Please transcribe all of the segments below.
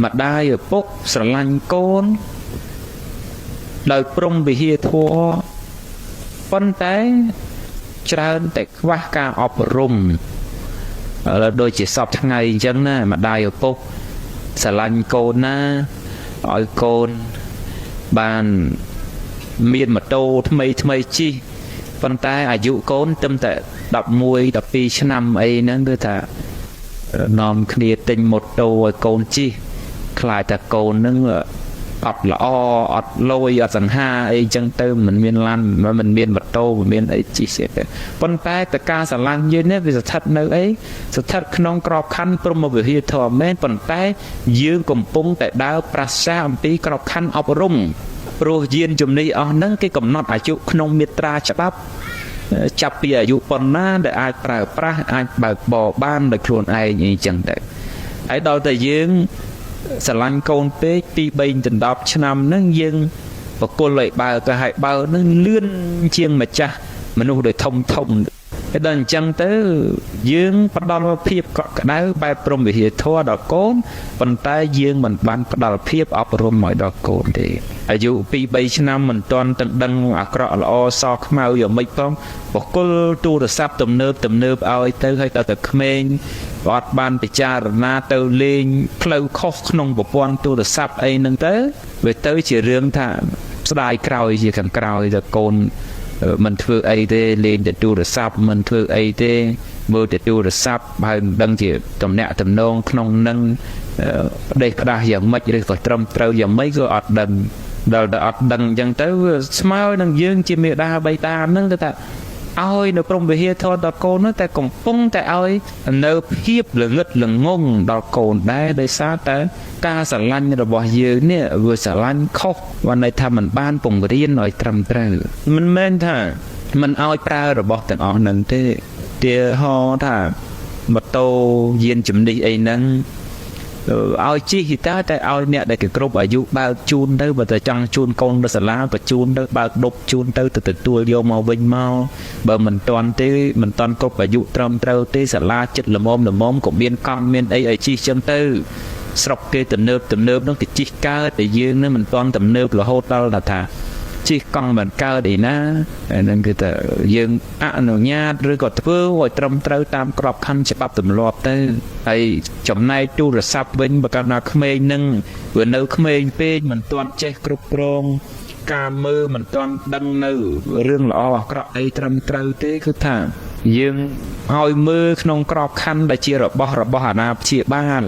ម្ដាយឪពុកស្រឡាញ់កូនដោយព្រំវិហារធម៌ប៉ុន្តែច្រើនតែខ្វះការអប់រំឥឡូវដូចជាសពថ្ងៃអញ្ចឹងណាម្ដាយឪពុកស្រឡាញ់កូនណាឲ្យកូនបានមានម៉ូតូថ្មីថ្មីជិះប៉ុន្តែអាយុកូនត្រឹមតែ11 12ឆ្នាំអីហ្នឹងគឺថានាំគ្នាទិញម៉ូតូឲ្យកូនជិះខ្លាចតែកូនហ្នឹងអត់ល្អអត់លយអត់សង្ហាអីចឹងទៅមិនមានឡានមិនមានម៉ូតូមិនមានអីជិះទេប៉ុន្តែតការស្រឡាញ់យើងនេះវាស្ថិតនៅអីស្ថិតក្នុងក្របខ័ណ្ឌព្រហ្មវិហារធម៌មែនប៉ុន្តែយើងកំពុងតែដើរប្រសាអំពីក្របខ័ណ្ឌអប់រំព្រោះយានជំនិះអស់ហ្នឹងគេកំណត់អាយុក្នុងមាត្រាច្បាប់ចាប់ពីអាយុប៉ុណ្ណាដែលអាចប្រើប្រាស់អាចបើកបរបានដោយខ្លួនឯងអីចឹងទៅហើយដល់តែយើងស្រឡាញ់កូនពេកពី3ដល់10ឆ្នាំហ្នឹងយើងបកគលឲ្យបើទៅឲ្យបើហ្នឹងលឿនជាងម្ចាស់មនុស្សដែលធំធំហើយដល់អញ្ចឹងទៅយើងផ្ដល់ភាពកក់ក្ដៅបែបព្រហ្មវិហារធម៌ដល់កូនប៉ុន្តែយើងមិនបានផ្ដល់ភាពអប់រំឲ្យដល់កូនទេអាយុ2 3ឆ្នាំមិនទាន់ទាំងដឹងអាក្រក់ល្អសខ្មៅយ៉ាងម៉េចផងបកគលទូរស័ព្ទទំនើបទំនើបឲ្យទៅឲ្យដល់តែក្មេងអត់បានពិចារណាទៅលេងផ្លូវខុសក្នុងប្រព័ន្ធទូរស័ព្ទអីហ្នឹងទៅវាទៅជារឿងថាស្ដាយក្រោយជាខាងក្រោយទៅកូនមិនធ្វើអីទេលេងតែទូរស័ព្ទមិនធ្វើអីទេមើលតែទូរស័ព្ទហើយមិនដឹងជាតំណាក់តំណងក្នុងនឹងផ្ដេសផ្ដាស់យ៉ាងម៉េចឬក៏ត្រឹមត្រូវយ៉ាងម៉េចក៏អត់ដឹងដល់តែអត់ដឹងអញ្ចឹងទៅស្មើនឹងយើងជាមេដាបៃតាហ្នឹងទៅថាឲ្យនៅព្រំវិហារធម៌ដល់កូននោះតែកំពុងតែឲ្យនៅភាពល្ងឹតល្ងងដល់កូនដែរដោយសារតែការស្រឡាញ់របស់យើងនេះវាស្រឡាញ់ខុសបានន័យថាมันបានពង្រៀនឲ្យត្រឹមត្រូវមិនមែនថាមិនឲ្យប្រើរបស់ទាំងអស់ហ្នឹងទេទាហរណ៍ថាម៉ូតូយានជំនិះអីហ្នឹងឲ្យជិះតើតែឲ្យអ្នកដែលគេគ្រប់អាយុបើកជូនទៅបើតែចង់ជូនកូនទៅសាលាក៏ជូនទៅបើកដប់ជូនទៅទៅទទួលយកមកវិញមកបើមិនទាន់ទេមិនទាន់គ្រប់អាយុត្រឹមត្រូវទេសាលាចិត្តល្មមល្មមក៏មានកង់មានអីឲ្យជិះចឹងទៅស្រុកគេទំនើបទំនើបនោះគេជិះកើតតែយើងនឹងមិនទាន់ទំនើបរហូតដល់ថាជិះកង់មិនកើតអីណាអានឹងគឺថាយើងអនុញ្ញាតឬក៏ធ្វើឲ្យត្រឹមត្រូវតាមក្របខ័ណ្ឌច្បាប់ទម្លាប់ទៅហើយចំណែកទូរស័ព្ទវិញបើកាលណាក្មេងនឹងវានៅក្មេងពេកមិនទាន់ចេះគ្រប់គ្រងការមើលមិនទាន់ដឹងនៅរឿងល្អអាក្រក់អីត្រឹមត្រូវទេគឺថាយើងឲ្យមើលក្នុងក្របខ័ណ្ឌដែលជារបស់របស់អាណាព្យាបាល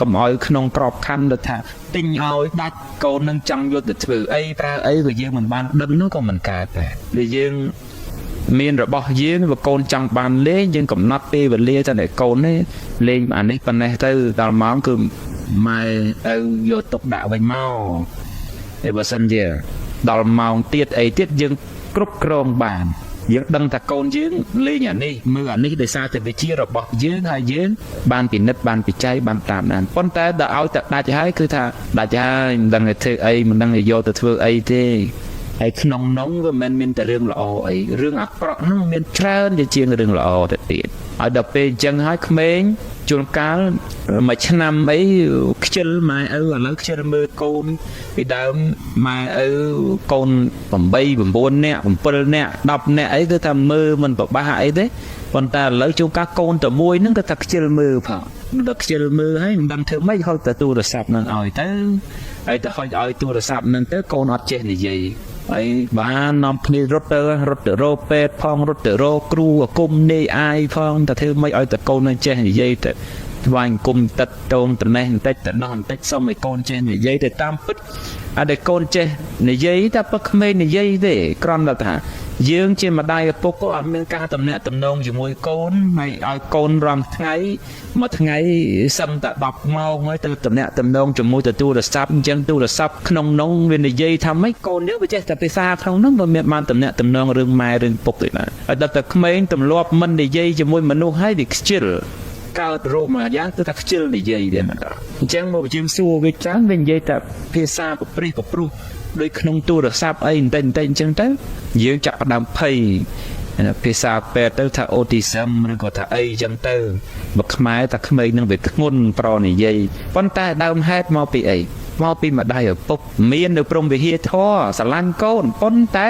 កុំឲ្យក្នុងក្របខ័ណ្ឌដែលថាទិញឲ្យដាច់កូននឹងចង់យកទៅធ្វើអីប្រើអីក៏យើងមិនបានដឹងនោះក៏មិនកើតដែរដែលយើងមានរបស់យើងបើកូនចង់បានលេងយើងកំណត់ពេលវេលាទៅតែកូននេះលេងអានេះប៉ុណ្ណេះទៅដល់ម៉ោងគឺម៉ែឪយកទុកដាក់វិញមកតែបើសិនជាដល់ម៉ោងទៀតអីទៀតយើងគ្រប់គ្រងបានយើងដឹងថាកូនយើងលេងអានេះមើលអានេះដោយសារតែវិជារបស់យើងហើយយើងបានពិនិត្យបានពិច័យបានតាមដានប៉ុន្តែដល់ឲ្យតែដាច់ហើយគឺថាដាច់ហើយមិនដឹងតែធ្វើអីមិនដឹងតែយកទៅធ្វើអីទេហើយក្នុងនោះវាមិនមានតែរឿងល្អអីរឿងអាក្រក់នោះមានច្រើនជាជាងរឿងល្អទៅទៀតហើយដល់ពេលអញ្ចឹងហើយក្មេងជួនកាលមួយឆ្នាំអីខ្ជិលម៉ែឪឥឡូវខ្ជិលមើលកូនពីដើមម៉ែឪកូន8 9នាក់7នាក់10នាក់អីគឺថាមើលមិនពិបាកអីទេប៉ុន្តែឥឡូវជួនកាលកូនតែមួយហ្នឹងគឺថាខ្ជិលមើលផងដល់ខ្ជិលមើលហើយមិនដឹងធ្វើម៉េចហុចតែទូរស័ព្ទហ្នឹងឲ្យទៅហើយទៅហុចឲ្យទូរស័ព្ទហ្នឹងទៅកូនអត់ចេះនិយាយហើយបាននាំគ្នារត់ទៅរត់ទៅរកពេទ្យផងរត់ទៅរកគ្រូអាគមនាយអាយផងតែធ្វើម៉េចឲ្យតែកូននឹងចេះនិយាយទៅថ្វាយអង្គមតិតតូនត្នេះបន្តិចទៅដោះបន្តិចសុំឲ្យកូនចេះនិយាយទៅតាមពិតអត់ដែលកូនចេះនិយាយតែពឹកក្មេងនិយាយទេគ្រាន់តែថាយើងជាម្ដាយឪពុកក៏អត់មានការតំណាក់តំណងជាមួយកូនហើយឲ្យកូនរាល់ថ្ងៃមួយថ្ងៃសឹមតែ10ម៉ោងហើយទៅតំណាក់តំណងជាមួយទៅទូរស័ព្ទអញ្ចឹងទូរស័ព្ទក្នុងនោះវានិយាយថាម៉េចកូនយើងវាចេះតែភាសាក្នុងនោះវាមានបានតំណាក់តំណងរឿងម៉ែរឿងពុកទេណាហើយដល់តែក្មេងទម្លាប់មិននិយាយជាមួយមនុស្សហើយវាខ្ជិលកើតរោគមួយយ៉ាងគឺថាខ្ជិលនិយាយទេមកដល់អញ្ចឹងមកយើងសួរវាច្រើនវានិយាយតែភាសាប្រព្រឹត្តប្រព្រោះដូចក្នុងទូរស័ព្ទអីបន្តិចបន្តិចអញ្ចឹងទៅយើងចាប់ផ្ដើមភ័យ ភាសាពេទ្យទៅថា autism ឬក៏ថាអីចឹងទៅបើខ្មែរថាក្មេងនឹងវាធ្ងន់ប្រនិយាយប៉ុន្តែដើមហេតុមកពីអីមកពីម្ដាយឪពុកមាននៅព្រំវិហារធម៌ស្រឡាញ់កូនប៉ុន្តែ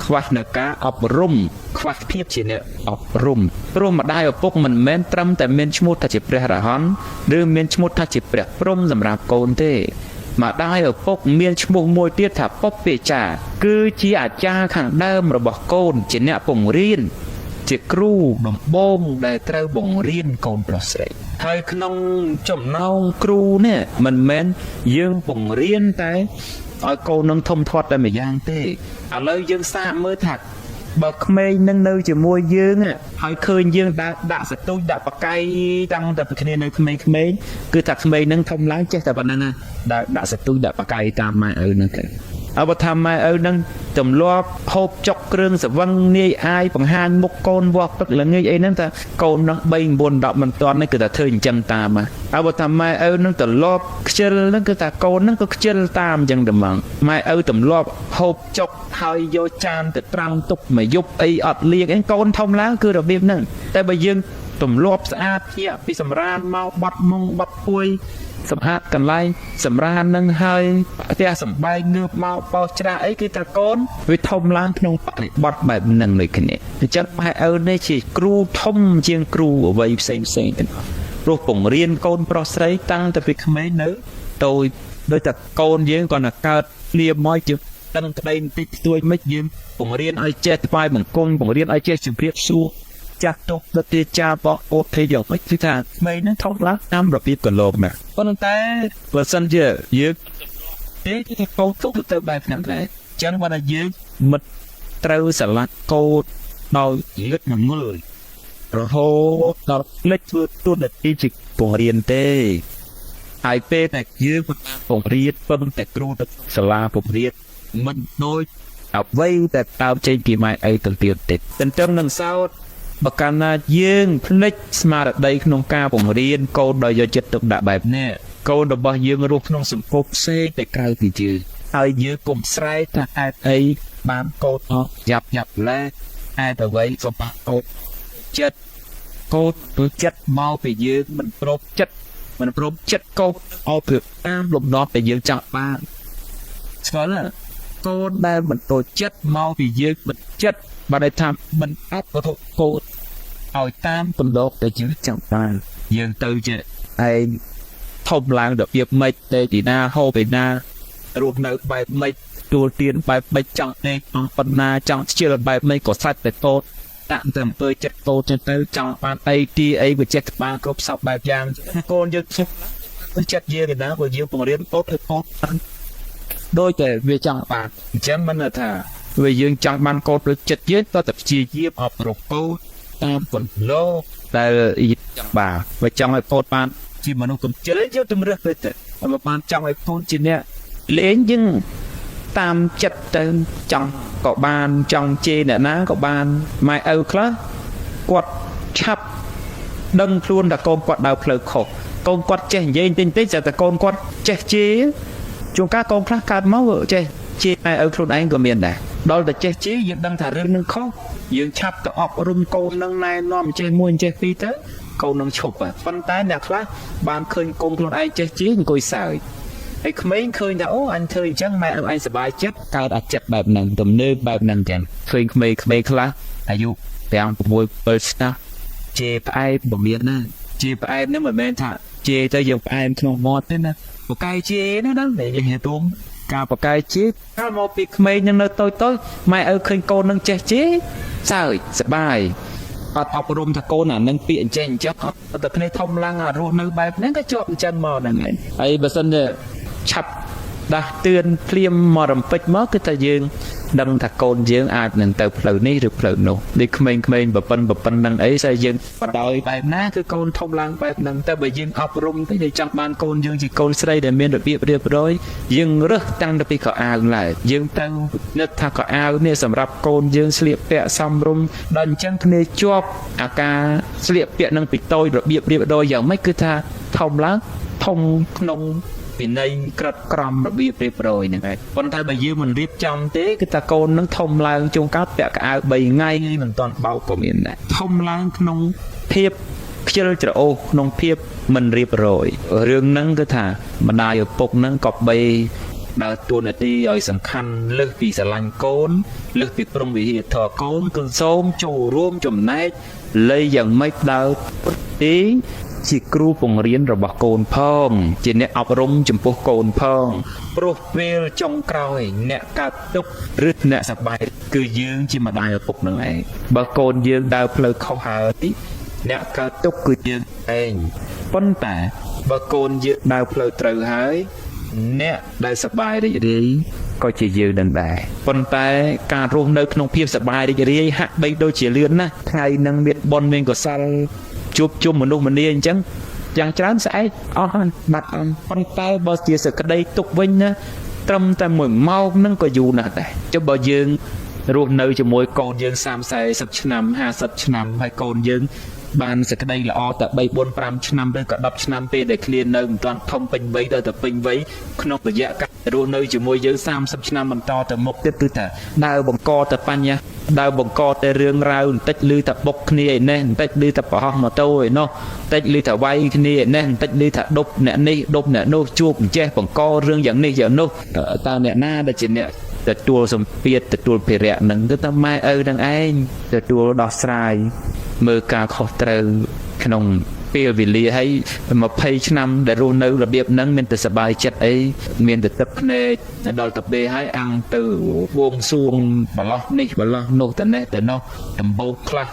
ខ្វះនៅការអប់រំខ្វះភាពជាអ្នកអប់រំព្រោះម្ដាយឪពុកមិនមែនត្រឹមតែមានឈ្មោះថាជាព្រះរហន្តឬមានឈ្មោះថាជាព្រះព្រំសម្រាប់កូនទេម្ដាយឪពុកមានឈ្មោះមួយទៀតថាពុព្វាចារគឺជាអាចារ្យខាងដើមរបស់កូនជាអ្នកពង្រៀនជាគ្រូដំបូងដែលត្រូវបង្រៀនកូនប្រុសស្រីហើយក្នុងចំណោមគ្រូនេះមិនមែនយើងបង្រៀនតែឲ្យកូននឹងធំធាត់តែម្យ៉ាងទេឥឡូវយើងសាកមើលថាបើក្មេងនឹងនៅជាមួយយើងហើយឃើញយើងដាក់ដាក់សទូចដាក់បកៃតាំងតែពីគ្នានៅក្មេងៗគឺថាក្មេងនឹងធំឡើងចេះតែប៉ុណ្្នឹងណាដាក់ដាក់សទូចដាក់បកៃតាមម៉ែឪហ្នឹងទៅអបើថាម៉ែឪនឹងទម្លាប់ហូបចុកគ្រឿងសវឹងនាយអាយបង្ហាញមុខកូនវាស់ទឹកល្ងាចអីហ្នឹងថាកូននឹង3 9 10មិនទាន់នេះគឺថាធ្វើអញ្ចឹងតាមអបើថាម៉ែឪនឹងទម្លាប់ខ្ជិលហ្នឹងគឺថាកូនហ្នឹងក៏ខ្ជិលតាមអញ្ចឹងតែហ្មងម៉ែឪទម្លាប់ហូបចុកហើយយកចានទៅត្រាំទុកមួយយប់អីអត់លាងអីកូនធំឡើងគឺរបៀបហ្នឹងតែបើយើងទម្លាប់ស្អាតភ្ញាក់ពីសម្រានមកបាត់មុងបាត់ពួយសម្អាតកន្លែងសម្រាននឹងហើយផ្ទះសំបែងងើបមកបោសច្រាស់អីគឺថាកូនវាធំឡើងក្នុងបរិបទបែបហ្នឹងដូចគ្នាអញ្ចឹងម៉ែឪនេះជាគ្រូធំជាងគ្រូអ្វីផ្សេងផ្សេងទាំងអស់ព្រោះពង្រៀនកូនប្រុសស្រីតាំងតែពីក្មេងនៅតូចដោយតែកូនយើងគាត់តែកើតភ្លាមមកជាតឹងក្តីបន្តិចបន្តួចមិនយើងពង្រៀនឲ្យចេះថ្វាយបង្គំពង្រៀនឲ្យចេះជម្រាបសួរចាស់ទុកដទាចាបកអូទេយកមិនគឺថាក្មេងហ្នឹងថោកឡើងតាមរបៀបកន្លងណាប៉ុន្តែបើសិនជាយើងទេគឺថាកូនទុកទៅបែបហ្នឹងដែរអញ្ចឹងបើថាយើងមិនត្រូវស្រឡាញ់កូនដោយងឹតងងល់រហូតដល់ភ្លេចធ្វើទួនាទីជាពង្រៀនទេហើយពេលតែយើងមិនបានពង្រៀនពឹងតែគ្រូទៅសាលាពង្រៀនមិនដូចអ្វីតែតើចេញពីម៉ែអីទៅទៀតទេទន្ទឹមនឹងសោតបើកាលណាយើងភ្លេចស្មារតីក្នុងការពង្រៀនកូនដោយយកចិត្តទុកដាក់បែបនេះកូនរបស់យើងរស់ក្នុងសង្គមផ្សេងតែក្រៅពីយើងហើយយើងកុំស្រែកថាហេតុអីបានកូនអស់យ៉ាប់យ៉ាប់ឡែហេតុអ្វីក៏បានកូនចិត្តកូនព្រោះចិត្តមកពីយើងមិនព្រមចិត្តមិនព្រមចិត្តកូនឲ្យព្រមតាមលំនាំដែលយើងចង់បានស្គាល់ទេកូនដែលមិនចូលចិត្តមកពីយើងមិនចិត្តបើន័យថាមិនអត់វត្ថុកូនឲ្យតាមកំដកដែលយើងចង់បានយើងទៅជាឯងធំឡើងរបៀបម៉េចទេទីណាហូបពីណារស់នៅបែបម៉េចទួលទៀនបែបម៉េចចង់ដេកអង្គប៉ុណ្ណាចង់ខ្ជិលបែបម៉េចក៏សាច់តែកូនដាក់តែអំពើចិត្តកូនចឹងទៅចង់បានអីទីអីវាចេះក្បាលគ្រប់សពបែបយ៉ាងកូនយើងចិត្តយើងឯណាព្រោះយើងបង្រៀនកូនឲ្យកូនបានដូចតែវាចង់បានអញ្ចឹងមិនថាវាយើងចង់បានកូនដូចចិត្តយើងតើតែព្យាយាមអប់រំកូនតាមពន្លកដែលចង់បានបើចង់ឲ្យកូនបានជាមនុស្សកំជិលយើងជំរឿសទៅទៅបើបានចង់ឲ្យកូនជាអ្នកលេងយើងតាមចិត្តទៅចង់ក៏បានចង់ជេរអ្នកណាក៏បានម៉ែឪខ្លះគាត់ឆាប់ដឹងខ្លួនថាកូនគាត់ដើរផ្លូវខុសកូនគាត់ចេះនិយាយតិចតិចតែកូនគាត់ចេះជេរជួនកាលកូនខ្លះកើតមកចេះជេរម៉ែឪខ្លួនឯងក៏មានដែរដល់តែចេះជេរយើងដឹងថារឿងនឹងខុសយើងឆាប់ទៅអប់រំកូននឹងណែនាំចេះមួយចេះពីរទៅកូននឹងឈប់ប៉ុន្តែអ្នកខ្លះបានឃើញកូនខ្លួនឯងចេះជេរអង្គុយសើចហើយក្មេងឃើញថាអូអញធ្វើអញ្ចឹងម៉ែឪឯងសប្បាយចិត្តកើតអាចិត្តបែបហ្នឹងទំនើបបែបហ្នឹងចឹងឃើញក្មេងៗខ្លះអាយុ5 6 7ឆ្នាំជេរផ្អែមបើមានណាជេរផ្អែមហ្នឹងមិនមែនថាជេរទៅយើងផ្អែមក្នុងមាត់ទេណាបកែជេរណាដល់តែយើងហេតុការបកែជេរកាលមកពីក្មេងនឹងនៅតូចតូចម៉ែឪឃើញកូននឹងចេះជេរសើចសប្បាយអត់អប់រំថាកូនអានឹងពាក្យអញ្ចឹងអញ្ចឹងអត់តែគ្នាធំឡើងអារស់នៅបែបហ្នឹងក៏ជាប់អញ្ចឹងមកហ្នឹងហើយហើយបើសិនជាឆាប់ដាស់តឿនភ្លាមមករំពេចមកគឺថាយើងដឹងថាកូនយើងអាចនឹងទៅផ្លូវនេះឬផ្លូវនោះដូចក្មេងៗប្រប៉ិនប្រប៉ិននឹងអីស្អីយើងបដោយបែបណាគឺកូនធំឡើងបែបហ្នឹងតែបើយើងអប់រំទៅយើងចង់បានកូនយើងជាកូនស្រីដែលមានរបៀបរៀបរយយើងរើសតាំងពីខោអាវឡើយយើងទៅនឹកថាខោអាវនេះសម្រាប់កូនយើងស្លៀកពាក់សមរម្យដល់អញ្ចឹងគ្នាជាប់អាការស្លៀកពាក់នឹងពីតូចរបៀបរៀបរយយ៉ាងម៉េចគឺថាធំឡើងធំក្នុង វិន័យក្រិតក្រមរបៀបរៀបរយហ្នឹងឯងប៉ុន្តែបើយើងមិនរៀបចំទេគឺថាកូននឹងធំឡើងជួនកាលពាក់កៅអៅ3ថ្ងៃមិនទាន់បោកក៏មានដែរធំឡើងក្នុងភាពខ្ជិលច្រអូសក្នុងភាពមិនរៀបរយរឿងហ្នឹងគឺថាម្ដាយឪពុកហ្នឹងក៏បីដើរតួនាទីឲ្យសំខាន់លើសពីស្រឡាញ់កូនលើសពីព្រំវិហារធម៌កូនគឺសូមចូលរួមចំណែកលៃយ៉ាងម៉េចដើរទីជាគ្រូបង្រៀនរបស់កូនផងជាអ្នកអប់រំចំពោះកូនផងព្រោះពេលចុងក្រោយអ្នកកើតទុក្ខឬអ្នកសប្បាយគឺយើងជាម្ដាយឪពុកនឹងឯងបើកូនយើងដើរផ្លូវខុសហើយអ្នកកើតទុក្ខគឺយើងឯងប៉ុន្តែបើកូនយើងដើរផ្លូវត្រូវហើយអ្នកដែលសប្បាយរីករាយក៏ជាយើងនឹងដែរប៉ុន្តែការរស់នៅក្នុងភាពសប្បាយរីករាយហាក់បីដូចជាលឿនណាស់ថ្ងៃនឹងមានបុណ្យមានកុសលជួបជុំមនុស្សម្នាអញ្ចឹងយ៉ាងច្រើនស្អែកអស់ហើយបាត់អស់ប៉ុន្តែបើជាសក្តីទុកវិញណាត្រឹមតែ1ម៉ោងហ្នឹងក៏យូរណាស់ដែរចុះបើយើងរស់នៅជាមួយកូនយើង30 40ឆ្នាំ50ឆ្នាំហើយកូនយើងបានសេចក្តីល្អតែ3 4 5ឆ្នាំឬក៏10ឆ្នាំពេលដែលឃ្លាននៅមិនទាន់ធំពេញវ័យដល់តែពេញវ័យក្នុងរយៈការរស់នៅជាមួយយើង30ឆ្នាំបន្តទៅមុខទៀតគឺថាដើរបង្កតែបញ្ហាដើរបង្កតែរឿងរ៉ាវបន្តិចឮតែបុកគ្នាឯនេះបន្តិចឮតែប្រហោះម៉ូតូឯនោះបន្តិចឮតែវាយគ្នាឯនេះបន្តិចឮថាដប់អ្នកនេះដប់អ្នកនោះជួបអញ្ចេះបង្ករឿងយ៉ាងនេះយ៉ាងនោះតើអ្នកណាដែលជាអ្នកទទួលសម្ពាធទទួលភារៈនឹងគឺតែម៉ែឪនឹងឯងទទួលដោះស្រាយមើលការខុសត្រូវក្នុងពេលវេលាហើយ20ឆ្នាំដែលរស់នៅរបៀបហ្នឹងមានតែសប្បាយចិត្តអីមានតែទឹកភ្នែកដល់ទៅពេលហើយអាំងទៅវងសួងបលោះនេះបលោះនោះទៅនេះទៅនោះដំបូកខ្លះ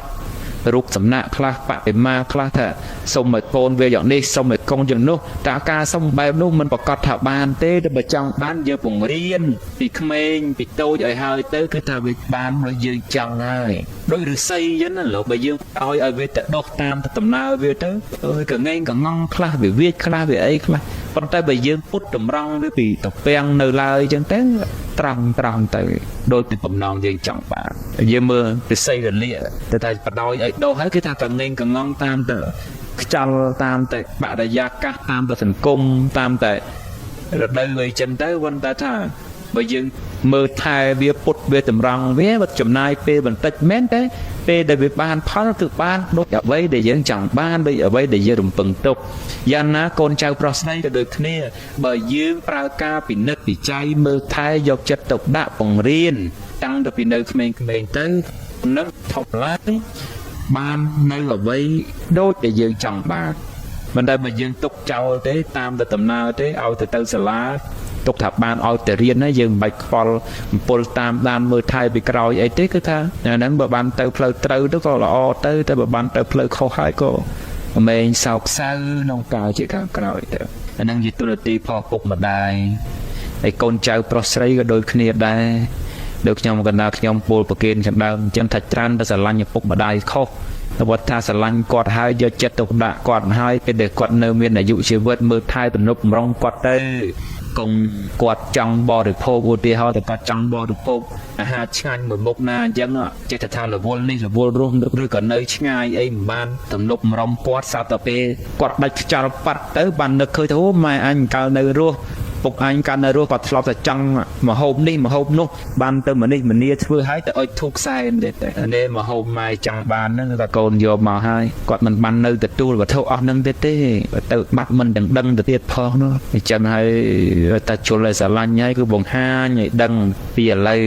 រូបសំណាក់ខ្លះបដិមាខ្លះថាសុំឲ្យកូនវាយ៉ាងនេះសុំឲ្យកូនយ៉ាងនោះតែការសុំបែបនោះមិនប្រកាសថាបានទេតែបើចង់បានយើងពង្រៀនពីក្មេងពីតូចឲ្យហើយទៅគឺថាវាបានមកយើងចង់ហើយដោយឫស្សីចឹងណាលោកបើយើងឲ្យវាទៅដុះតាមដំណើរវាទៅអើយកងែងកងងខ្លះវាវាចខ្លះវាអីខ្លះប៉ុន្តែបើយើងពុតតម្រង់វាពីតពាំងនៅឡើយចឹងទៅត្រង់ត្រង់ទៅដោយពីបំណងយើងចង់បានយើងមើលឫស្សីរលាកតែតែបដោយឲ្យដុះហើយគឺថាតងែងកងងតាមទៅខ្យល់តាមតែបរិយាកាសតាមតែសង្គមតាមតែរដូវអីចឹងទៅប៉ុន្តែថាបើយើងមើលថែវាពុតវាតម្រង់វាបើចំណាយពេលបន្តិចមែនទេពេលដែលវាបានផលគឺបានដូចអ្វីដែលយើងចង់បានដូចអ្វីដែលយើងរំពឹងទុកយ៉ាងណាកូនចៅប្រុសស្រីក៏ដូចគ្នាបើយើងប្រើការពិនិត្យពិច័យមើលថែយកចិត្តទុកដាក់បង្រៀនតាំងពីនៅក្មេងៗទៅនឹងធំឡើងបាននៅអ្វីដូចដែលយើងចង់បានមិនដែលបើយើងទុកចោលទេតាមតែដំណើរទេឲ្យទៅសាលាទុកថាបានឲ្យទៅរៀនណាយើងមិនបាច់ខ្វល់អំពល់តាមដានមើលថែពីក្រោយអីទេគឺថាអាហ្នឹងបើបានទៅផ្លូវត្រូវទៅក៏ល្អទៅតែបើបានទៅផ្លូវខុសហើយក៏មេងសោកសៅក្នុងកាលជាកាលក្រោយទៅអាហ្នឹងជាទូនាទីផលពុកម្ដាយហើយកូនចៅប្រុសស្រីក៏ដូចគ្នាដែរដូចខ្ញុំកណ្ដាលខ្ញុំពលប្រគេនកណ្ដើមអញ្ចឹងថាច្រើនតែស្រឡាញ់ឪពុកម្ដាយខុសតែគាត់ថាស្រឡាញ់គាត់ហើយយកចិត្តទុកដាក់គាត់ហើយពេលដែលគាត់នៅមានអាយុជីវិតមើលថែទំនុកបំរុងគាត់ទៅកុំគាត់ចង់បរិភោគឧទាហរណ៍តែគាត់ចង់បរិភោគអាហារឆ្ងាញ់មួយមុខណាអញ្ចឹងចេះតែថារវល់នេះរវល់រស់ឬក៏នៅឆ្ងាយអីមិនបានទំនុកបំរុងគាត់ស្រាប់តែពេលគាត់ដាច់ខ្យល់ប៉ាត់ទៅបាននឹកឃើញថាអូម៉ែអញកាលនៅរស់ពុកអញកាលនៅរស់គាត់ធ្លាប់តែចង់មហូបនេះមហូបនោះបានទៅម្នេះម្នាធ្វើឲ្យទៅអុជធូបខ្សែទេតែនេះមហូបម៉ែចង់បានហ្នឹងតែកូនយកមកហើយគាត់មិនបាននៅទទួលវត្ថុអស់ហ្នឹងទេទេទៅបាត់មិនទាំងដឹងទៅទៀតផងនោះអញ្ចឹងហើយតែជុលឲ្យស្រឡាញ់ហើយគឺបង្ហាញឲ្យដឹងពីឥឡូវ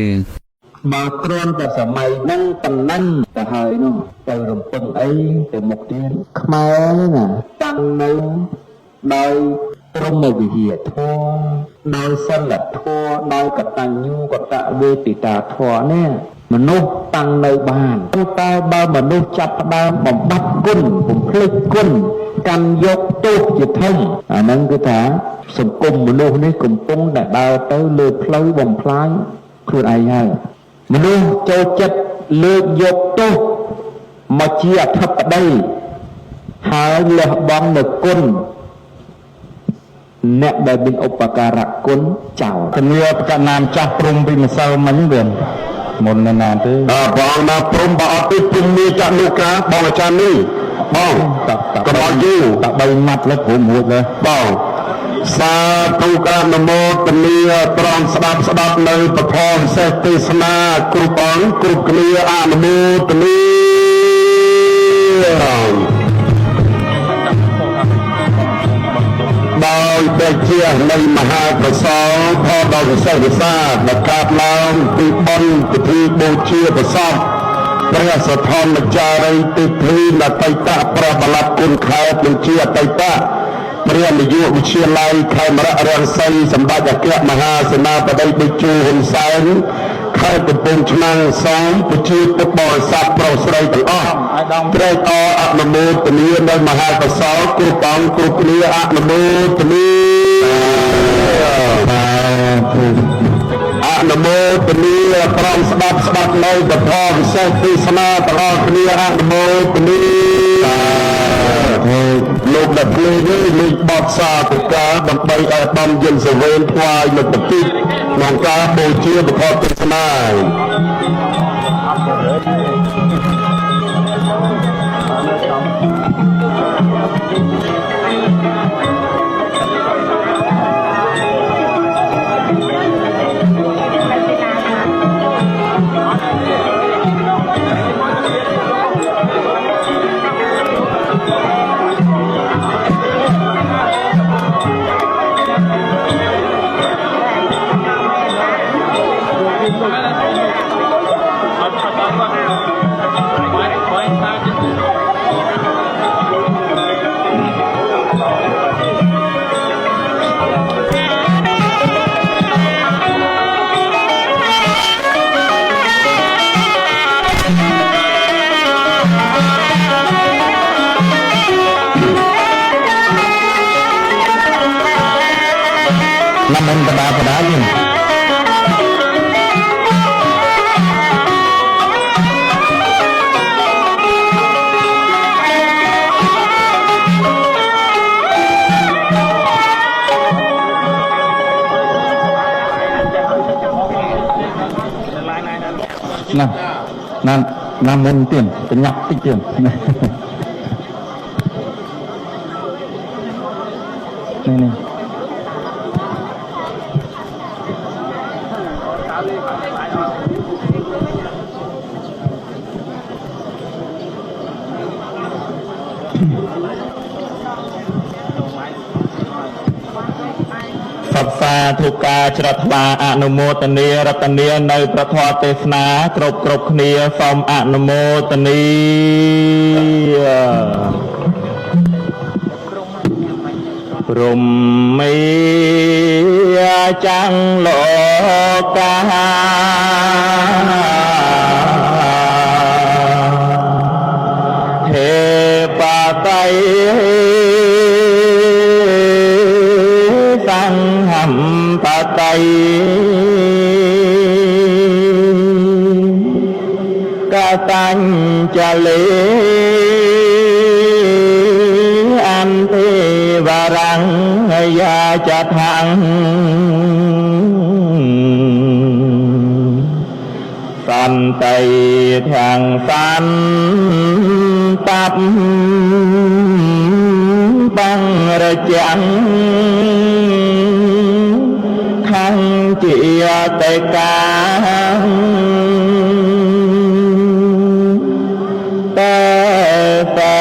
បើគ្រាន់តែសម័យហ្នឹងប៉ុណ្ណឹងទៅហើយនោះទៅរំពឹងអីទៅមុខទៀតខ្មែរណាតាំងនៅដោយព្រហ្មវិហារធម៌ដោយសិលធម៌ដោយកតញ្ញូកតវេទិតាធម៌នេះមនុស្សតាំងនៅបានប៉ុន្តែបើមនុស្សចាប់ផ្ដើមបំបត្តិគុណបំភ្លេចគុណកាន់យកទោសជាធំអាហ្នឹងគឺថាសង្គមមនុស្សនេះកំពុងតែដើរទៅលើផ្លូវបំផ្លាញខ្លួនឯងហើយមនុស្សចូលចិត្តលើកយកទោសមកជាអធិបតីហើយលះបង់នៅគុណអ្នកដែលមានឧបការៈគុណចោល ជំនឿប្រកាសណាមចាស់ព្រំពីម្សិលមិញវាមុននៅណាទេ អើបងណាព្រំបើអត់ទេព្រំមានចាក់លោកកាបងអាចារ្យនេះបង តត កុំឲ្យយូរ ត3ម៉ាត់លើព្រំរួចលើ បង សាធុកអនុមោទនាត្រង់ស្ដាប់ស្ដាប់នៅពធពិសេសទេសនាគ្រប់អង្គគ្រប់គ្នាអនុមោទនាដោយព្រះជានៃមហាកុសលផលដ៏វិសេសវិសាលដែលកើតឡើងពីបុណ្យពិធីបូជាប្រសពព្រះសទ្ធម្មចារីទិធីអតីតព្រះបលគុណខេត្តនិងជាអតីតព្រះនាយកវិទ្យាល័យខេមរៈរង្សីសម្ដេចអគ្គមហាសេនាបតីតេជោហ៊ុនសែនខេត្តកំពង់ឆ្នាំងសូមប្រជាពុទ្ធបរិស័ទប្រុសស្រីទាំងអស់ត្រេកអរអនុមោទនានៅមហាកុសលគ្រប់អង្គគ្រប់គ្នាអនុមោទនាអនុមោទនាត្រង់ស្ដាប់ស្ដាប់នៅពធវិសេសទេសនាទាំងអស់គ្នាអនុមោទនាលោកដែលភ្លេងនេះលេខបទសាធុការដើម្បីឲ្យដំយិនសវេនថ្វាយនៅប្រតិក្នុងការបូជាពធទេសនា ណាំមិនបដាបដាយើងណាណាណាមុនទៀតបញ្ញាប់តិចទៀតនេះនេះសត្សាធុការច្រត់ថ្លាអនុមោទនារតនានៅប្រធមទេសនាគ្រប់គ្រប់គ្នាសូមអនុមោទនាព្រមមេចាំងលោកាទេបតៃសង្ហំបតៃកតញ្ចលេអន្ទេវរੰយាចថੰសន្តិធាំងសន្តាប់បង្រចាំងខាងជាតេកាតែតែ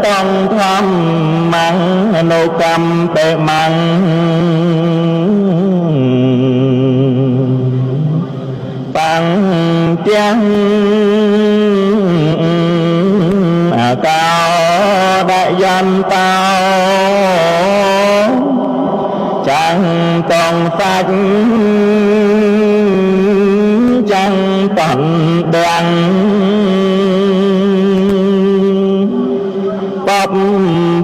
តងធម្មងអនុកម្មតេមੰ bằng chăng à cao đại danh tao chẳng còn sạch chẳng tận đoàn bập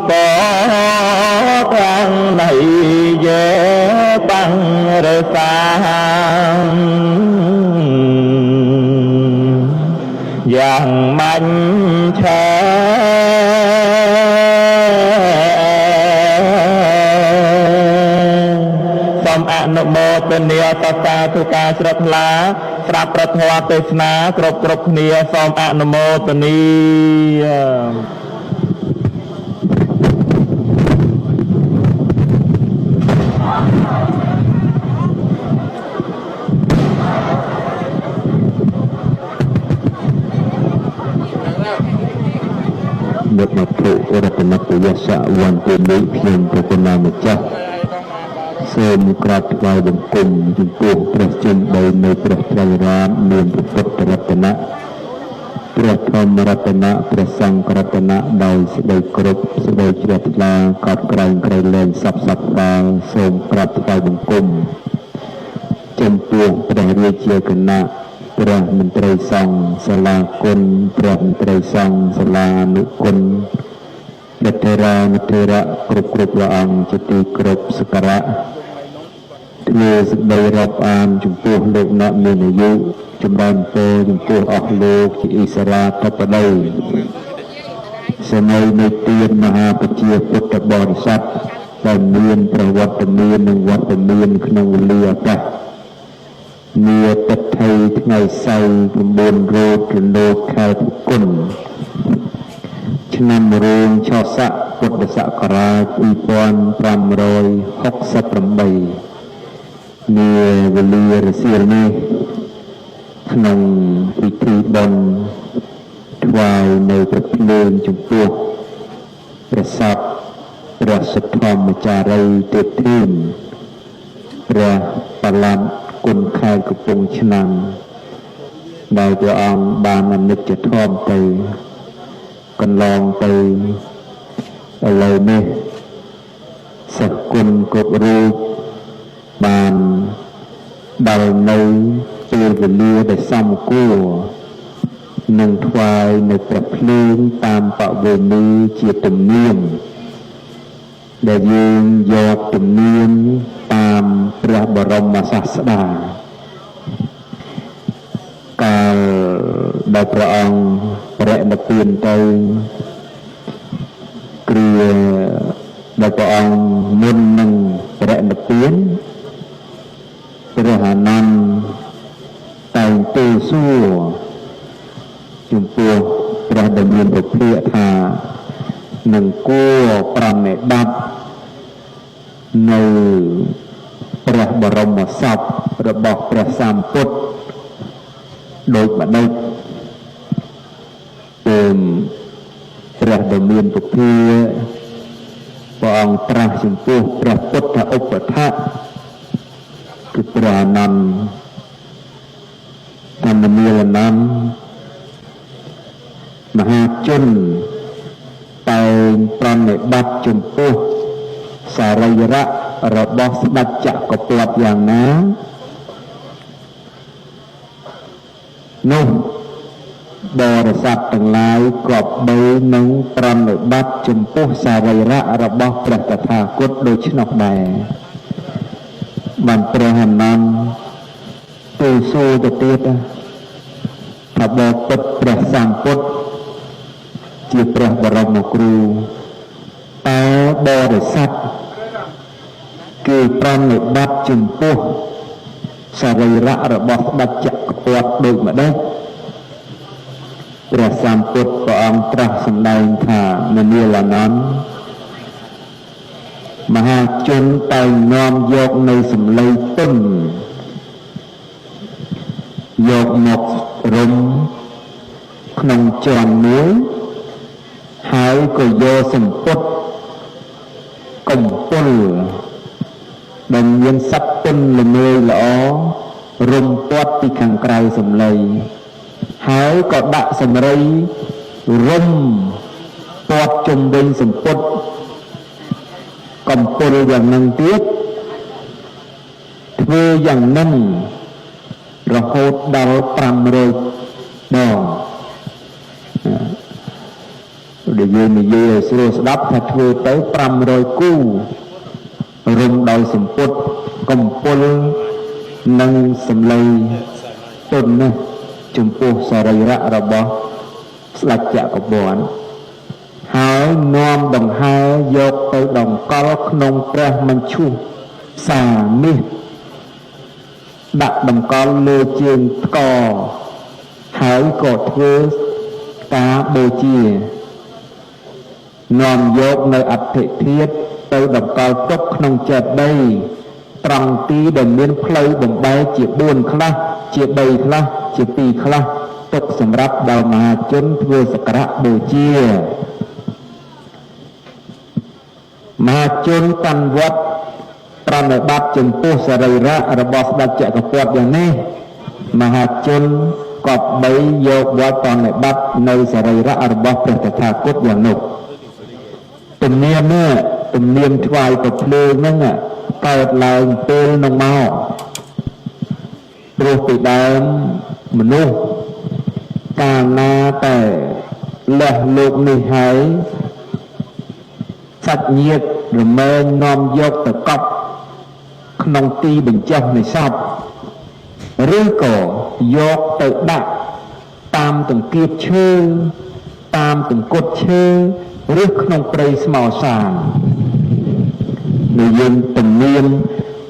bỏ thang này dễ bằng rời xa យ៉ាងមាញ់ឆែសូមអនុមោទនាសសាធុការជ្រះថ្លាស្រាប់ប្រធមទេសនាគ្រប់គ្រប់គ្នាសូមអនុមោទនា វត្ថុរតនពយសវន្តិមិខ្ញុំព្រះគុណាម្ចាស់សូមក្រាបថ្វាយបង្គំចំពោះព្រះជន្មបីនៃព្រះត្រៃរតន៍មានព្រះពុទ្ធរតនៈព្រះធម្មរតនៈព្រះសង្ឃរតនៈដោយសេចក្តីគ្រប់សេចក្តីជ្រះថ្លាកោតក្រែងក្រៃលែងសពសពបាលសូមក្រាបថ្វាយបង្គំចំពោះព្រះរាជាគណៈព្រះមន្ត្រីសង្ឃសាលាគុណព្រះមន្ត្រីសង្ឃសាលាអនុគុណព្រះថេរានុថេរៈគ្រប់គ្រប់ព្រះអង្គជាទីគ្រប់សក្ការៈធ្វើសេចក្តីរាប់អានចំពោះលោកអ្នកមានអាយុចម្រើនពរចំពោះអស់លោកជាអិសរាធិបតីសម័យនៃទានមហាប្រជាពុទ្ធបរិស័ទដែលមានប្រវត្តិមាននិងវត្តមានក្នុងវេលាឱកាសនាទិដ្ឋិថ្ងៃសៅរ៍9រោចរនោចខែភគុណឆ្នាំរោងឆស័កពុទ្ធសករាជ2568នាវេលារសៀលនេះក្នុងពិធីបុណ្យថ្វាយនៅព្រះភ្លើងចំពោះព្រះសពព្រះសទ្ធម្មចារីទេធីនព្រះបលាត់គុណខេត្តកំពង់ឆ្នាំងដែលព្រះអង្គបានអនិច្ចធម៌ទៅកន្លងទៅឥឡូវនេះសិស្សគុណគ្រប់រូបបានដល់នៅពេលវេលាដែលសមគួរនឹងថ្វាយនៅព្រះភ្លើងតាមបវេនីជាទំនៀមដែលយើងយកទំនៀមតាមព្រះបរមសាស្តាកាលដែលព្រះអង្គបរិនិព្វានទៅគ្រាដែលព្រះអង្គមុននឹងបរិនិព្វានព្រះអានន្ទតែងទូលសួរចំពោះព្រះដែលមានពុទ្ធៈថានឹងគួរប្រណិប័តនៅព្រះបរមសពរបស់ព្រះសម្ពុទ្ធដូចម្ដេចពេលព្រះដែលមានពុទ្ធៈព្រះអង្គត្រាស់ចំពោះព្រះពុទ្ធឧបថៈគឺព្រះអានន្ទធម្មនាលនន្ទមហាជនតែងប្រណិប័តចំពោះសរីរៈរបស់ស្ដេចចក្រពត្តិយ៉ាងណានោះបរិស័ទទាំងឡាយគប្បីនឹងប្រណិប័តចំពោះសរីរៈរបស់ព្រះតថាគតដូច្នោះដែរបានព្រះអានន្ទទូលសួរទៅទៀតថាបបិទ្ធព្រះសម្ពុទ្ធជាព្រះបរមគ្រូតើបរិស័ទគេប្រណិប័តចំពោះសរីរៈរបស់ស្ដេចចក្រពត្តិដូចម្ដេចព្រះសម្ពុទ្ធព្រះអង្គត្រាស់សម្ដែងថាមនាលនន្ទមហាជនតែងនាំយកនៅសម្លេងទុនយកមករំក្នុងជាន់មួយហើយក៏យកសម្ពុតកំពុលដែលមានសត្វទុនល្មើយល្អរំពាត់ពីខាងក្រៅសម្លេងហើយក៏ដាក់សម្រីរំពាត់ជុំវិញសម្ពុតកំពុលយ៉ាងនឹងទៀតធ្វើយ៉ាងនឹងរហូតដល់500ដងដែលយើងនិយាយឲ្យស្រួលស្ដាប់ថាធ្វើទៅ500គូរំដោយសម្ពុតកំពុលនិងសម្លេងទុននេះចំពោះសរីរៈរបស់ស្ដេចចក្រពត្តិហើយនាំដង្ហែយកទៅដង្កល់ក្នុងព្រះមញ្ឈុសាមាសដាក់តម្កល់លើជើងថ្កហើយក៏ធ្វើការបូជានាំយកនៅអដ្ឋិធាតុទៅតម្កល់ទុកក្នុងចេតិយត្រង់ទីដែលមានផ្លូវបំបែកជា4ខ្លះជា3ខ្លះជា2ខ្លះទុកសម្រាប់ដល់មហាជនធ្វើសក្ការៈបូជា មហាជនកាន់វត្តប្រណិប័តចំពោះសរីរៈរបស់ស្ដេចចក្រពត្តិយ៉ាងនេះមហាជនក៏បីយកវត្តប្រណិប័តនៅសរីរៈរបស់ព្រះតថាគតយ៉ាងនោះទំនៀមនេះទំនៀមថ្វាយប្រភ្លើងហ្នឹងកើតឡើងពេលនោះមកព្រោះពីដើមមនុស្សកាលណាតែលះលោកនេះហើយសាច់ញាតិរមែងនាំយកទៅកប់ក្នុងទីបញ្ចុះនៃសពឬក៏យកទៅដាក់តាមតង្កៀបឈើតាមទង្គត់ឈើឬក្នុងព្រៃស្មោសាននិយមទំនៀម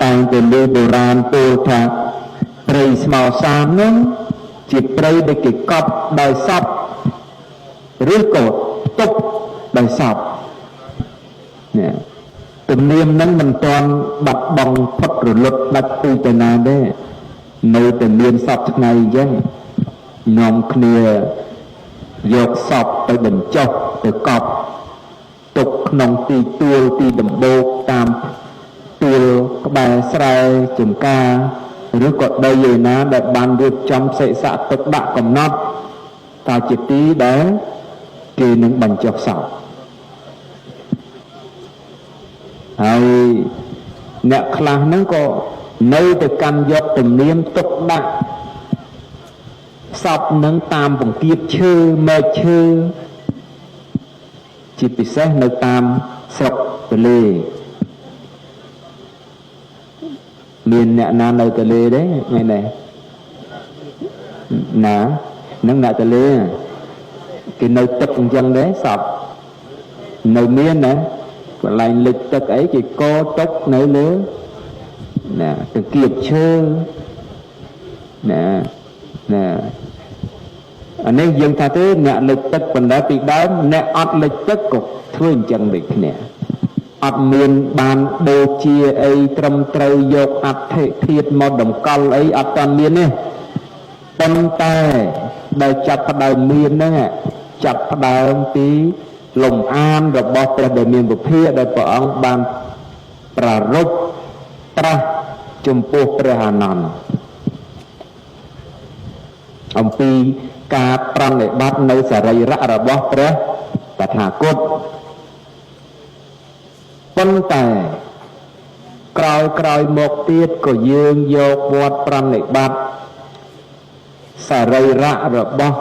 តាំងពីលើបុរាណពោលថាព្រៃស្មោសាននោះជាព្រៃដែលគេកប់ដោយសពឬក៏ទុកដោយសពនេះទំនៀមនឹងមិនទាន់បាត់បង់ផុតរលត់ដាច់ពូជទៅណាទេនៅតែមានសពថ្ងៃអញ្ចឹងនាំគ្នាយកសពទៅបញ្ចុះទៅកប់ទុកក្នុងទីទួលទីដំបូកតាមទួលក្បែរស្រែចំការឬក៏ដីឯណាដែលបានរៀបចំសេសៈទុកដាក់កំណត់ថាជាទីដែលគេនឹងបញ្ចុះសពហើយអ្នកខ្លះហ្នឹងក៏នៅតែកាន់យកទំនៀមទុកដាក់សពនឹងតាមបង្កៀបឈើមែកឈើជាពិសេសនៅតាមស្រុកទលេមានអ្នកណានៅទលេទេថ្ងៃនេះណានឹងអ្នកទលេគេនៅទឹកអញ្ចឹងទេសពនៅមានណាកន្លែងលិចទឹកអីគេកទុកនៅលើណាតង្គៀបឈើណាណាអានេះយើងថាទេអ្នកលិចទឹកប៉ុន្តែពីដើមអ្នកអត់លិចទឹកក៏ធ្វើអញ្ចឹងដូចគ្នាអត់មានបានបូជាអីត្រឹមត្រូវយកអដ្ឋិធាតុមកតម្កល់អីអត់តាន់មានទេប៉ុន្តែដែលចាប់ផ្ដើមមានហ្នឹងចាប់ផ្ដើមពីលំអានរបស់ព្រះដែលមានពភាដែលព្រះអង្គបានប្រារព្ធត្រាស់ចំពោះព្រះអានន្ទអំពីការប្រណិប័តនៅសរីរៈរបស់ព្រះតថាគតប៉ុន្តែក្រោយមកទៀតក៏យើងយកវត្តប្រណិប័តសរីរៈរបស់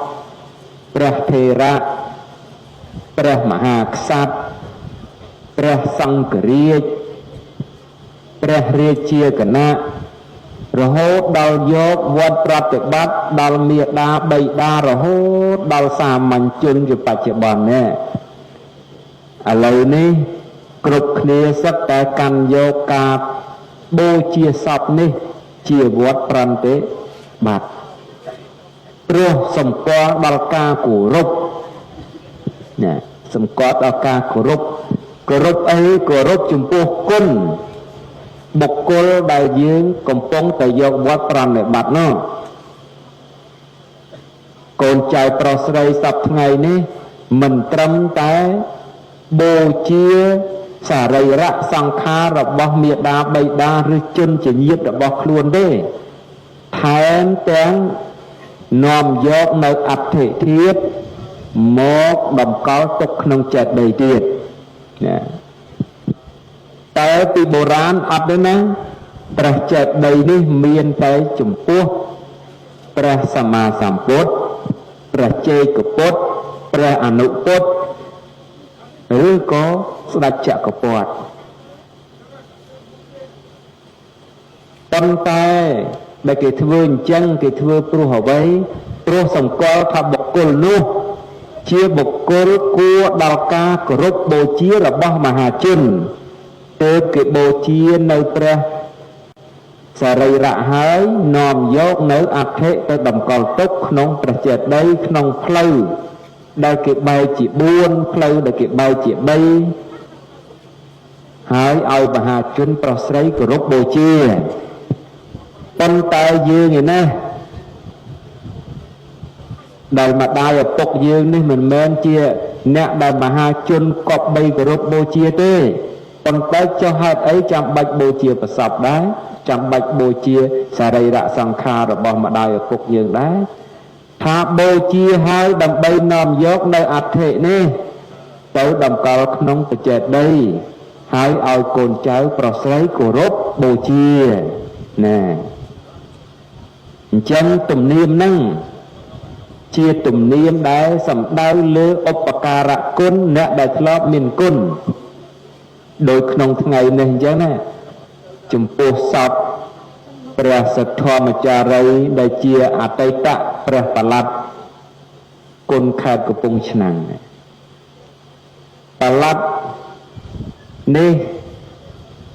ព្រះថេរៈព្រះមហាក្សត្រព្រះសង្ឃរាជព្រះរាជាគណៈរហូតដល់យកវត្តប្រតិបត្តិដល់មេដាបៃតារហូតដល់សាមញ្ញជនជាបច្ចុប្បន្ននេះឥឡូវនេះគ្រប់គ្នាសុទ្ធតែកាន់យកការបូជាសពនេះជាវត្តប្រតិបត្តិព្រោះសម្គាល់ដល់ការគោរពណាសម្គាល់ដល់ការគោរពគោរពអីគោរពចំពោះគុណបុគ្គលដែលយើងកំពុងតែយកវត្តប្រណិប័តនោះកូនចៅប្រុសស្រីសប្តាហ៍ថ្ងៃនេះមិនត្រឹមតែបូជាសរីរៈសង្ខាររបស់មេដាបៃតាឬជនជាញាតិរបស់ខ្លួនទេថែមទាំងនាំយកនៅអដ្ឋិធាតុមកតម្កល់ទុកក្នុងចេតិយទៀតណាតែពីបុរាណអត់ទេណាព្រះចេតិយនេះមានតែចំពោះព្រះសម្មាសម្ពុទ្ធព្រះជ័យកពុទ្ធព្រះអនុពុទ្ធឬក៏ស្ដេចចក្រពត្តិប៉ុន្តែដែលគេធ្វើអញ្ចឹងគេធ្វើព្រោះអ្វីព្រោះសម្គាល់ថាបុគ្គលនោះជាបុគ្គលគួរដល់ការគោរពបូជារបស់មហាជនទើបគេបូជានៅព្រះសរីរៈហើយនាំយកនៅអដ្ឋិទៅតម្កល់ទុកក្នុងព្រះចេតិយក្នុងផ្លូវដែលគេបែកជា4ផ្លូវដែលគេបែកជា3ហើយឲ្យមហាជនប្រុសស្រីគោរពបូជាប៉ុន្តែយើងឯណាដែលម្ដាយឪពុកយើងនេះមិនមែនជាអ្នកដែលមហាជនគប្បីគោរពបូជាទេ ប៉ុន្តែចុះហេតុអីចាំបាច់បូជាប្រសពដែរចាំបាច់បូជាសរីរៈសង្ខាររបស់ម្ដាយឪពុកយើងដែរថាបូជាហើយដើម្បីនាំយកនៅអដ្ឋិនេះទៅតម្កល់ក្នុងបច្ចេតីហើយឲ្យកូនចៅប្រុសស្រីគោរពបូជាណាអញ្ចឹងទំនៀមហ្នឹងជាទំនៀមដែលសំដៅលើឧបការៈគុណអ្នកដែលធ្លាប់មានគុណដោយក្នុងថ្ងៃនេះអញ្ចឹងណាចំពោះសពព្រះសទ្ធម្មចារីដែលជាអតីតព្រះប្រឡាត់គុណខេត្តកំពង់ឆ្នាំងប្រឡាត់នេះ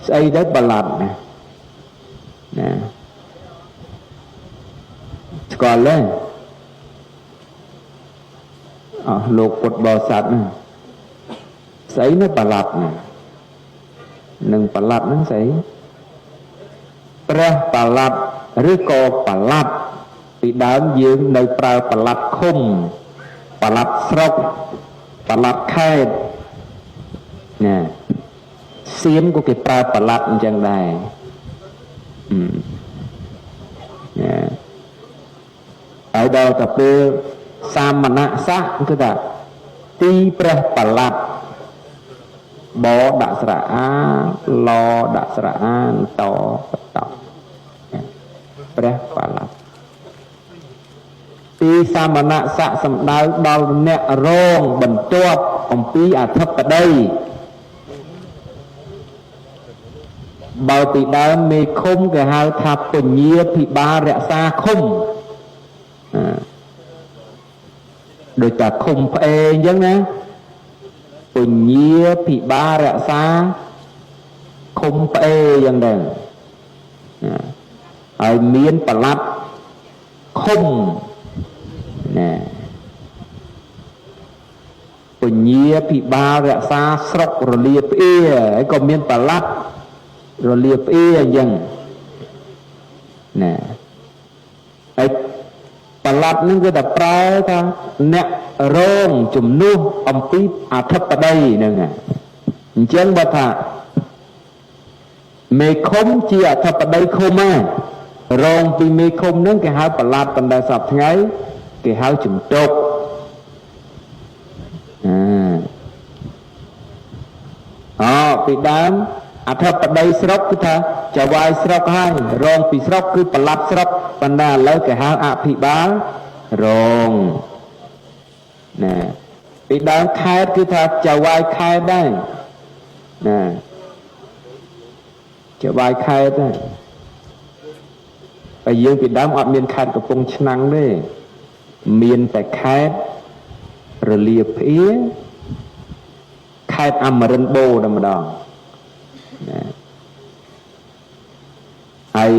ស្អីទៅប្រឡាត់ណាណាស្គាល់ទេអស់លោកពុទ្ធបរិស័ទណាស្អីនៅប្រឡាត់ណានឹងប្រឡាត់ហ្នឹងស្អីព្រះប្រឡាត់ឬក៏ប្រឡាត់ពីដើមយើងនៅប្រើប្រឡាត់ឃុំប្រឡាត់ស្រុកប្រឡាត់ខេត្តណាសៀមក៏គេប្រើប្រឡាត់អញ្ចឹងដែរណាហើយដល់ទៅពេលសាមណស័ក្តិគឺថាទីព្រះប្រឡាត់បដាក់ស្រៈអាលដាក់ស្រៈអាតបតព្រះប្រឡាត់ទីសាមណស័ក្តិសំដៅដល់អ្នករងបន្ទាប់អំពីអធិបតីបើពីដើមមេឃុំគេហៅថាពញាភិបាលរក្សាឃុំដូចតែឃុំផ្អេអញ្ចឹងណាពញាភិបាលរក្សាឃុំផ្អេអញ្ចឹងដែរហើយមានប្រឡាត់ឃុំណាពញាភិបាលរក្សាស្រុករលាផ្អៀហើយក៏មានប្រឡាត់រលាផ្អៀអញ្ចឹងណាហើយប្រឡាត់ហ្នឹងគឺតែប្រែថាអ្នករងជំនួសអំពីអធិបតីហ្នឹងអញ្ចឹងបើថាមេឃុំជាអធិបតីឃុំហ្នឹងរងពីមេឃុំហ្នឹងគេហៅប្រឡាត់ប៉ុន្តែសប្តាហ៍ថ្ងៃគេហៅជំទប់អពីដើមអធិបតីស្រុកគឺថាចៅវាយស្រុកហើយរងពីស្រុកគឺប្រឡាត់ស្រុកប៉ុន្តែឥឡូវគេហៅអភិបាលរងណាពីដើមខេត្តគឺថាចៅវាយខេត្តដែរណាចៅវាយខេត្តដែរតែយើងពីដើមអត់មានខេត្តកំពង់ឆ្នាំងទេមានតែខេត្តរលាផ្អៀខេត្តអមរិនបូរតែម្ដងណាហើយ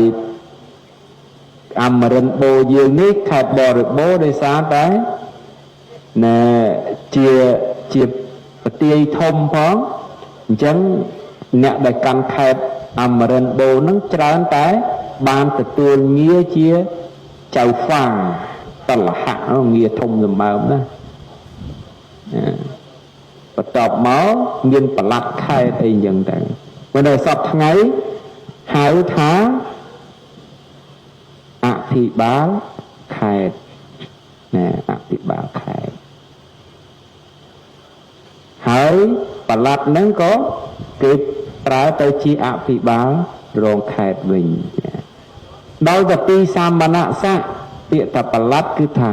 អមរិនបូរយើងនេះខេត្តបរិបូរដោយសារតែណែជាប្រទាយធំផងអញ្ចឹងអ្នកដែលកាន់ខេត្តអមរិនបូរហ្នឹងច្រើនតែបានទទួលងារជាចៅហ្វាងតលហៈងារធំសម្បើមណាបន្ទាប់មកមានប្រឡាត់ខេត្តអីអញ្ចឹងទៅមិនដល់សប្តាហ៍ថ្ងៃហៅថាអភិបាលខេត្តណាអភិបាលខេត្តហើយប្រឡាត់ហ្នឹងក៏គេប្រើទៅជាអភិបាលរងខេត្តវិញដល់ទៅទីសាមណស័ក្តិពាក្យថាប្រឡាត់គឺថា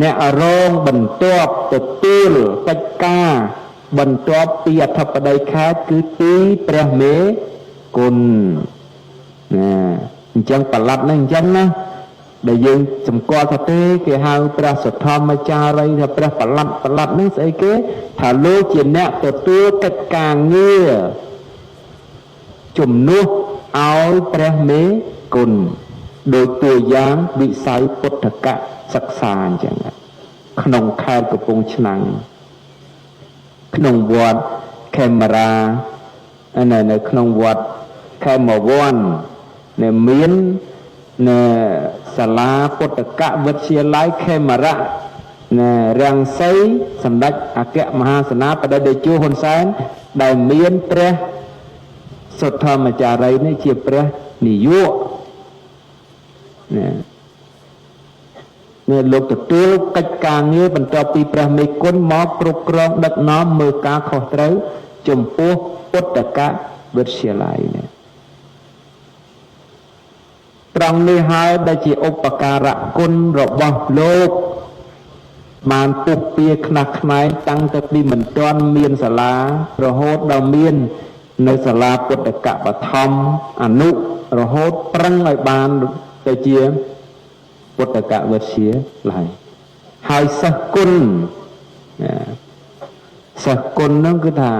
អ្នករងបន្ទាប់ទទួលកិច្ចការបន្ទាប់ពីអធិបតីខេត្តគឺទីព្រះមេគុណណាអញ្ចឹងប្រឡាត់ហ្នឹងអញ្ចឹងណាដែលយើងសម្គាល់ថាទេគេហៅព្រះសទ្ធម្មចារីថាព្រះប្រឡាត់ប្រឡាត់ហ្នឹងស្អីគេថាលោកជាអ្នកទទួលកិច្ចការងារជំនួសឲ្យព្រះមេគុណដោយតួយ៉ាងវិស័យពុទ្ធកសិក្សាអញ្ចឹងក្នុងខេត្តកំពង់ឆ្នាំងក្នុងវត្តខេមរានៅក្នុងវត្តខេមវ័ននៅមាននៅសាលាពុទ្ធកវិទ្យាល័យខេមរៈនៅរាំងសីសម្ដេចអគ្គមហាសេនាបតីតេជោហ៊ុនសែនដែលមានព្រះ សុធម្មចារីនេះជាព្រះនាយកណានេះលោកទទួលកិច្ចការងារបន្ទាប់ពីព្រះមេគុណមកគ្រប់គ្រងដឹកនាំមើលការខុសត្រូវចំពោះពុទ្ធកវិទ្យាល័យនេះត្រង់នេះហើយដែលជាឧបការៈគុណរបស់លោកបានពុះពៀខ្នះខ្នែងតាំងតែពីមិនទាន់មានសាលារហូតដល់មាននៅសាលាពុទ្ធកបឋមអនុរហូតប្រឹងឲ្យបានទៅជាពុទ្ធកវិទ្យាល័យហើយសិស្សគុណសិស្សគុណហ្នឹងគឺថា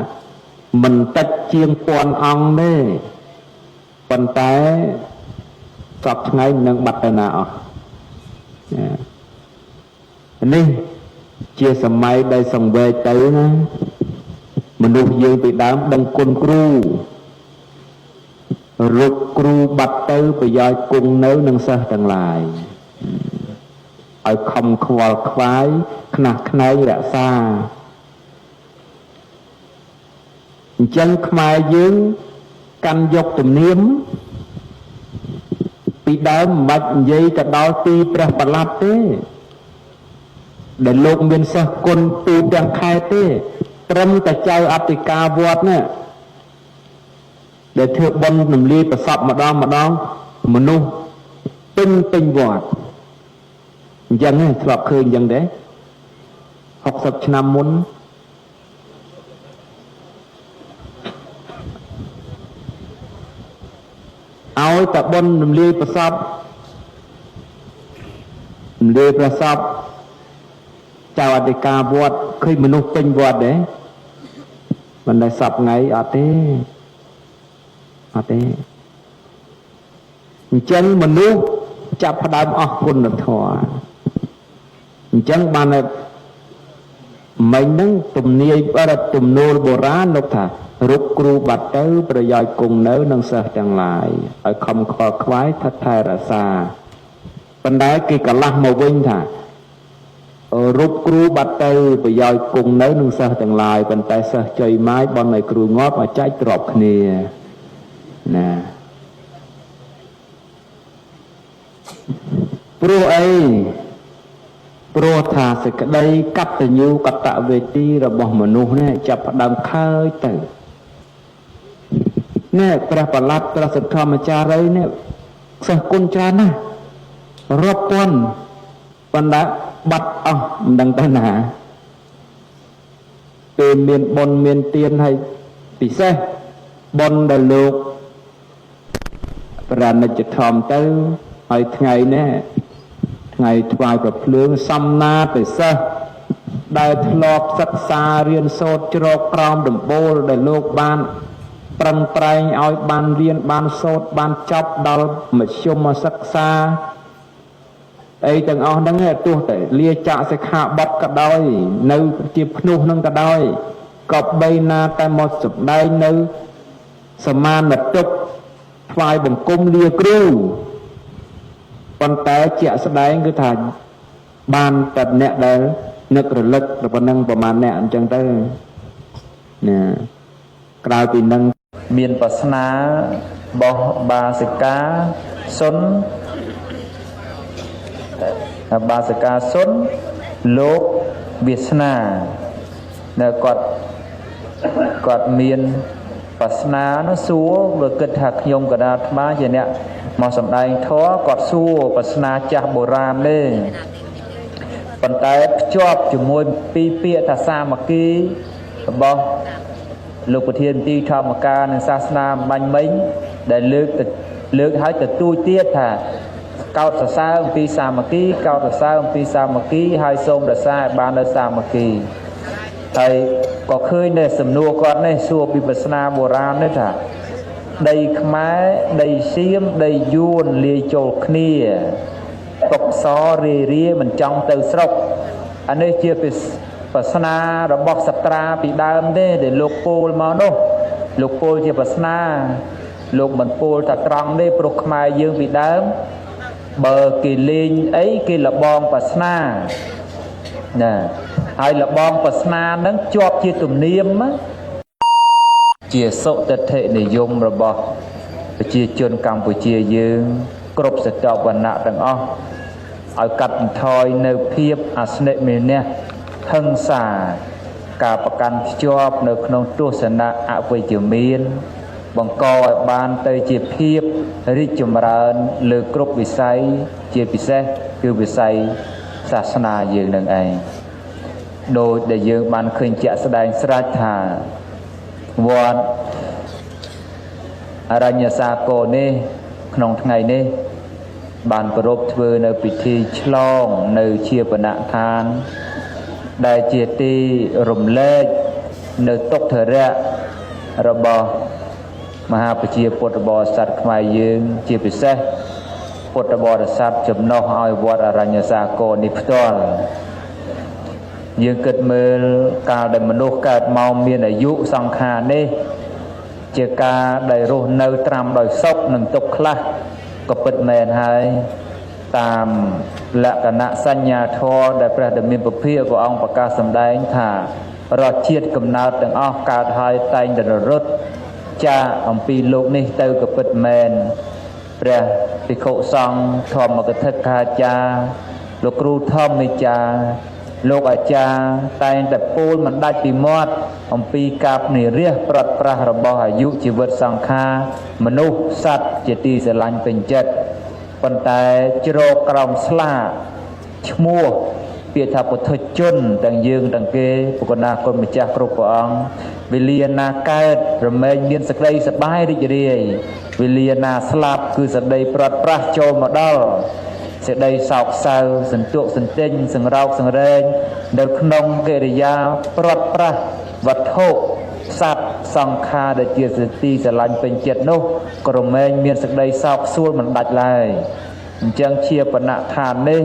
មិនតិចជាងពាន់អង្គទេប៉ុន្តែសពថ្ងៃនឹងបាត់ទៅណាអស់នេះជាសម័យដែលសង្វេគទៅណាមនុស្សយើងពីដើមដឹងគុណគ្រូរុកគ្រូបាត់ទៅប្រយោជន៍គង់នៅនឹងសិស្សទាំងឡាយឲ្យខំខ្វល់ខ្វាយខ្នះខ្នែងរក្សាអញ្ចឹងខ្មែរយើងកាន់យកទំនៀមពីដើមមិនបាច់និយាយទៅដល់ទីព្រះប្រឡាត់ទេដែលលោកមានសិស្សគុណទូទាំងខេត្តទេត្រឹមតែចៅអធិការវត្តនេះដែលធ្វើបុណ្យរំលាយប្រសពម្ដងម្ដងមនុស្សពេញពេញវត្តអញ្ចឹងធ្លាប់ឃើញអញ្ចឹងទេ60ឆ្នាំមុនឲ្យតែបុណ្យរំលាយប្រសពរំលាយប្រសពចៅអធិការវត្តឃើញមនុស្សពេញវត្តទេមិនដែលសពថ្ងៃអត់ទេអត់ទេអញ្ចឹងមនុស្សចាប់ផ្ដើមអស់គុណធម៌អញ្ចឹងបានមិញហ្នឹងទំនាយបរិទំនួលបុរាណលោកថារុកគ្រូបាត់ទៅប្រយោជន៍គង់នៅនឹងសិស្សទាំងឡាយឲ្យខំខ្វល់ខ្វាយថិតថែរក្សាប៉ុន្តែគេកលាស់មកវិញថារូបគ្រូបាត់ទៅប្រយោជន៍គង់នៅនឹងសិស្សទាំងឡាយប៉ុន្តែសិស្សចុយម៉ាយបន់ឲ្យគ្រូងាប់ឲ្យចែកទ្របគ្នាណាព្រោះអីព្រោះថាសេចក្តីកតញ្ញូកតវេទីរបស់មនុស្សនេះចាប់ផ្ដើមខើចទៅនេះព្រះប្រឡាត់ព្រះសទ្ធម្មចារីនេះសិស្សគុណច្រើនណាស់រាប់ពាន់ប៉ុន្តែបាត់អស់មិនដឹងទៅណាពេលមានបុណ្យមានទានហើយពិសេសបុណ្យដែលលោកប្រាណិច្ចធម៌ទៅហើយថ្ងៃនេះថ្ងៃថ្វាយប្រភ្លើងសំណាពិសេសដែលធ្លាប់សិក្សារៀនសូត្រជ្រកក្រោមដំបូលដែលលោកបានប្រឹងប្រែងឲ្យបានរៀនបានសូត្របានចប់ដល់មធ្យមសិក្សាអីទាំងអស់ហ្នឹងទោះតែលាចាកសិក្ខាបទក៏ដោយនៅជាភ្នោះហ្នឹងក៏ដោយក៏បីណាតែមកសម្ដែងនៅសមានទុកថ្វាយបង្គំលាគ្រូប៉ុន្តែជាក់ស្ដែងគឺថាបានតែអ្នកដែលនឹករលឹកតែប៉ុណ្ណឹងប្រហែលអ្នកអញ្ចឹងទៅណាក្រៅពីនឹងមានប្រស្នារបស់បាសិកាសុនបាសិកាសុនលោកវាសនានៅគាត់មានប្រស្នានោះសួរបើគិតថាខ្ញុំកដាលអាត្មាជាអ្នកមកសម្ដែងធម៌គាត់សួរប្រស្នាចាស់បុរាណទេប៉ុន្តែភ្ជាប់ជាមួយពីពាក្យថាសាមគ្គីរបស់លោកប្រធានទីធម្មការនិងសាសនាបាញ់មិញដែលលើកឲ្យទទូចទៀតថាកោតសរសើរអំពីសាមគ្គីកោតសរសើរអំពីសាមគ្គីហើយសូមរក្សាឲ្យបាននូវសាមគ្គីហើយក៏ឃើញនៅសំណួរគាត់នេះសួរពីប្រស្នាបុរាណនេះថាដីខ្មែរដីសៀមដីយួនលាយចូលគ្នាកុកសរាយរាមិនចង់ទៅស្រុកអានេះជាប្រស្នារបស់សត្រាពីដើមទេដែលលោកពោលមកនោះលោកពោលជាប្រស្នាលោកមិនពោលតែត្រង់ទេព្រោះខ្មែរយើងពីដើមបើគេលេងអីគេលបងប្រស្នាណាហើយលបងប្រស្នានឹងជាប់ជាទំនៀម ជាសុទិដ្ឋិនិយមរបស់ប្រជាជនកម្ពុជាយើងគ្រប់ស្រទាប់វណ្ណៈទាំងអស់ឲ្យកាត់បន្ថយនៅភាពអស្និមេនះហិង្សាការប្រកាន់ខ្ជាប់នៅក្នុងទស្សនៈអវិជ្ជមានបង្កឲ្យបានទៅជាភាពរីកចម្រើនលើគ្រប់វិស័យជាពិសេសគឺវិស័យសាសនាយើងនឹងឯងដោយដែលយើងបានឃើញជាក់ស្ដែងស្រេចថាវត្តអរញ្ញសាគរនេះក្នុងថ្ងៃនេះបានប្រារព្ធធ្វើនៅពិធីឆ្លងនៅជាបណដ្ឋានដែលជាទីរំលែកនៅទុក្ខធរៈរបស់មហាប្រជាពុទ្ធបរិស័ទខ្មែរយើងជាពិសេសពុទ្ធបរិស័ទចំណុះឲ្យវត្តអរញ្ញសាគរនេះផ្ទាល់យើងគិតមើលកាលដែលមនុស្សកើតមកមានអាយុសង្ខារនេះជាការដែលរស់នៅត្រាំដោយសុខនិងទុក្ខខ្លះក៏ពិតមែនហើយតាមលក្ខណៈសញ្ញាធម៌ដែលព្រះដ៏មានពុភាព្រះអង្គប្រកាសសម្ដែងថារសជាតិកំណើតទាំងអស់កើតហើយតែងតែរត់ចាកអំពីលោកនេះទៅក៏ពិតមែនព្រះភិក្ខុសង្ឃធម្មកថាកាចារ្យលោកគ្រូធម្មិចារលោកអាចារ្យតែងតែពោលមិនដាច់ពីមាត់អំពីការនិរាសប្រត់ប្រាស់របស់អាយុជីវិតសង្ខារមនុស្សសត្វជាទីស្រឡាញ់ពេញចិត្តប៉ុន្តែជ្រកក្រោមស្លាកឈ្មោះពាក្យថាពុទ្ធជនទាំងយើងទាំងគេពុកណាគុណម្ចាស់គ្រប់ព្រះអង្គវេលាណាកើតរមែងមានសក្តីសប្បាយរីករាយវេលាណាស្លាប់គឺសក្តីប្រត់ប្រាស់ចូលមកដល់សេចក្តីសោកសៅសន្ទុកសន្ទិញសង្រោកសង្រេងនៅក្នុងកិរិយាប្រត់ប្រាស់វត្ថុសត្វសង្ខារដែលជាសទីស្រឡាញ់ពេញចិត្តនោះក៏រមែងមានសេចក្តីសោកសួលមិនដាច់ឡើយអញ្ចឹងជាបណដ្ឋាននេះ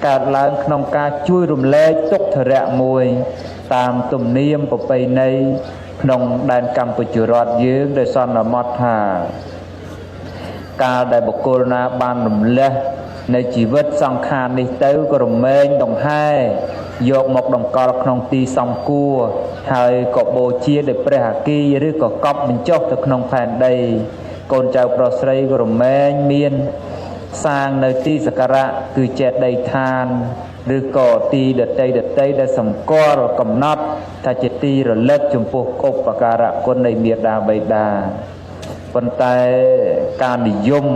កើតឡើងក្នុងការជួយរំលែកទុក្ខធរៈមួយតាមទំនៀមប្រពៃណីក្នុងដែនកម្ពុជារដ្ឋយើងដោយសន្មត់ថាកាលដែលបុគ្គលណាបានរំលះនៅជីវិតសង្ខារនេះទៅក៏រមែងដង្ហែយកមកតម្កល់ក្នុងទីសំគួរហើយក៏បូជាដោយព្រះអគីឬក៏កប់បញ្ចុះទៅក្នុងផែនដីកូនចៅប្រុសស្រីក៏រមែងមានសាងនៅទីសក្ការៈគឺចេតិយដ្ឋានឬក៏ទីដតីដតីដែលសម្គាល់កំណត់ថាជាទីរលឹកចំពោះឧបការៈគុណនៃមេដាបិតាប៉ុន្តែការនិយម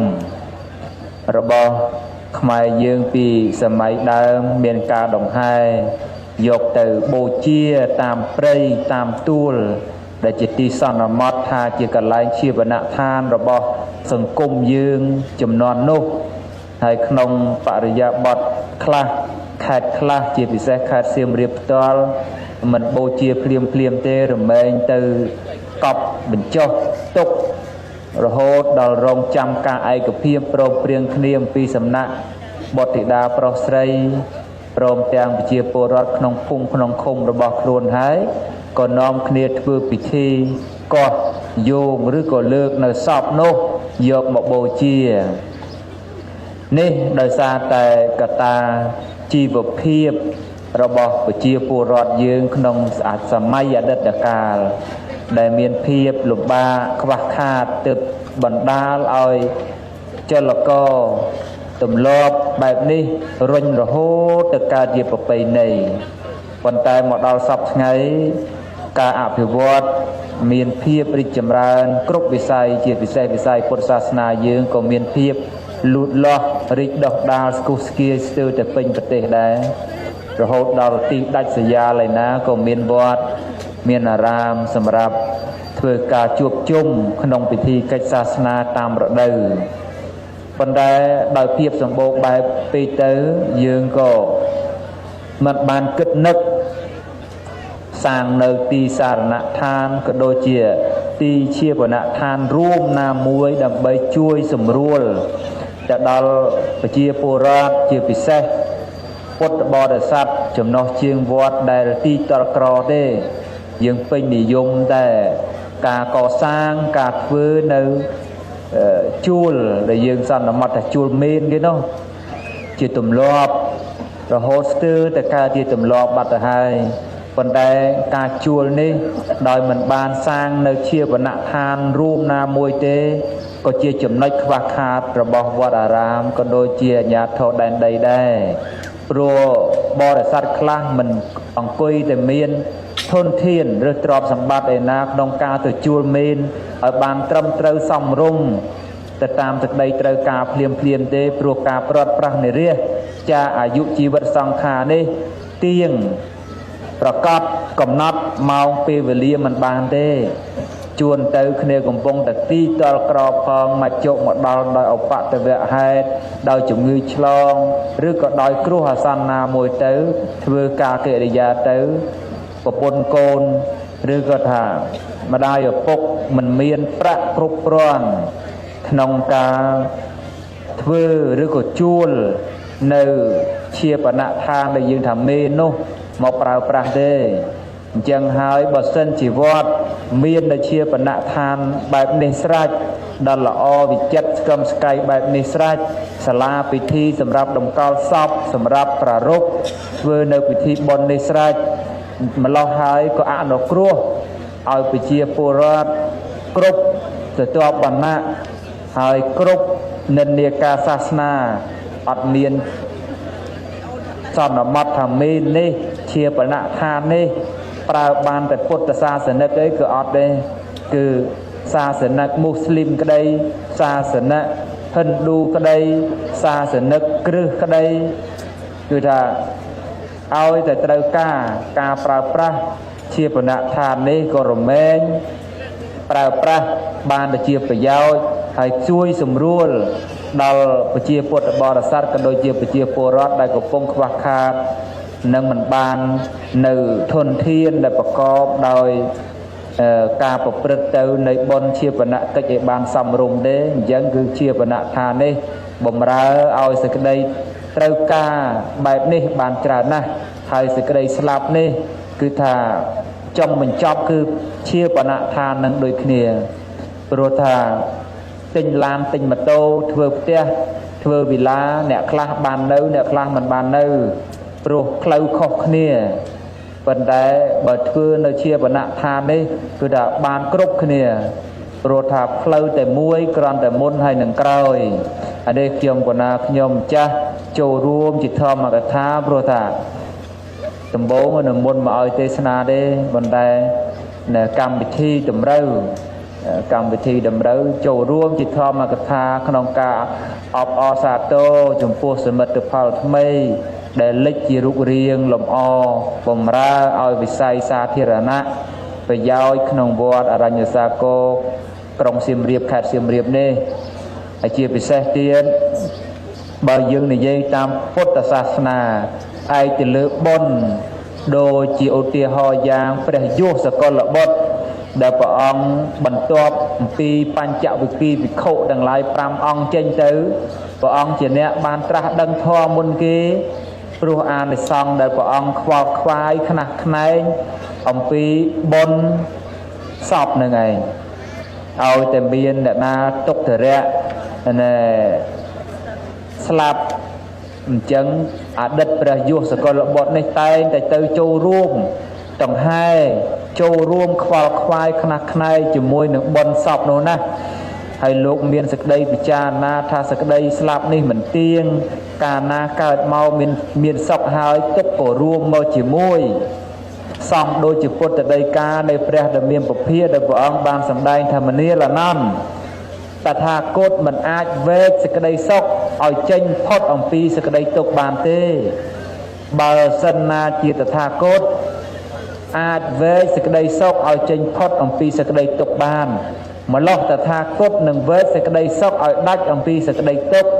របស់ខ្មែរយើងពីសម័យដើមមានការដង្ហែយកទៅបូជាតាមព្រៃតាមទួលដែលជាទីសន្មត់ថាជាកន្លែងជីវដ្ឋានរបស់សង្គមយើងចំនួននោះហើយក្នុងបរិយាបថខ្លះខេត្តខ្លះជាពិសេសខេត្តសៀមរាបផ្ទាល់មិនបូជាភ្លាមភ្លាមទេរមែងទៅកប់បញ្ចុះទុករហូតដល់រងចាំការឯកភាពព្រមព្រៀងគ្នាអំពីសំណាក់បុត្រធីតាប្រុសស្រីព្រមទាំងប្រជាពលរដ្ឋក្នុងភូមិក្នុងឃុំរបស់ខ្លួនហើយក៏នាំគ្នាធ្វើពិធីកោះយោងឬក៏លើកនៅសពនោះយកមកបូជានេះដោយសារតែកត្តាជីវភាពរបស់ប្រជាពលរដ្ឋយើងក្នុងសម័យអតីតកាលដែលមានភាពលំបាកខ្វះខាតទើបបណ្ដាលឲ្យចលករទម្លាប់បែបនេះរុញរហូតទៅកើតជាប្រពៃណីប៉ុន្តែមកដល់សព្វថ្ងៃការអភិវឌ្ឍមានភាពរីកចម្រើនគ្រប់វិស័យជាពិសេសវិស័យពុទ្ធសាសនាយើងក៏មានភាពលូតលាស់រីកដុះដាលស្គុះស្គាយស្ទើរតែពេញប្រទេសដែររហូតដល់ទីដាច់ស្រយាលឯណាក៏មានវត្តមានអារាមសម្រាប់ធ្វើការជួបជុំក្នុងពិធីកិច្ចសាសនាតាមរដូវប៉ុន្តែដោយភាពសម្បូរបែបពេកទៅយើងក៏មិនបានគិតនឹកសាងនៅទីសារណដ្ឋានក៏ដូចជាទីជាបណដ្ឋានរួមណាមួយដើម្បីជួយសម្រួលទៅដល់ប្រជាពលរដ្ឋជាពិសេសពុទ្ធបរិស័ទចំណុះជាងវត្តដែលទីតល់ក្រទេយើងពេញនិយមតែការកសាងការធ្វើនៅជួលដែលយើងសន្មត់ថាជួលមេនគេនោះជាទម្លាប់រហូតស្ទើរតែកើតជាទម្លាប់បាត់ទៅហើយ ប៉ុន្តែការជួលនេះដោយមិនបានសាងនៅជាវណឋានរួមណាមួយទេក៏ជាចំណុចខ្វះខាតរបស់វត្តអារាមក៏ដូចជាអាជ្ញាធរដែនដីដែរព្រោះបរិស័ទខ្លះមិនអង្គុយតែមានធនធានឬទ្រព្យសម្បត្តិឯណាក្នុងការទៅជួលមេនឲ្យបានត្រឹមត្រូវសមរម្យទៅតាមសេចក្តីត្រូវការភ្លាមភ្លាមទេព្រោះការព្រាត់ប្រាសនិរាសចាអាយុជីវិតសង្ខារនេះទៀងប្រកបកំណត់ម៉ោងពេលវេលាមិនបានទេជួនទៅគ្នាកំពុងតែទីតល់ក្រផងមកជោគមកដល់ដោយអបតវៈហេតុដោយជំងឺឆ្លងឬក៏ដោយគ្រោះអាសន្នណាមួយទៅធ្វើការកិរិយាទៅប្រពន្ធកូនឬក៏ថាម្ដាយឪពុកមិនមានប្រាក់គ្រប់គ្រាន់ក្នុងការធ្វើឬក៏ជួលនៅជាបណដ្ឋានដែលយើងថាមេនោះមកប្រើប្រាស់ទេអញ្ចឹងហើយបើសិនជាវត្តមាននៅជាបណដ្ឋានបែបនេះស្រេចដល់ល្អវិចិត្រស្កឹមស្កៃបែបនេះស្រេចសាលាពិធីសម្រាប់តម្កល់សពសម្រាប់ប្រារព្ធធ្វើនៅពិធីបុណ្យនេះស្រេចម្លោះហើយក៏អនុគ្រោះឲ្យប្រជាពលរដ្ឋគ្រប់ទៅទបវណ្ណៈហើយគ្រប់និន្នាការសាសនាអត់មានសន្មត់ថាមេនេះជាបណដ្ឋាននេះប្រើបានតែពុទ្ធសាសនិកអីគឺអត់ទេគឺសាសនិកមូស្លីមក្តីសាសនិកហិណ្ឌូក្តីសាសនិកគ្រឹះក្តីគឺថាឲ្យតែត្រូវការប្រើប្រាស់ជាបណដ្ឋាននេះក៏រមែងប្រើប្រាស់បានទៅជាប្រយោជន៍ហើយជួយសម្រួលដល់ប្រជាពុទ្ធបរិស័ទក៏ដូចជាប្រជាពលរដ្ឋដែលកំពុងខ្វះខាតនិងមិនបាននៅធនធានដែលប្រកបដោយការប្រព្រឹត្តទៅនៃបុណ្យជាបណកិច្ចឲ្យបានសមរម្យទេអញ្ចឹងគឺជាបណដ្ឋាននេះបំរើឲ្យសេចក្តីត្រូវការបែបនេះបានច្រើនណាស់ហើយសេចក្តីស្លាប់នេះគឺថាចុងបញ្ចប់គឺជាបណដ្ឋាននឹងដូចគ្នាព្រោះថាទិញឡានទិញម៉ូតូធ្វើផ្ទះធ្វើវិឡាអ្នកខ្លះបាននៅអ្នកខ្លះមិនបាននៅព្រោះផ្លូវខុសគ្នាប៉ុន្តែបើធ្វើនៅជាបណដ្ឋាននេះគឺថាបានគ្រប់គ្នាព្រោះថាផ្លូវតែមួយគ្រាន់តែមុនហើយនឹងក្រោយអានេះខ្ញុំកណាខ្ញុំម្ចាស់ចូលរួមជាធម្មកថាព្រោះថាដំបូងនៅមុនមកឲ្យទេសនាទេប៉ុន្តែនៅកម្មវិធីតម្រូវកម្មវិធីតម្រូវចូលរួមជាធម្មកថាក្នុងការអបអរសាទរចំពោះសមិទ្ធផលថ្មីដែលលេចជារូបរាងលម្អបំរើឲ្យវិស័យសាធារណៈប្រយោជន៍ក្នុងវត្តអរញ្ញសាគរក្រុងសៀមរាបខេត្តសៀមរាបនេះហើយជាពិសេសទៀតបើយើងនិយាយតាមពុទ្ធសាសនាឯកទៅលើបុណ្យដូចជាឧទាហរណ៍យ៉ាងព្រះយុសកលបុត្រដែលព្រះអង្គបន្ទាប់អំពីបញ្ចវិគីភិក្ខុទាំងឡាយ5អង្គចេញទៅព្រះអង្គជាអ្នកបានត្រាស់ដឹងធម៌មុនគេព្រោះអានិសង្សដែលព្រះអង្គខ្វល់ខ្វាយខ្នះខ្នែងអំពីបុណ្យសពនឹងឯងឲ្យតែមានអ្នកណាទុក្ខរៈណែស្លាប់អញ្ចឹងអតីតព្រះយុសកលបុត្រនេះតែងតែទៅចូលរួមដង្ហែចូលរួមខ្វល់ខ្វាយខ្នះខ្នែងជាមួយនឹងបុណ្យសពនោះណាហើយលោកមានសេចក្តីពិចារណាថាសេចក្តីស្លាប់នេះមិនទៀងកាលណាកើតមកមានសុខហើយទុក្ខក៏រួមមកជាមួយសំដូចជាពុទ្ធដីកានៃព្រះដ៏មានពភាដែលព្រះអង្គបានសម្ដែងថាមនាលអនន្តតថាគតមិនអាចវែកសេចក្តីសុខឲ្យចេញផុតអំពីសេចក្តីទុក្ខបានទេបើសិនណាជាតថាគតអាចវែកសេចក្តីសុខឲ្យចេញផុតអំពីសេចក្តីទុក្ខបានម្លោះតថាគតនឹងវែកសេចក្តីសុខឲ្យដាច់អំពីសេចក្តីទុក្ខ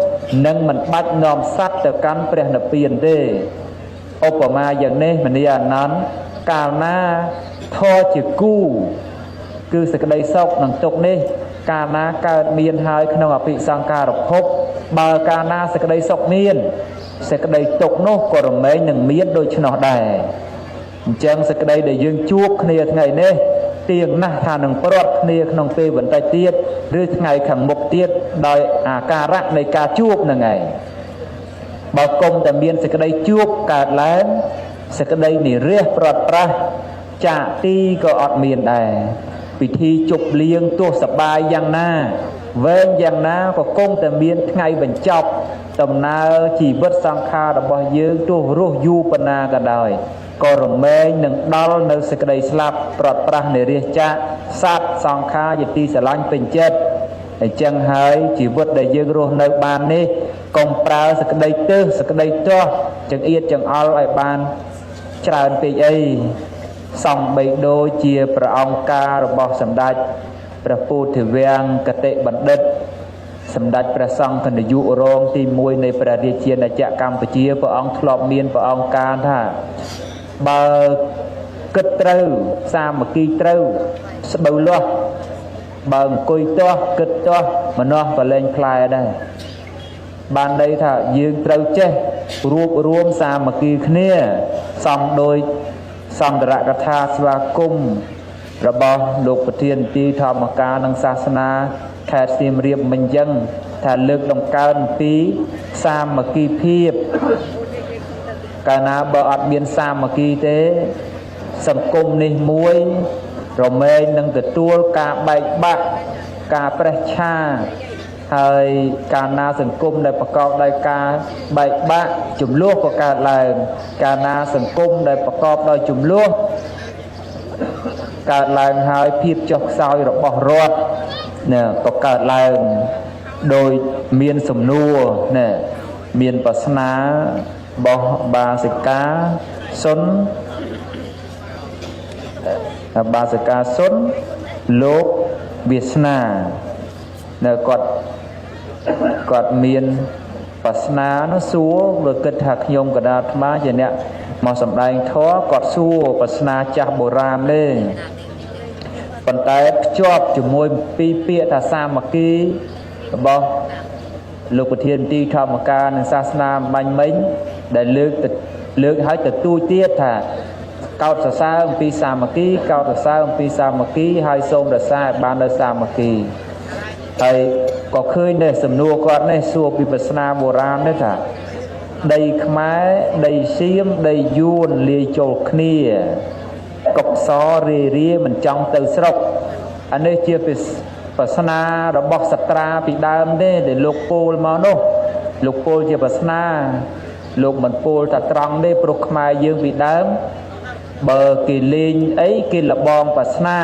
និងមិនបាច់នាំសត្វទៅកាន់ព្រះនិព្វានទេឧបមាយ៉ាងនេះមនាអនន្តកាលណាធរជាគូគឺសេចក្តីសុខនិងទុក្ខនេះកាលណាកើតមានហើយក្នុងអភិសង្ខារភពបើកាលណាសេចក្តីសុខមានសេចក្តីទុក្ខនោះក៏រមែងនឹងមានដូច្នោះដែរអញ្ចឹងសេចក្តីដែលយើងជួបគ្នាថ្ងៃនេះទៀងណាស់ថានឹងព្រាត់គ្នាក្នុងពេលបន្តិចទៀតឬថ្ងៃខាងមុខទៀតដោយអាការៈនៃការជួបនឹងឯងបើគុំតែមានសេចក្តីជួបកើតឡើង សេចក្តីនិរះប្រត់ប្រាស់ចាកទីក៏អត់មានដែរពិធីជប់លៀងទោះសបាយយ៉ាងណាវែងយ៉ាងណាក៏គង់តែមានថ្ងៃបញ្ចប់ដំណើរជីវិតសង្ខាររបស់យើងទោះរស់យូរប៉ុណ្ណាក៏ដោយក៏រមែងនឹងដល់នៅសេចក្តីស្លាប់ប្រត់ប្រាស់និរះចាកសត្វសង្ខារជាទីស្រឡាញ់ពេញចិត្តអញ្ចឹងហើយជីវិតដែលយើងរស់នៅបាននេះកុំប្រើសេចក្តីទើសសេចក្តីទាស់ចង្អៀតចង្អល់ឲ្យបានច្រើនពេកអីសំបីដូចជាព្រះអង្គការរបស់សម្ដេចព្រះពោធិវាំងគតិបណ្ឌិតសម្ដេចព្រះសង្ឃនាយករងទី1នៃព្រះរាជាណាចក្រកម្ពុជាព្រះអង្គធ្លាប់មានព្រះអង្គការថាបើគិតត្រូវសាមគ្គីត្រូវស្បូវលាស់បើអង្គុយទាស់គិតទាស់ម្នាស់ក៏លែងផ្លែដែរបានន័យថាយើងត្រូវចេះរួបរួមសាមគ្គីគ្នាសំដោយសន្តរកថាស្វាគមន៍របស់លោកប្រធានទីធម្មការនិងសាសនាខេត្តសៀមរាបមិញចឹងថាលើកដំកើងពីសាមគ្គីភាពកាលណាបើអត់មានសាមគ្គីទេសង្គមនេះមួយរមែងនឹងទទួលការបែកបាក់ការប្រេះឆាហើយកាលណាសង្គមដែលប្រកបដោយការបែកបាក់ចំនួនក៏កើតឡើងកាលណាសង្គមដែលប្រកបដោយចំនួនកើតឡើងហើយភាពចុះខ្សោយរបស់រដ្ឋណាក៏កើតឡើងដោយមានសំណួរណាមានប្រស្នារបស់បាសិកាសុនបាសិកាសុនលោកវាសនានៅគាត់មានប្រស្នានោះសួរបើគិតថាខ្ញុំកដាអាត្មាជាអ្នកមកសម្ដែងធម៌គាត់សួរប្រស្នាចាស់បុរាណទេប៉ុន្តែភ្ជាប់ជាមួយពីពាក្យថាសាមគ្គីរបស់លោកប្រធានទីធម្មការនិងសាសនាបាញ់មិញដែលលើកឲ្យទទូចទៀតថាកោតសរសើរអំពីសាមគ្គីកោតសរសើរអំពីសាមគ្គីហើយសូមរក្សាឲ្យបានដោយសាមគ្គីហើយក៏ឃើញដែរសំណួរគាត់នេះសួរពីប្រស្នាបុរាណនេះថាដីខ្មែរដីសៀមដីយួនលាយចូលគ្នាកុកសរារាមិនចង់ទៅស្រុកអានេះជាប្រស្នារបស់សត្រាពីដើមទេដែលលោកពោលមកនោះលោកពោលជាប្រស្នាលោកមិនពោលតែត្រង់ទេព្រោះខ្មែរយើងពីដើមបើគេលេងអីគេលបងប្រស្នា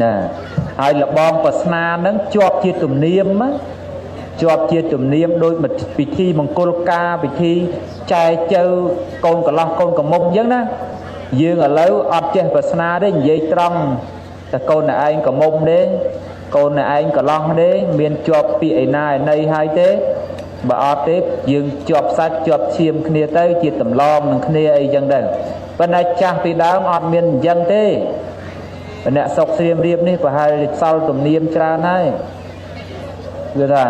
ណាហើយលបងប្រស្នានឹងជាប់ជាទំនៀមជាប់ជាទំនៀមដូចពិធីមង្គលការពិធីចែចៅកូនកន្លោះកូនកំមុំអញ្ចឹងណាយើងឥឡូវអត់ចេះប្រស្នាទេនិយាយត្រង់តែកូនអ្នកឯងកំមុំទេកូនអ្នកឯងកន្លោះទេមានជាប់ពាក្យឯណាឯណីហើយទេបើអត់ទេយើងជាប់សាច់ជាប់ឈាមគ្នាទៅជាតម្លងនឹងគ្នាអីចឹងទៅប៉ុន្តែចាស់ពីដើមអត់មានអញ្ចឹងទេអ្នកសុកស្រៀមរៀបនេះប្រហែលសល់ទំនៀមច្រើនហើយគឺថា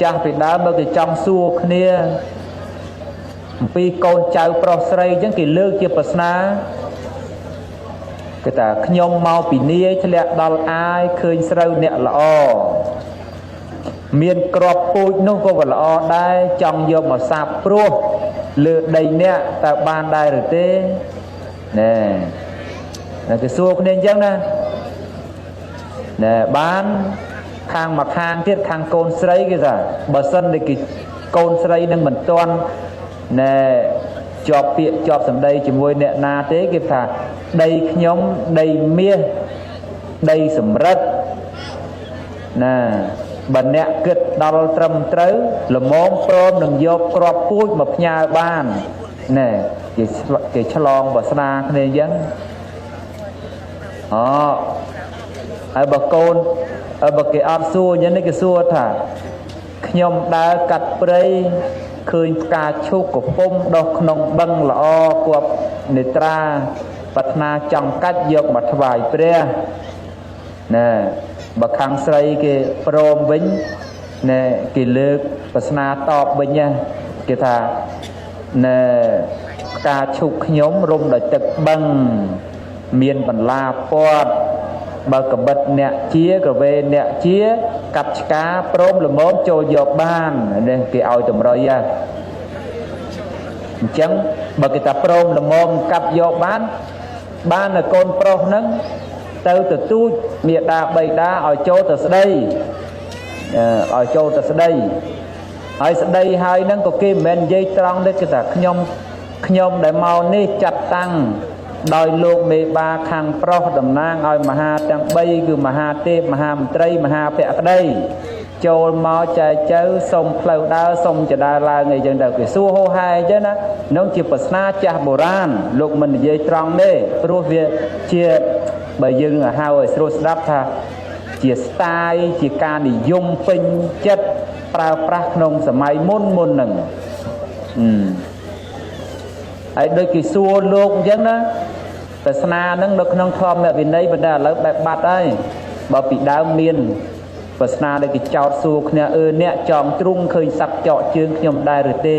ចាស់ពីដើមបើគេចង់សួរគ្នាអំពីកូនចៅប្រុសស្រីអញ្ចឹងគេលើកជាប្រស្នាគេថាខ្ញុំមកពីនាយធ្លាក់ដល់អាយឃើញស្រូវអ្នកល្អមានក្របពូជនោះក៏ល្អដែរចង់យកមកសាបព្រោះលើដីអ្នកតើបានដែរឬទេណែគេសួរគ្នាអញ្ចឹងណាណែបានខាងមកខាងទៀតខាងកូនស្រីគេថាបើសិនតែគេកូនស្រីនឹងមិនទាន់ណែជាប់ពាក្យជាប់សម្ដីជាមួយអ្នកណាទេគេថាដីខ្ញុំដីមាសដីសំរិទ្ធណាបើអ្នកគិតដល់ត្រឹមត្រូវល្មមព្រមនឹងយកក្របពូជមកផ្ញើបានណែគេឆ្លងវាសនាគ្នាអញ្ចឹងអូហើយបើកូនបើគេអត់សួរអញ្ចឹងនេះគេសួរថាខ្ញុំដើរកាត់ព្រៃឃើញផ្កាឈូកកំពុំដុះក្នុងបឹងល្អគប់នេត្រាប្រាថ្នាចង់កាច់យកមកថ្វាយព្រះណែបើខាងស្រីគេព្រមវិញណែគេលើកប្រស្នាតបវិញណាគេថាណែផ្កាឈូកខ្ញុំរុំដោយទឹកបឹងមានបន្លាពតបើកបិតអ្នកជាក្រវេអ្នកជាកាប់ឆ្កាព្រមល្មមចូលយកបាននេះគេឲ្យតម្រុយហ៎ អញ្ចឹងបើគេថាព្រមល្មមកាប់យកបានបាននៅកូនប្រុសហ្នឹងទៅទទូចមេដាបៃតាឲ្យចូលទៅស្ដីឲ្យចូលទៅស្ដីហើយស្ដីហើយហ្នឹងក៏គេមិនមែននិយាយត្រង់ទេគឺថាខ្ញុំដែលមកនេះចាត់តាំងដោយលោកមេបាខាងប្រុសតំណាងឲ្យមហាទាំង3គឺមហាទេពមហាមន្ត្រីមហាភក្តីចូលមកចែកចៅសុំផ្លូវដើរសុំចដើរឡើងអីចឹងទៅគេសួរហោហែអញ្ចឹងណានោះជាប្រស្នាចាស់បុរាណលោកមិននិយាយត្រង់ទេព្រោះវាជាបើយើងហៅឲ្យស្រួលស្ដាប់ថាជាស្ទាយជាការនិយមពេញចិត្តប្រើប្រាស់ក្នុងសម័យមុនហ្នឹងហើយដូចគេសួរលោកអញ្ចឹងណាសាសនាហ្នឹងនៅក្នុងធម៌វិន័យប៉ុន្តែឥឡូវបែបបាត់ហើយបើពីដើមមានសាសនាដែលគេចោតសួរគ្នាអ្នកចងទ្រុងឃើញសត្វចកជើងខ្ញុំដែរឬទេ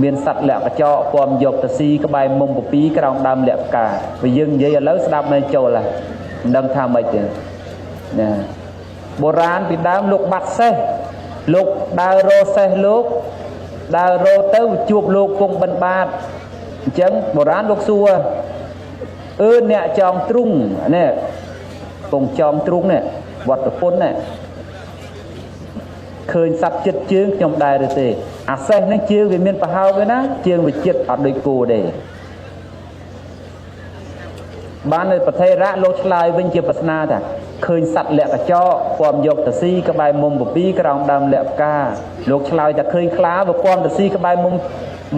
មានសត្វលាក់កញ្ចក់ពំយកទៅស៊ីក្បែរមុំពពីក្រោមដើមលាក់ផ្កាបើយើងនិយាយឥឡូវស្ដាប់មិនចូលហ่ะមិនដឹងថាម៉េចទេណាបុរាណពីដើមលោកបាត់សេះលោកដើររកសេះលោកដើររកទៅជួបលោកគង់បិណ្ឌបាតអញ្ចឹងបុរាណលោកសួរអ្នកចងទ្រុងនេះគង់ចងទ្រុងនេះវត្តប្រពន្ធនេះឃើញសត្វចិត្តជើងខ្ញុំដែរឬទេអាសេះនេះជើងវាមានប្រហោងឯណាជើងវាចិត្តអត់ដូចគោទេបាននៅប្រធេរៈលោកឆ្លើយវិញជាប្រស្នាថាឃើញសត្វលាក់កញ្ចក់ពំយកទៅស៊ីក្បែរមុំពពីក្រោមដើមលាក់ផ្កាលោកឆ្លើយថាឃើញខ្លាវាពំទៅស៊ីក្បែរ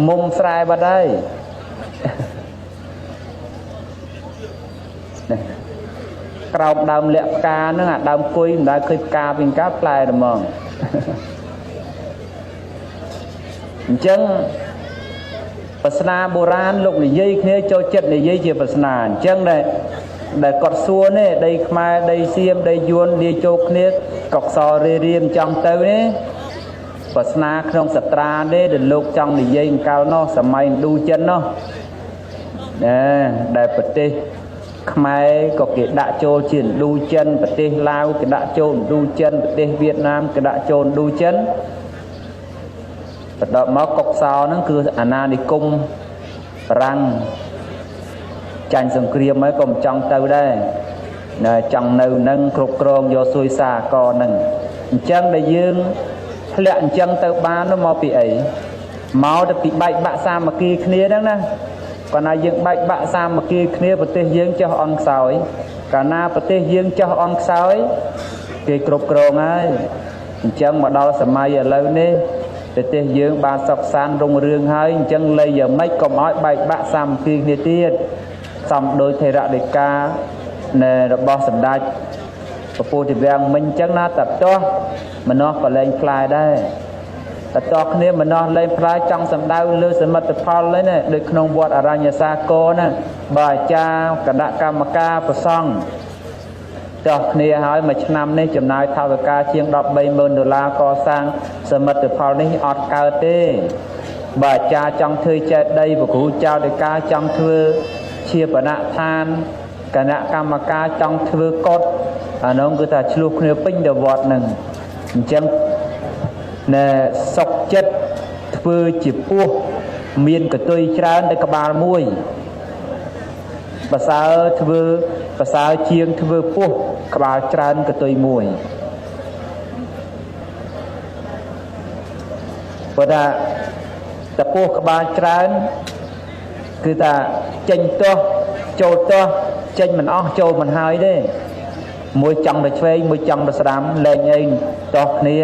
មុំស្រែបាត់ហើយក្រោមដើមលាក់ផ្កាហ្នឹងអាដើមគុយមិនដែលឃើញផ្កាពីកាផ្លែហ្មងអញ្ចឹងសាសនាបុរាណលោកនិយាយគ្នាចូលចិត្តនិយាយជាសាសនាអញ្ចឹងដែលគាត់សួរនេះដីខ្មែរដីសៀមដីយួនលាចូលគ្នាកុកសរេរៀមចង់ទៅនេះសាសនាក្នុងសត្រានេះដែលលោកចង់និយាយកាលនោះសម័យឥណ្ឌូចិននោះណែដែលប្រទេសខ្មែរក៏គេដាក់ចូលជាឥណ្ឌូចិនប្រទេសឡាវគេដាក់ចូលឥណ្ឌូចិនប្រទេសវៀតណាមគេដាក់ចូលឥណ្ឌូចិនបន្ទាប់មកកុកសោហ្នឹងគឺអាណានិគមបារាំងចាញ់សង្គ្រាមហើយក៏មិនចង់ទៅដែរណែចង់នៅនឹងគ្រប់គ្រងយកស៊ុយសាកហ្នឹងអញ្ចឹងដែលយើងធ្លាក់អញ្ចឹងទៅបាននោះមកពីអីមកទៅពីបែកបាក់សាមគ្គីគ្នាហ្នឹងណាកាលណាយើងបែកបាក់សាមគ្គីគ្នាប្រទេសយើងចុះអន់ខ្សោយកាលណាប្រទេសយើងចុះអន់ខ្សោយគេគ្រប់គ្រងហើយអញ្ចឹងមកដល់សម័យឥឡូវនេះប្រទេសយើងបានសុខសាន្តរុងរឿងហើយអញ្ចឹងលៃយ៉ាងម៉េចកុំឲ្យបែកបាក់សាមគ្គីគ្នាទៀតសំដោយថេរដីកានៅរបស់សម្ដេចពពោធិវាំងមិញអញ្ចឹងណាតតោះម្នាស់ក៏លែងផ្លែដែរតតោះគ្នាម្នាស់លែងផ្លែចង់សម្ដៅលើសមិទ្ធផលហ្នឹងណាដូចក្នុងវត្តអរញ្ញសាគរណាបើអាចារ្យគណៈកម្មការប្រសង់តោះគ្នាហើយមួយឆ្នាំនេះចំណាយថវិកាជាង130,000ដុល្លារកសាងសមិទ្ធផលនេះអត់កើតទេបើអាចារ្យចង់ធ្វើចេតិយព្រះគ្រូចៅដីកាចង់ធ្វើជាបណដ្ឋានគណៈកម្មការចង់ធ្វើកុដអានោះគឺថាឆ្លោះគ្នាពេញទៅវត្តហ្នឹងអញ្ចឹងណែសុកចិត្តធ្វើជាពោះមានកតុយច្រើនតែក្បាលមួយប្រសើរធ្វើប្រសើរជាងធ្វើពោះក្បាលច្រើនកតុយមួយព្រោះថាតពោះក្បាលច្រើនគឺថាចេញទាស់ចូលទាស់ចេញមិនអស់ចូលមិនហើយទេមួយចង់ទៅឆ្វេងមួយចង់ទៅស្ដាំលែងអីទាស់គ្នា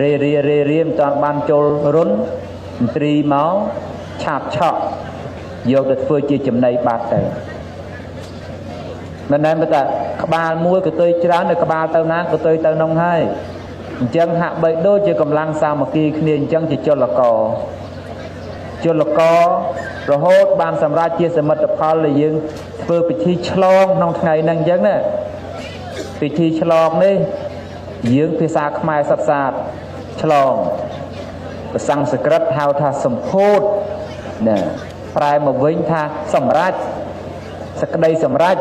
រេរារេរាមិនតាន់បានចូលរុនមន្ត្រីមកឆាបឆក់យកទៅធ្វើជាចំណីបាត់ទៅមិនមែនថាក្បាលមួយកតុយច្រើននៅក្បាលទៅណាកតុយទៅនោះហើយអញ្ចឹងហាក់បីដូចជាកម្លាំងសាមគ្គីគ្នាអញ្ចឹងជាចលករចលកររហូតបានសម្រេចជាសមិទ្ធផលដែលយើងធ្វើពិធីឆ្លងក្នុងថ្ងៃហ្នឹងអញ្ចឹងណាពិធីឆ្លងនេះយើងភាសាខ្មែរសុទ្ធសាធឆ្លងភាសាសំស្ក្រឹតហៅថាសម្ពោធណាប្រែមកវិញថាសម្រេចសក្តីសម្រេច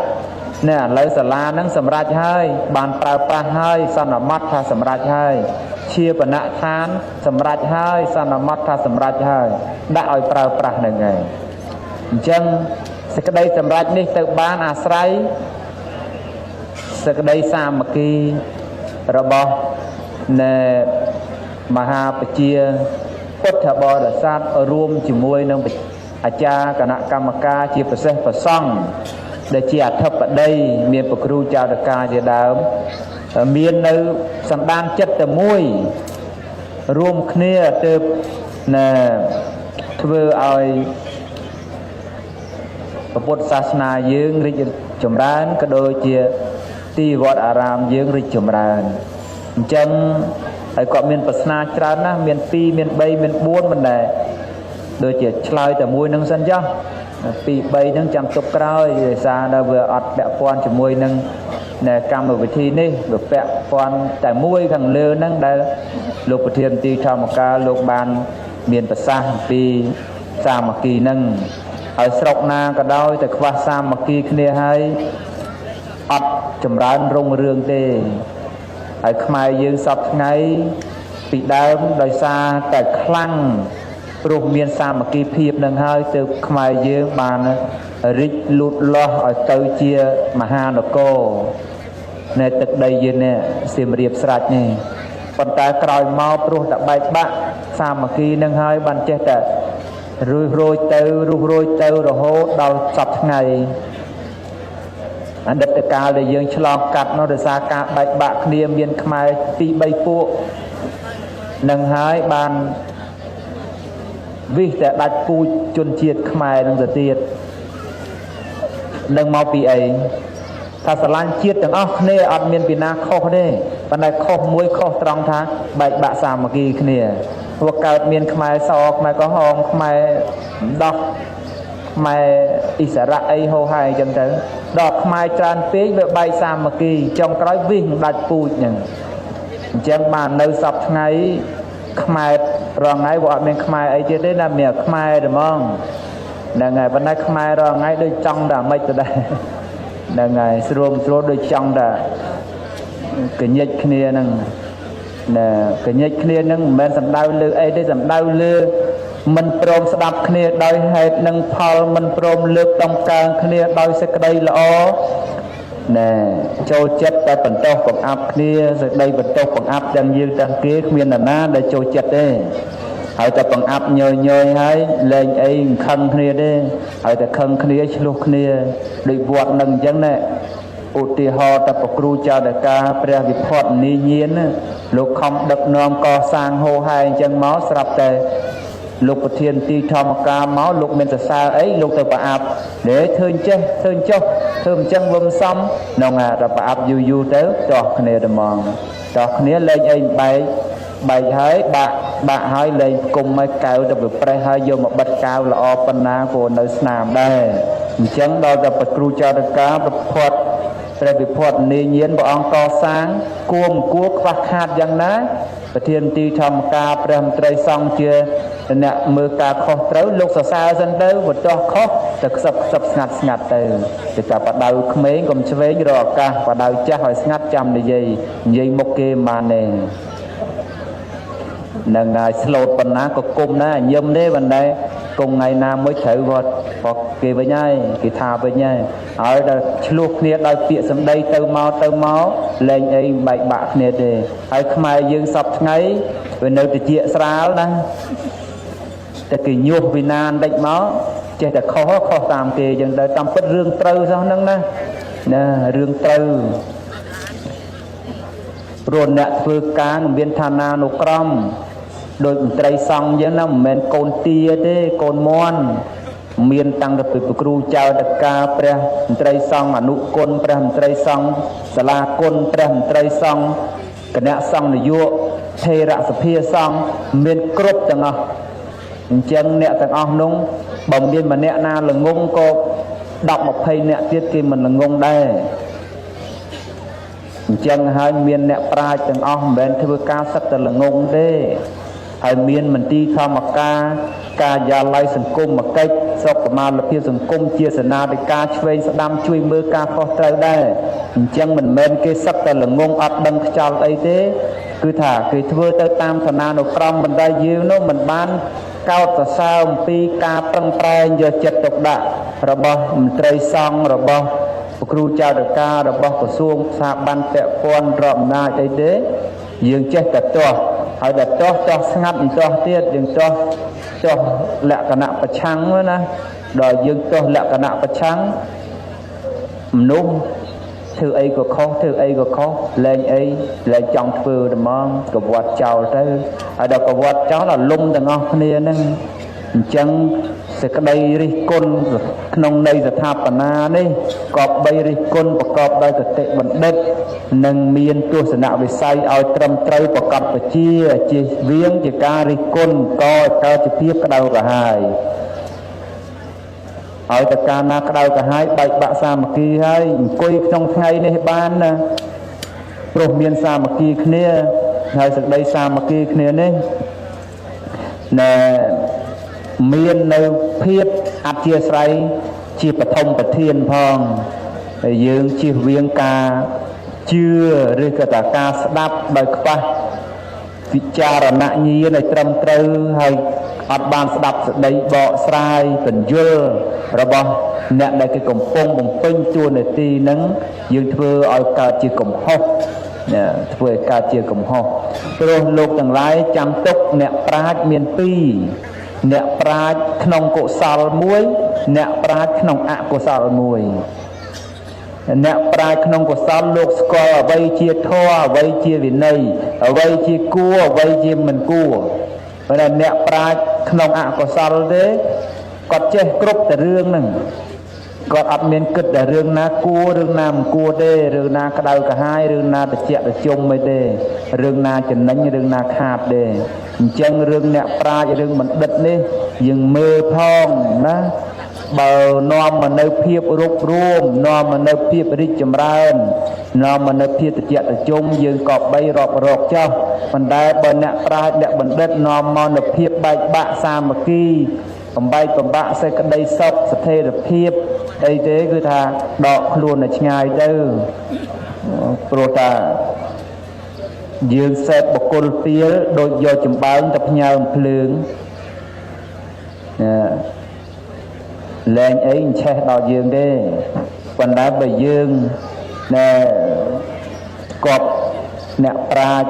ណែឥឡូវសាលាហ្នឹងសម្រេចហើយបានប្រើប្រាស់ហើយសន្មត់ថាសម្រេចហើយ ជាបណដ្ឋានសម្រាប់ហើយសន្មត់ថាសម្រាប់ហើយដាក់ឲ្យប្រើប្រាស់នឹងឯងអញ្ចឹងសេចក្តីសម្រេចនេះទៅបានអាស្រ័យសេចក្តីសាមគ្គីរបស់នៃមហាពជាពុទ្ធបរិស័ទរួមជាមួយនឹងអាចារ្យគណៈកម្មការជាពិសេសប្រសង់ដែលជាអធិបតីមានប្រគ្រូចៅតកាជាដើមមាននៅសន្តានចិត្តតែមួយរួមគ្នាទើបណែធ្វើឲ្យពុទ្ធសាសនាយើងរីកចម្រើនក៏ដូចជាទីវត្តអារាមយើងរីកចម្រើនអញ្ចឹងហើយគាត់មានប្រស្នាច្រើនណាស់មាន2មាន3មាន4មិនដែរដូចជាឆ្លើយតែមួយនឹងសិនចុះ2 3នឹងចាំទុកក្រោយដោយសារដល់វាអត់ពាក់ព័ន្ធជាមួយនឹងកម្មវិធីនេះវាពាក់ព័ន្ធតែមួយខាងលើហ្នឹងដែលលោកប្រធានទីធម្មការលោកបានមានប្រសាសន៍អំពីសាមគ្គីហ្នឹងហើយស្រុកណាក៏ដោយតែខ្វះសាមគ្គីគ្នាហើយអត់ចម្រើនរុងរឿងទេហើយខ្មែរយើងសពថ្ងៃពីដើមដោយសារតែខ្លាំងព្រោះមានសាមគ្គីភាពនឹងហើយទើបខ្មែរយើងបានរីកលូតលាស់ឲ្យទៅជាមហានគរនៅទឹកដីយើងនេះសៀមរាបស្រាច់នេះប៉ុន្តែក្រោយមកព្រោះតែបែកបាក់សាមគ្គីនឹងហើយបានចេះតែរុះរោចទៅរុះរោចទៅរហូតដល់សពថ្ងៃអតីតកាលដែលយើងឆ្លងកាត់នោះដោយសារការបែកបាក់គ្នាមានខ្មែរ2 3ពួកនឹងហើយបានវិសតែដាច់ពូជជនជាតិខ្មែរនឹងទៅទៀតនឹងមកពីអីថាស្រឡាញ់ជាតិទាំងអស់គ្នាអត់មានពីណាខុសទេប៉ុន្តែខុសមួយខុសត្រង់ថាបែកបាក់សាមគ្គីគ្នាព្រោះកើតមានខ្មែរសខ្មែរក្រហមខ្មែរដោះខ្មែរអិសរៈអីហោហែអញ្ចឹងទៅដល់ខ្មែរច្រើនពេកវាបែកសាមគ្គីចុងក្រោយវិសនឹងដាច់ពូជហ្នឹងអញ្ចឹងបាននៅសពថ្ងៃខ្មែររងថ្ងៃវាអត់មានខ្មែរអីទៀតទេណាមានខ្មែរតែហ្មងហ្នឹងហើយប៉ុន្តែខ្មែររងថ្ងៃដូចចង់តែមិនទៅដែរហ្នឹងហើយស្រួលស្រួលដូចចង់តែកញិចគ្នាហ្នឹងណាកញិចគ្នាហ្នឹងមិនមែនសំដៅលើអីទេសំដៅលើមិនព្រមស្ដាប់គ្នាដោយហេតុនិងផលមិនព្រមលើកតម្កើងគ្នាដោយសេចក្តីល្អណែចូលចិត្តតែបន្តោសបង្អាប់គ្នាសេចក្តីបន្តោសបង្អាប់ទាំងយើងទាំងគេគ្មាននរណាដែលចូលចិត្តទេហើយតែបង្អាប់ញយញយហើយលែងអីខឹងគ្នាទេហើយតែខឹងគ្នាឆ្លោះគ្នាដូចវត្តនឹងអញ្ចឹងណែឧទាហរណ៍តែប្រគ្រូចៅតកាព្រះវិភ័តនីញានលោកខំដឹកនាំកសាងហោហែអញ្ចឹងមកស្រាប់តែលោកប្រធានទីធម្មការមកលោកមានសរសើរអីលោកទៅប្រអាប់ទេធ្វើអញ្ចេះធ្វើអញ្ចោះធ្វើអញ្ចឹងវាមិនសមនោះអាដល់ប្រអាប់យូរយូរទៅទាស់គ្នាតែហ្មងទាស់គ្នាលែងអីបែកបែកហើយបាក់បាក់ហើយលែងគុំឲ្យកៅទៅប្រេះហើយយកមកបិទកៅល្អប៉ុណ្ណាក៏នៅស្នាមដែរអញ្ចឹងដល់តែប្រគ្រូចរិកាប្រផាត់ព្រះវិភ័តនីញានព្រះអង្គកសាងគួរមិនគួរខ្វះខាតយ៉ាងណាប្រធានទីធម្មការព្រះមន្ត្រីសង្ឃជាអ្នកមើលការខុសត្រូវលោកសរសើរសិនទៅបើទាស់ខុសទៅខ្សឹបខ្សឹបស្ងាត់ស្ងាត់ទៅគេថាបដៅក្មេងកុំឆ្វេងរកឱកាសបដៅចាស់ឲ្យស្ងាត់ចាំនិយាយនិយាយមុខគេមិនបានទេនឹងហើយស្លូតប៉ុណ្ណាក៏គុំដែរញឹមទេប៉ុន្តែគង់ថ្ងៃណាមួយត្រូវគាត់បកគេវិញហើយគេថាវិញហើយហើយដល់ឆ្លោះគ្នាដោយពាក្យសម្ដីទៅមកទៅមកលែងអីបែកបាក់គ្នាទេហើយខ្មែរយើងសពថ្ងៃវានៅតិចស្រាលណាតែគេញុះវិណានតិចមកចេះតែខុសខុសតាមគេអញ្ចឹងទៅតាមពិតរឿងត្រូវសោះហ្នឹងណាណារឿងត្រូវព្រោះអ្នកធ្វើការនឹងមានឋានានុក្រមដោយមន្ត្រីសង្ឃអញ្ចឹងណាមិនមែនកូនទាទេកូនមន់មានតាំងពីគ្រូចៅតកាព្រះមន្ត្រីសង្ឃអនុគុណព្រះមន្ត្រីសង្ឃសាលាគុណព្រះមន្ត្រីសង្ឃគណៈសង្ឃនាយកថេរសភាសង្ឃមានគ្រប់ទាំងអស់អញ្ចឹងអ្នកទាំងអស់នោះបើមានម្នាក់ណាល្ងងក៏10 20នាក់ទៀតគេមិនល្ងងដែរអញ្ចឹងហើយមានអ្នកប្រាជ្ញទាំងអស់មិនមែនធ្វើការសឹកតែល្ងងទេហើយមានមន្ទីរធម្មការការិយាល័យសង្គមកិច្ចសុខុមាលភាពសង្គមជាសេនាធិការឆ្វេងស្ដាំជួយមើលការខុសត្រូវដែរអញ្ចឹងមិនមែនគេសឹកតែល្ងងអត់ដឹងខ្យល់អីទេ គឺថាគេធ្វើទៅតាមឋានានុក្រមបណ្ដាយើងនោះមិនបានកោតសរសើរអំពីការប្រឹងប្រែងយកចិត្តទុកដាក់របស់មន្ត្រីសង្ឃរបស់គ្រូចៅតការរបស់ក្រសួងស្ថាប័នពាក់ព័ន្ធរដ្ឋអំណាចអីទេយើងចេះតែទាស់ហើយតែទាស់ទាស់ស្ងាត់មិនទាស់ទៀតយើងទាស់ទាស់លក្ខណៈប្រឆាំងណាដល់យើងទាស់លក្ខណៈប្រឆាំងមនុស្សធ្វើអីក៏ខុសធ្វើអីក៏ខុសលែងអីលែងចង់ធ្វើតែហ្មងកវត្តចោលទៅហើយដល់កវត្តចោលដល់លំទាំងអស់គ្នាហ្នឹងអញ្ចឹងសេចក្តីរិះគន់ក្នុងន័យស្ថាបនានេះក៏បីរិះគន់ប្រកបដោយគតិបណ្ឌិតនិងមានទស្សនវិស័យឲ្យត្រឹមត្រូវប្រកបប្រជាជាវៀងជាការរិះគន់ក៏កើតជាភាពក្តៅក្រហាយហើយតកាលណាក្តៅក្រហាយបែកបាក់សាមគ្គីហើយអង្គុយក្នុងថ្ងៃនេះបានណាព្រោះមានសាមគ្គីគ្នាហើយសេចក្តីសាមគ្គីគ្នានេះណែមាននៅភាពអធិស្ឋ័យជាបឋមប្រធានផងហើយយើងជៀសវាងការជឿឬក៏តាការស្ដាប់ដោយខ្វះវិចារណញ្ញាណឲ្យត្រឹមត្រូវហើយអត់បានស្ដាប់សេចក្តីបកស្រាយពន្យល់របស់អ្នកដែលគេកំពុងបំពេញតួនាទីនឹងយើងធ្វើឲ្យកើតជាកំហុសណាធ្វើឲ្យកើតជាកំហុសព្រោះលោកទាំងឡាយចាំទុកអ្នកប្រាជ្ញមានពីរអ្នកប្រាជ្ញក្នុងកុសលមួយអ្នកប្រាជ្ញក្នុងអកុសលមួយអ្នកប្រាជ្ញក្នុងកុសលលោកស្គាល់អ្វីជាធម៌អ្វីជាវិន័យអ្វីជាគួរអ្វីជាមិនគួរប៉ុន្តែអ្នកប្រាជ្ញក្នុងអកុសលទេគាត់ចេះគ្រប់តែរឿងហ្នឹងគាត់អត់មានគិតតែរឿងណាគួររឿងណាមិនគួរទេរឿងណាក្តៅក្រហាយរឿងណាត្រជាក់ត្រជុំអីទេរឿងណាចំណេញរឿងណាខាតទេអញ្ចឹងរឿងអ្នកប្រាជ្ញរឿងបណ្ឌិតនេះយើងមើលផងណាបើនាំមកនៅភាពរួបរួមនាំមកនៅភាពរីកចម្រើននាំមកនៅភាពត្រជាក់ត្រជុំយើងក៏បីរាប់រកចោះប៉ុន្តែបើអ្នកប្រាជ្ញអ្នកបណ្ឌិតនាំមកនៅភាពបែកបាក់សាមគ្គីបំបែកបំបាក់សេចក្តីសុខស្ថិរភាពអីទេគឺថាដកខ្លួនឲ្យឆ្ងាយទៅព្រោះថាយើងសេពបុគ្គលទាលដូចយកចម្បើងទៅផ្ញើភ្លើងណាលែងអីឆេះដល់យើងទេប៉ុន្តែបើយើងណែគប់អ្នកប្រាជ្ញ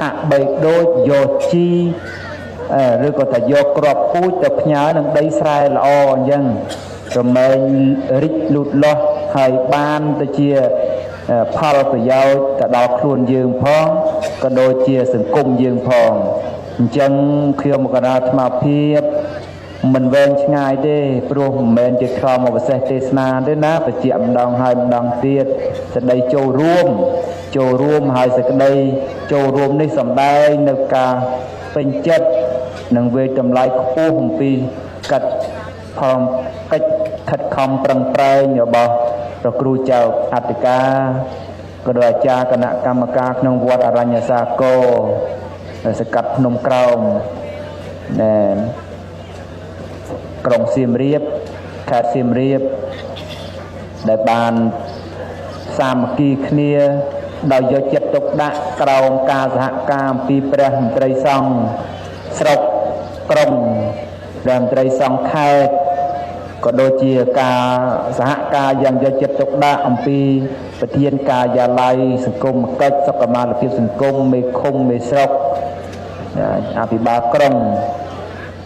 ហាក់បីដូចយកជីឬក៏ថាយកគ្រាប់ពូជទៅផ្ញើនឹងដីស្រែល្អអញ្ចឹងរមែងរិចលូតលាស់ហើយបានទៅជាផលប្រយោជន៍ទៅដល់ខ្លួនយើងផងក៏ដូចជាសង្គមយើងផងអញ្ចឹងខ្ញុំកណាអាត្មាភាពមិនវែងឆ្ងាយទេព្រោះមិនមែនជាធម៌ពិសេសទេសនាទេណាបញ្ជាក់ម្ដងហើយម្ដងទៀតសេចក្តីចូលរួមហើយសេចក្តីចូលរួមនេះសំដែងនៅការពេញចិត្តនិងវេតម្លៃខ្ពស់អំពីកាត់ផងកិច្ចខិតខំប្រឹងប្រែងរបស់ព្រះគ្រូចៅអធិការក៏ដូចអាចារ្យគណៈកម្មការក្នុងវត្តអរញ្ញសាគរសង្កាត់ភ្នំក្រោមណែក្រុងសៀមរាបខេត្តសៀមរាបដែលបានសាមគ្គីគ្នាដោយយកចិត្តទុកដាក់ក្រោមការសហការអំពីព្រះមន្ត្រីសង្ឃស្រុកក្រុងព្រះមន្ត្រីសង្ឃខេត្តក៏ដូចជាការសហការយ៉ាងយកចិត្តទុកដាក់អំពីប្រធានការិយាល័យសង្គមកិច្ចសុខុមាលភាពសង្គមមេឃុំមេស្រុកអភិបាលក្រុង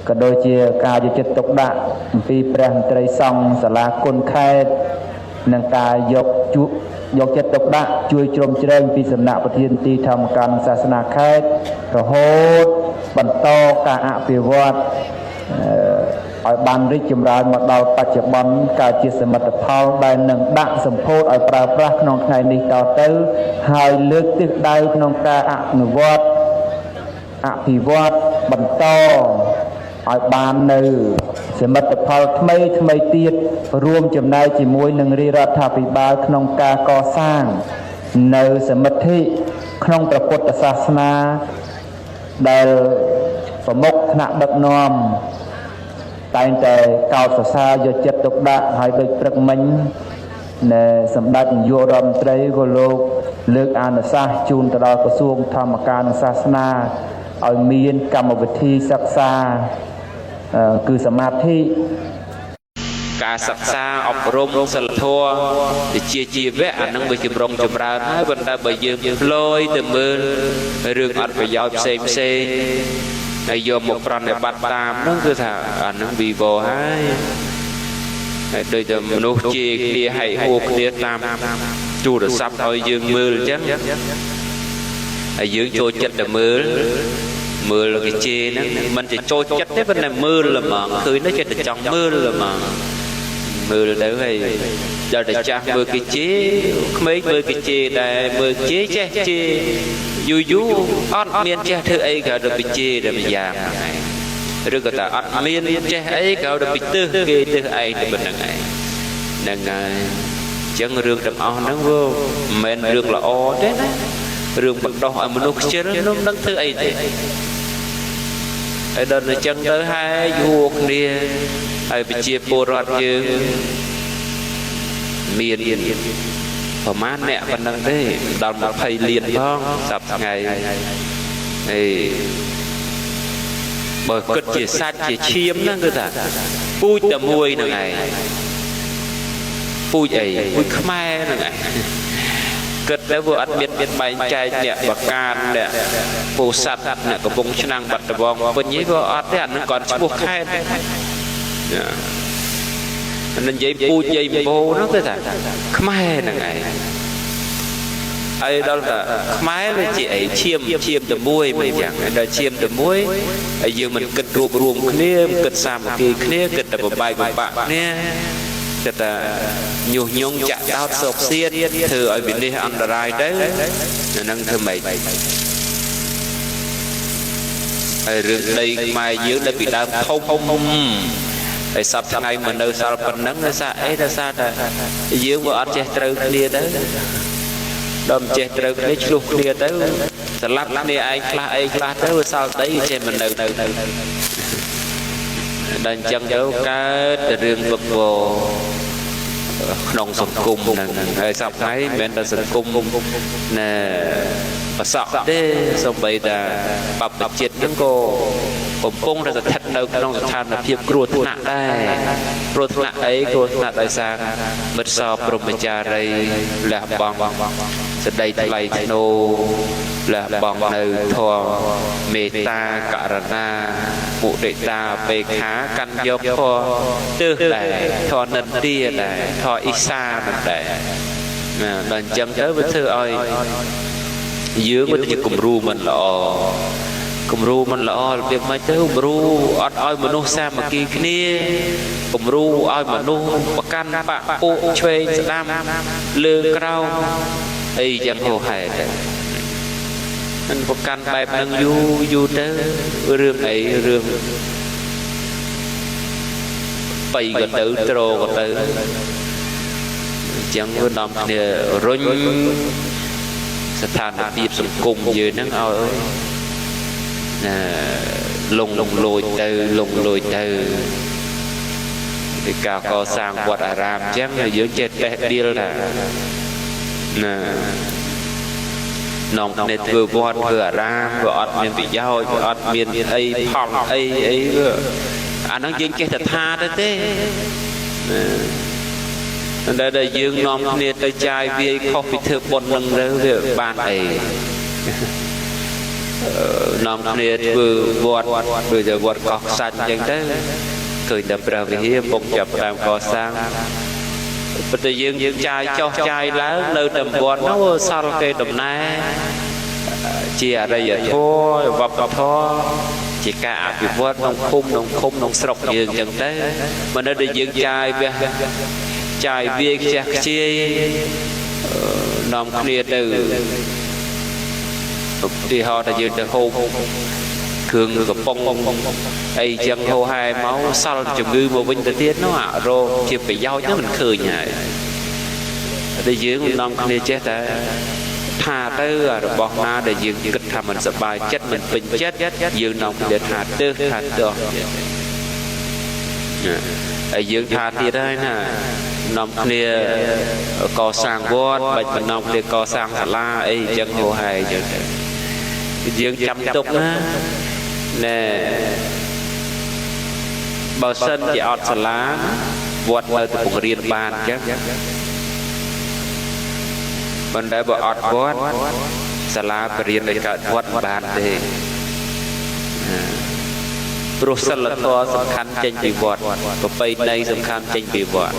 ក៏ដូចជាការយកចិត្តទុកដាក់អំពីព្រះមន្ត្រីសង្ឃសាលាគុណខេត្តនិងការយកចិត្តទុកដាក់ជួយជ្រោមជ្រែងពីសំណាក់ប្រធានទីធម្មការសាសនាខេត្តរហូតបន្តការអភិវឌ្ឍឲ្យបានរីកចម្រើនមកដល់បច្ចុប្បន្នកើតជាសមិទ្ធផលដែលនឹងដាក់សម្ពោធឲ្យប្រើប្រាស់ក្នុងថ្ងៃនេះតទៅហើយលើកទិសដៅក្នុងការអនុវត្តអភិវឌ្ឍបន្តឲ្យបាននៅសមិទ្ធផលថ្មីថ្មីទៀតរួមចំណែកជាមួយនឹងរាជរដ្ឋាភិបាលក្នុងការកសាងនៅសមិទ្ធិក្នុងព្រះពុទ្ធសាសនាដែលប្រមុខថ្នាក់ដឹកនាំតែងតែកោតសរសើរយកចិត្តទុកដាក់ហើយដូចព្រឹកមិញណែសម្ដេចនាយករដ្ឋមន្ត្រីក៏លោក លើកអនុសាសន៍ជូនទៅដល់ក្រសួងធម្មការនិងសាសនាឲ្យមានកម្មវិធីសិក្សាគឺសមាធិ ការសិក្សាអប់រំសិលធម៌វិជ្ជាជីវៈអានឹងវាចម្រុងចម្រើនហើយប៉ុន្តែបើយើងផ្លយទៅមើលរឿងអត់ប្រយោជន៍ផ្សេងផ្សេងហើយយកមកប្រណិប័តតាមហ្នឹងគឺថាអានឹងវិវល់ហើយហើយដូចតែមនុស្សជេរគ្នាហែកហួរគ្នាតាមទូរស័ព្ទឲ្យយើងមើលអញ្ចឹងហើយយើងចូលចិត្តតែមើលមើលគេជេរហ្នឹងមិនจะចូលចិត្តទេប៉ុន្តែមើលហ្មងឃើញទៅចិត្តតែចង់មើលហ្មងមើលទៅហើយដល់តែចាស់មើលគេជេរក្មេងមើលគេជេរដែរមើលជេរចេះជេរយូរយូរអត់មានចេះធ្វើអីក៏ដល់ពីជេរតែម្យ៉ាងហ្នឹងឯងឬក៏ថាអត់មានចេះអីក៏ដល់ពីទើសគេទើសឯងតែប៉ុណ្្នឹងឯងហ្នឹងហើយអញ្ចឹងរឿងទាំងអស់ហ្នឹងវាមិនមែនរឿងល្អទេណារឿងបណ្ដោះឲ្យមនុស្សខ្ជិលនោះមិនដឹងធ្វើអីទេហើយដល់អញ្ចឹងទៅហើយយួរគ្នាហើយប្រជាពលរដ្ឋយើងមានប្រហែលអ្នកប៉ុណ្្នឹងទេដល់20លានផងសប្តាហ៍ថ្ងៃអេបើគិតជាសាច់ជាឈាមហ្នឹងគឺថាពូជតែមួយហ្នឹងឯងពូជអីពូជខ្មែរហ្នឹងឯងគិតទៅវាអត់មានបែងចែកអ្នកបកានអ្នកពោធិ៍សាត់អ្នកកំពង់ឆ្នាំងបាត់ដំបងពេញនេះវាអត់ទេអាហ្នឹងគាត់ឈ្មោះខេត្តណានិយាយពូជនិយាយបោហ្នឹងគឺថាខ្មែរហ្នឹងឯងហើយដល់តែខ្មែរវាជាអីឈាមឈាមតែមួយមិនចឹងដល់ឈាមតែមួយហើយយើងមិនគិតរួបរួមគ្នាមិនគិតសាមគ្គីគ្នាគិតតែបំបែកបំបាក់គ្នាគិតតែញុះញង់ចាក់ដោតសោកសៀតធ្វើឲ្យវិនិច្ឆ័យអន្តរាយទៅនឹងធ្វើម៉េចហើយរឿងដីខ្មែរយើងដែលពីដើមធំហើយសប្តាហ៍ថ្ងៃមកនៅសល់ប៉ុណ្ណឹងដោយសារអីដោយសារតែយើងវាអត់ចេះត្រូវគ្នាទៅដល់មិនចេះត្រូវគ្នាឆ្លោះគ្នាទៅស្លាប់គ្នាឯងខ្លះអីខ្លះទៅវាសល់ដីចេះមិននៅដល់អញ្ចឹងទៅកើតតែរឿងវឹកវរក្នុងសង្គមហ្នឹងហើយសប្តាហ៍ថ្ងៃមិនមែនតែសង្គមណែប្រសក់ទេសូម្បីតែបព្វជិតហ្នឹងក៏កំពុងតែស្ថិតនៅក្នុងស្ថានភាពគ្រោះថ្នាក់ដែរគ្រោះថ្នាក់អីគ្រោះថ្នាក់ដោយសារមិត្តសោព្រហ្មចារីលះបង់សេចក្តីថ្លៃថ្នូរលះបង់នៅធម៌មេត្តាករុណាមុទិតាបេខាកាន់យកធម៌ទើសដែរធម៌និន្ទាដែរធម៌អ៊ីសានឹងដែរណាដល់អញ្ចឹងទៅវាធ្វើឲ្យយើងវាជាគំរូមិនល្អគំរូមិនល្អរបៀបម៉េចទៅគំរូអត់ឲ្យមនុស្សសាមគ្គីគ្នាគំរូឲ្យមនុស្សប្រកាន់បពពួកឆ្វេងស្ដាំលើក្រោមអីចឹងហោហែទៅមិនប្រកាន់បែបនឹងយូរយូរទៅរឿងអីរឿងបៃក៏ទៅត្រក៏ទៅអញ្ចឹងវានាំគ្នារុញស្ថានភាពសង្គមយើងហ្នឹងឲ្យណាលងលួចទៅលងលួចទៅពីការកសាងវត្តអារាមអញ្ចឹងយើងចេះតេះដៀលថាណានាំគ្នាធ្វើវត្តធ្វើអារាមវាអត់មានប្រយោជន៍វាអត់មានអីផលអីអីវាអាហ្នឹងយើងចេះតែថាទៅទេណាតែយើងនាំគ្នាទៅចាយវាយខុសពីធ្វើបុណ្យនឹងទៅវាបានអីនាំគ្នាធ្វើវត្តដូចជាវត្តកោះខ្សាច់អញ្ចឹងទៅឃើញតែព្រះវិហារពុកចាប់តាមកសាងប៉ុន្តែយើងចាយចុះចាយឡើងនៅតំបន់នោះសល់គេដំណែជាអរិយធម៌វប្បធម៌ជាការអភិវឌ្ឍក្នុងឃុំក្នុងឃុំក្នុងស្រុកយើងអញ្ចឹងទៅមិនដែលយើងចាយវះចាយវាយខ្ជះខ្ជាយនាំគ្នាទៅឧទាហរណ៍ថាយើងទៅហូបគ្រឿងកំប៉ុងអីចឹងហូហែមកសល់ជំងឺមកវិញទៅទៀតនោះអារោគជាប្រយោជន៍ហ្នឹងមិនឃើញហើយតែយើងនាំគ្នាចេះតែថាទៅរបស់ណាដែលយើងគិតថាមិនសប្បាយចិត្តមិនពេញចិត្តយើងនាំគ្នាថាទើសថាទោះ ហើយយើងថាទៀតហើយណានាំគ្នាកសាងវត្តបាច់មិននាំគ្នាកសាងសាលាអីអញ្ចឹងហោហើយអញ្ចឹងទៅយើងចាំទុកណាណែបើសិនជាអត់សាលាវត្តនៅតែពង្រៀនបានអញ្ចឹងប៉ុន្តែបើអត់វត្តសាលាបរៀនឲ្យកើតវត្តបានទេព្រោះសិលធម៌សំខាន់ចេញពីវត្តប្រពៃណីសំខាន់ចេញពីវត្ត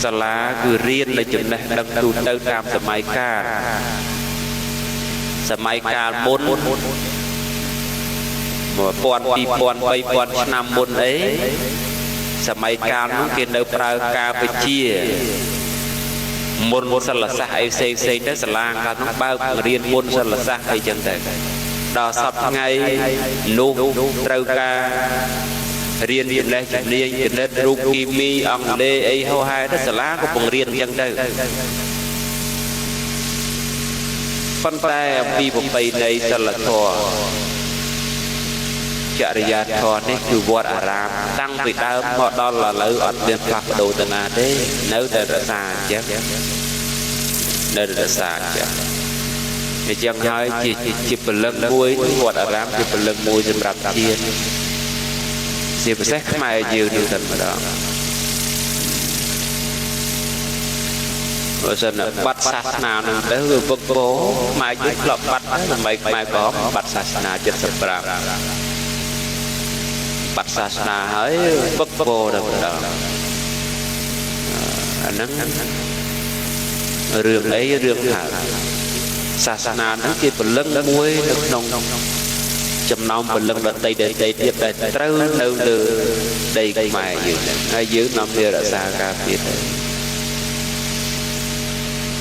សាលាគឺរៀននៅចំណេះដឹងទូទៅតាមសម័យកាលសម័យកាលមុន1000 2000 3000ឆ្នាំមុនអីសម័យកាលនោះគេនៅប្រើការវិជាមុនសិលសាស្ត្រអីផ្សេងផ្សេងទៅសាលាកាលនោះបើករៀនមុនសិលសាស្ត្រអីចឹងទៅដល់សប្តាហ៍ថ្ងៃនោះត្រូវការរៀនចំណេះជំនាញគណិតរូបគីមីអង់គ្លេសអីហោហែទៅសាលាក៏បង្រៀនអញ្ចឹងទៅប៉ុន្តែអំពីប្រពៃណីសិលធម៌ចរិយាធម៌នេះគឺវត្តអារាមតាំងពីដើមមកដល់ឥឡូវអត់មានផ្លាស់ប្ដូរទៅណាទេនៅតែរក្សាអញ្ចឹងនៅរក្សាអញ្ចឹងអញ្ចឹងហើយជាពលឹងមួយវត្តអារាមជាពលឹងមួយសម្រាប់ជាតិជាពិសេសខ្មែរយើងនេះតែម្ដងបើសិនបាត់សាសនានឹងទៅវាវឹកវរខ្មែរយើងធ្លាប់បាត់ដើម្បីខ្មែរក៏បាត់សាសនា75បាត់សាសនាហើយវឹកវរតែម្ដងអាហ្នឹងរឿងអីរឿងថាសាសនាហ្នឹងជាពលឹងមួយនៅក្នុងចំណោមពលឹងដតីដតីទៀតដែលត្រូវនៅលើដីខ្មែរយើងហើយយើងនាំគ្នារក្សាការពារទៅ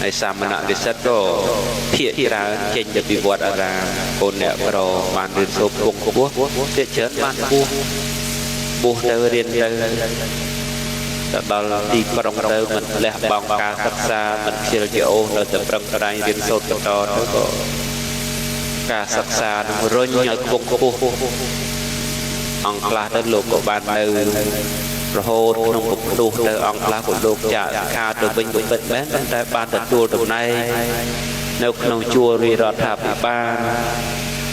ហើយសាមណនិស្សិតក៏ភាគច្រើនចេញទៅពីវត្តអារាមកូនអ្នកក្របានរៀនសូត្រពងខ្ពស់ទៀតច្រើនបានបួសទៅរៀនទៅដល់ទីក្រុងទៅមិនលះបង់ការសិក្សាមិនខ្ជិលជាអូសនៅតែប្រឹងប្រែងរៀនសូត្របន្តទៅក៏ការសិក្សានឹងរុញឲ្យខ្ពង់ខ្ពស់អង្គខ្លះទៅលោកក៏បាននៅរហូតក្នុងពភ្នោះទៅអង្គខ្លះក៏លោកចាកខាទៅវិញក៏ពិតមែនប៉ុន្តែបានទទួលតំណែងនៅក្នុងជួររាជរដ្ឋាភិបាល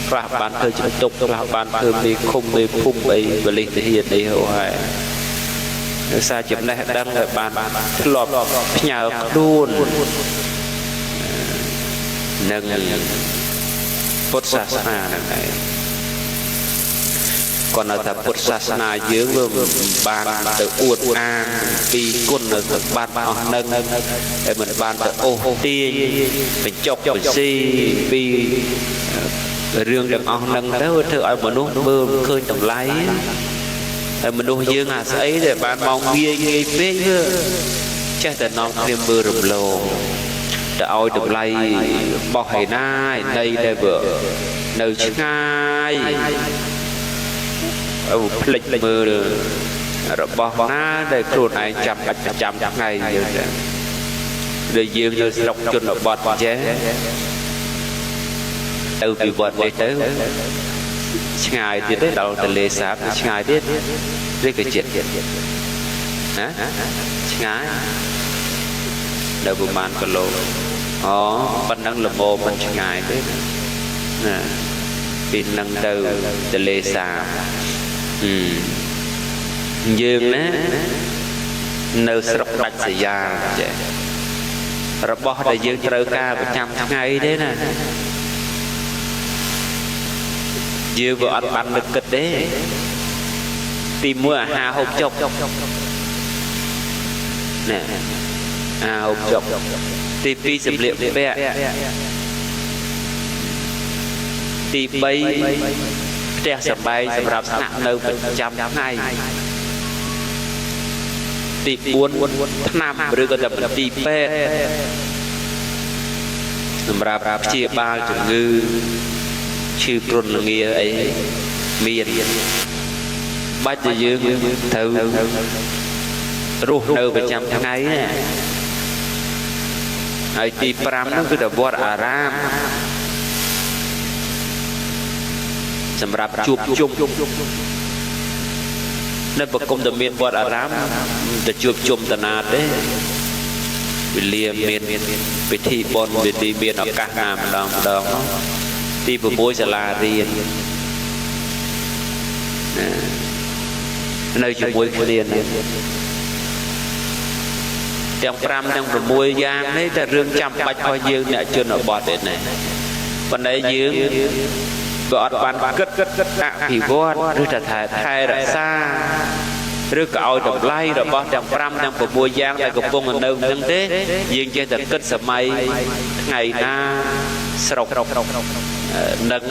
ខ្លះបានធ្វើជំទប់ខ្លះបានធ្វើមេឃុំមេភូមិអីបលិសទាហានអីហោហើយដោយសារចំណេះដឹងដែលបានធ្លាប់ផ្ញើខ្លួននឹងពុទ្ធសាសនាហ្នឹងឯងគាត់ថាពុទ្ធសាសនាយើងវាបានទៅអួតអាងពីគុណសម្បត្តិអស់នឹងហើយមិនបានទៅអូសទាញបញ្ចុកបញ្ស៊ីពីរឿងទាំងអស់នឹងទៅធ្វើឲ្យមនុស្សមើលឃើញតម្លៃហើយមនុស្សយើងអាស្អីដែលបានមកងាយងាយពេកវាចេះតែនាំគ្នាមើលរំលងទៅឲ្យតម្លៃបោះឯណាឯណីដែលវានៅឆ្ងាយភ្លេចមើលរបស់ណាដែលខ្លួនឯងចាំបាច់ប្រចាំថ្ងៃយើងដែរដែលយើងនៅស្រុកជនបទចេះទៅពីវត្តនេះទៅឆ្ងាយទៀតទេដល់ទន្លេសាបឆ្ងាយទៀតឬក៏ចិត្តណាឆ្ងាយដល់ប្រហែលគីឡូអូប៉ុណ្ណឹងល្មមមិនឆ្ងាយទេណាពីនឹងទៅទន្លេសាបយើងណានៅស្រុកដាច់ស្រយាលចេះរបស់ដែលយើងត្រូវការប្រចាំថ្ងៃទេណាយើងវាអត់បាននឹកគិតទេទីមួយអាហារហូបចុកណែអាហារហូបចុកទី2សម្លៀកបំពាក់ទី3ផ្ទះសម្បែងសម្រាប់ស្នាក់នៅប្រចាំថ្ងៃទី4ថ្នាំឬក៏តែមន្ទីរពេទ្យសម្រាប់ព្យាបាលជំងឺឈឺគ្រុនលាអីមានបាច់តែយើងត្រូវរស់នៅប្រចាំថ្ងៃណាហើយទី5នោះគឺតែវត្តអារាមសម្រាប់ជួបជុំ នៅប្រគុំតែមានវត្តអារាមទៅជួបជុំតាណាទេវេលាមានពិធីបុណ្យពិធីមានឱកាសណាម្ដងម្ដងទី6សាលារៀននៅជាមួយគ្នាទាំង5ទាំង6យ៉ាងនេះតែរឿងចាំបាច់របស់យើងអ្នកជនបទទេណាប៉ុន្តែយើងបើអត់បានគិតអភិវឌ្ឍឬថាថែរក្សាឬក៏ឲ្យតម្លៃរបស់ទាំង5ទាំង6យ៉ាងដែលកំពុងនៅនឹងទេយើងចេះតែគិតសម័យថ្ងៃណាស្រុកនឹង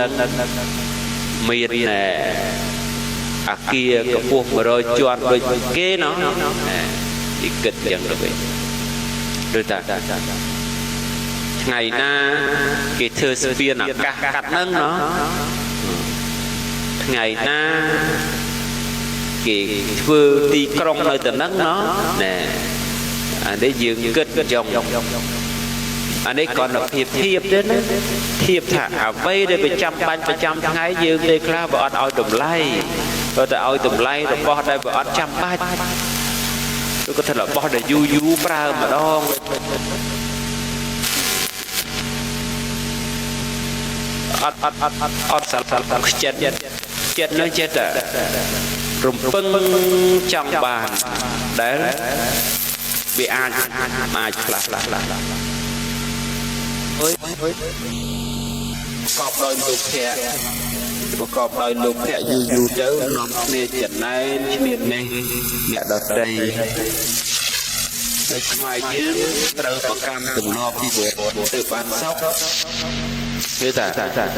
មានអាគារកម្ពស់100ជាន់ដូចគេណោះទីគិតយ៉ាងទៅវិញឬថាថ្ងៃណាគេធ្វើស្ពានអាកាសកាត់ហ្នឹងណោះថ្ងៃណាគេធ្វើទីក្រុងនៅទៅហ្នឹងណោះណែអានេះយើងគិតចង់អានេះគ្រាន់តែភាពធៀបទេណាធៀបថាអ្វីដែលប្រចាំបាញ់ប្រចាំថ្ងៃយើងទេខ្លះបើអត់ឲ្យតម្លៃបើតែឲ្យតម្លៃរបស់ដែលបើអត់ចាំបាច់ឬក៏ថារបស់ដែលយូរយូរប្រើម្ដងអត់អត់អត់អត់សាល់ខ្ចិតចិត្តនៅចិត្តរំពឹងចង់បានដែលវាអាចអាចខ្លះ អើយប្រកបដោយលោភៈប្រកបដោយលោភៈយូរយូរទៅនាំគ្នាចំណែនឈ្នានេះអ្នកដតីតែខ្មែរយើងត្រូវប្រកាន់ទម្លាប់ពីបុរាណទៅបានសុខគឺថា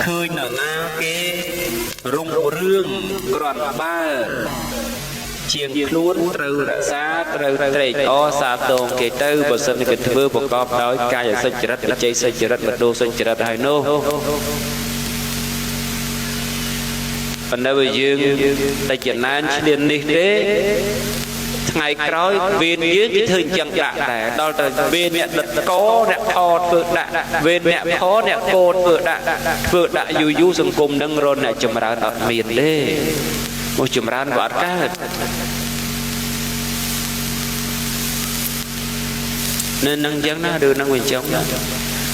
ឃើញនរណាគេរុងរឿងក្រាន់បើជាងខ្លួនត្រូវរក្សាត្រូវត្រេកអរសាទរគេទៅបើសិនគេធ្វើប្រកបដោយកាយសុចរិតវិជ័យសុចរិតមនោសុចរិតហើយនោះប៉ុន្តែបើយើងតែចំណែនឆ្លៀននេះទេថ្ងៃក្រោយវេនយើងគេធ្វើអញ្ចឹងដាក់ដែរដល់តែវេនអ្នកដិតកអ្នកខធ្វើដាក់វេនអ្នកខអ្នកកោធ្វើដាក់ធ្វើដាក់យូរយូរសង្គមនឹងរនអ្នកចម្រើនអត់មានទេមកចម្រើនក៏អត់កើតនៅនឹងអញ្ចឹងណាឬនឹងវាអញ្ចឹង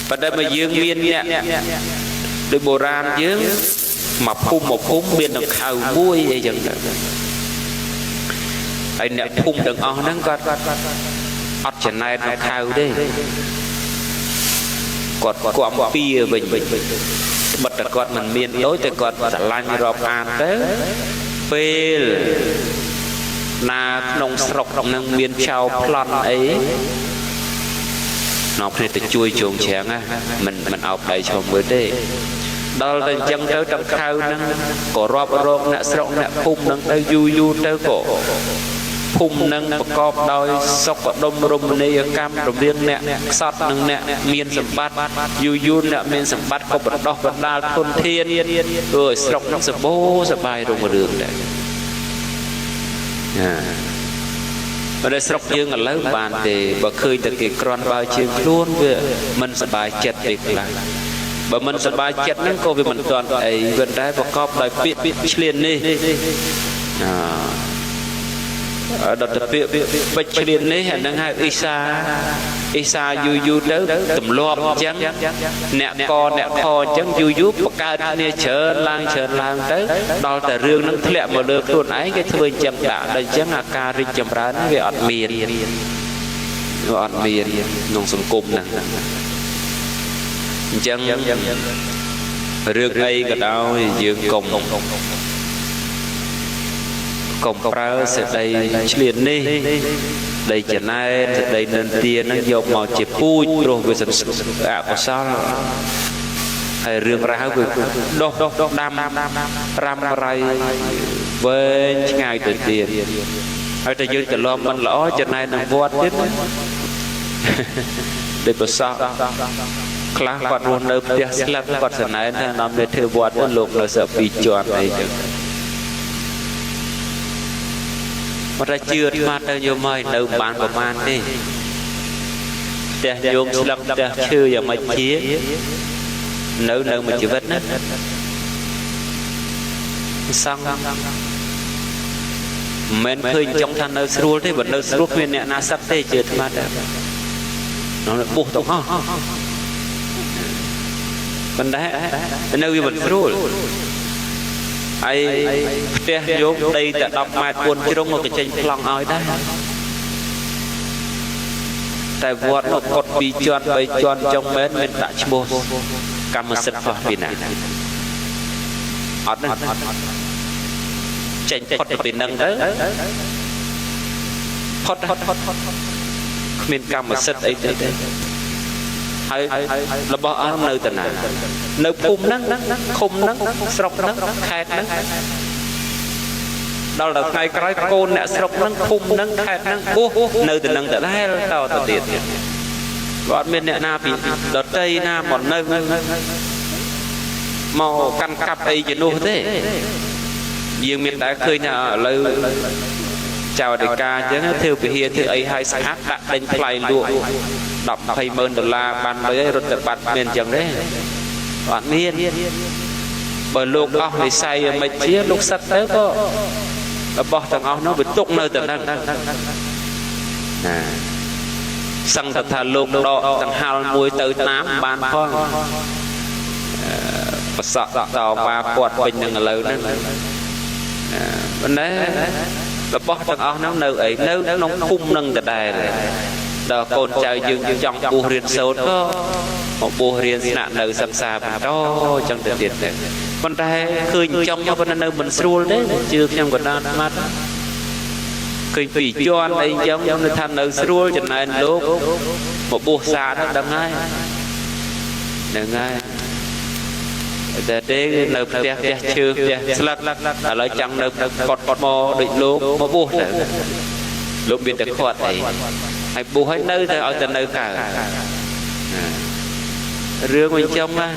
ប៉ុន្តែបើយើងមានអ្នកដូចបុរាណយើងមកភូមិមកភូមិមានដង្ខៅមួយអីចឹងទៅហើយអ្នកភូមិទាំងអស់ហ្នឹងគាត់អត់ចំណែនដង្ខៅទេគាត់គាំពៀវិញបិទតែគាត់មិនមានដូចតែគាត់ស្រឡាញ់រាប់អានទៅពេលណាក្នុងស្រុកនឹងមានចៅប្លន់អីនាំគ្នាទៅជួយជងច្រាំងណាមិនអោបដៃឈោមមើលទេដល់តែអញ្ចឹងទៅដង្ខៅហ្នឹងក៏រាប់រកអ្នកស្រុកអ្នកភូមិហ្នឹងទៅយូរយូរទៅក៏ភូមិនឹងប្រកបដោយសុខដុមរមណីយកម្មរវាងអ្នកខ្សត់និងអ្នកមានសម្បត្តិយូរយូរអ្នកមានសម្បត្តិក៏បណ្ដោះបណ្ដាលធនធានធ្វើឲ្យស្រុកនឹងសម្បូរសប្បាយរុងរឿងដែរណាប៉ុន្តែស្រុកយើងឥឡូវបានទេបើឃើញតែគេគ្រាន់បើជាងខ្លួនវាមិនសប្បាយចិត្តទេខ្លះបើមិនសប្បាយចិត្តហ្នឹងក៏វាមិនទាន់អីប៉ុន្តែប្រកបដោយពាក្យឆ្លៀននេះដល់ទៅពាក្យពេជ្រឆ្លៀននេះអានឹងហៅអ៊ីសាអ៊ីសាយូរយូរទៅទម្លាប់អញ្ចឹងអ្នកកអ្នកខអញ្ចឹងយូរយូរបង្កើតគ្នាច្រើនឡើងច្រើនឡើងទៅដល់តែរឿងនឹងធ្លាក់មកលើខ្លួនឯងគេធ្វើអញ្ចឹងដាក់ដល់អញ្ចឹងអាការរីកចម្រើនវាអត់មានវាអត់មានក្នុងសង្គមហ្នឹងអញ្ចឹងរឿងអីក៏ដោយយើងកុំប្រើសេចក្តីឆ្លៀននេះដីចំណែនសេចក្តីនិន្ទានឹងយកមកជាពូជព្រោះវាអកុសលហើយរឿងរ៉ាវវាដុះដាំរ៉ាំរៃវែងឆ្ងាយទៅទៀតហើយតែយើងត្រឡប់មិនល្អចំណែននឹងវត្តទៀតដូចប្រសពខ្លះគាត់រស់នៅផ្ទះស្លឹកគាត់សណែនថានាំទៅធ្វើវត្តទៅលោកនៅសពីរជាន់អីចឹងមកតែជឿអាត្មាទៅយកមកនៅបានប្រមាណទេផ្ទះញោមស្លឹកផ្ទះឈើយ៉ាងម៉េចជានៅមួយជីវិតណាសង្ឃ មិនមែនឃើញចង់ថានៅស្រួលទេបើនៅស្រួលគ្មានអ្នកណាសឹកទេជឿអាត្មាតែនោះបុះទាំងអស់ប៉ុន្តែនៅវាមិនស្រួលហើយផ្ទះយោមដីតែ10ម៉ែត្រ4ជ្រុងក៏ចេញប្លង់ឲ្យដែរតែវត្តនោះកត់2ជាន់3ជាន់ចុងមែនមានដាក់ឈ្មោះកម្មសិទ្ធិផុសពីណាអត់ទេចេញផុតពីនឹងទៅផុតគ្មានកម្មសិទ្ធិអីទេហើយរបស់អស់នៅតាណានៅភូមិហ្នឹងឃុំហ្នឹងស្រុកហ្នឹងខេត្តហ្នឹងដល់ដល់ថ្ងៃក្រោយកូនអ្នកស្រុកហ្នឹងភូមិហ្នឹងខេត្តហ្នឹងបួសនៅតែនឹងដដែលតទៅទៀតបើអត់មានអ្នកណាពីដតីណាមកនៅមកកាន់កាប់អីជានោះទេយើងមានតែឃើញថាឥឡូវចៅអធិការអញ្ចឹងធ្វើពហិធ្វើអីឲ្យស្អាតដាក់ដេញថ្លៃលក់10 20ម៉ឺនដុល្លារបានលុយឲ្យរត់ទៅបាត់មានអញ្ចឹងទេអត់មានបើលោកអស់និស័យមិនជាលោកសឹកទៅក៏របស់ទាំងអស់នោះវាទុកនៅតែហ្នឹងណាសឹងតែថាលោកដកដង្ហាលមួយទៅតាមបានផងប្រសក់តបាពាត់ពេញនឹងឥឡូវហ្នឹងប៉ុន្តែរបស់ទាំងអស់ហ្នឹងនៅអីនៅក្នុងភូមិនឹងដដែលដល់កូនចៅយើងចង់បួសរៀនសូត្រក៏មកបួសរៀនស្នាក់នៅសិក្សាបន្តចឹងទៅទៀតទៅប៉ុន្តែឃើញចង់ប៉ុន្តែនៅមិនស្រួលទេជឿខ្ញុំក៏ដល់អាត្មាឃើញពីជាន់អីចឹងខ្ញុំថានៅស្រួលចំណែនលោកមកបួសសាទៅដឹងហើយហ្នឹងហើយតែទេនៅផ្ទះផ្ទះឈើផ្ទះស្លឹកឥឡូវចង់នៅកត់កត់មកដូចលោកមកបួសទៅលោកមានតែខាត់អីហើយបួសហើយនៅទៅឲ្យតែនៅកើតរឿងវិញចុងណា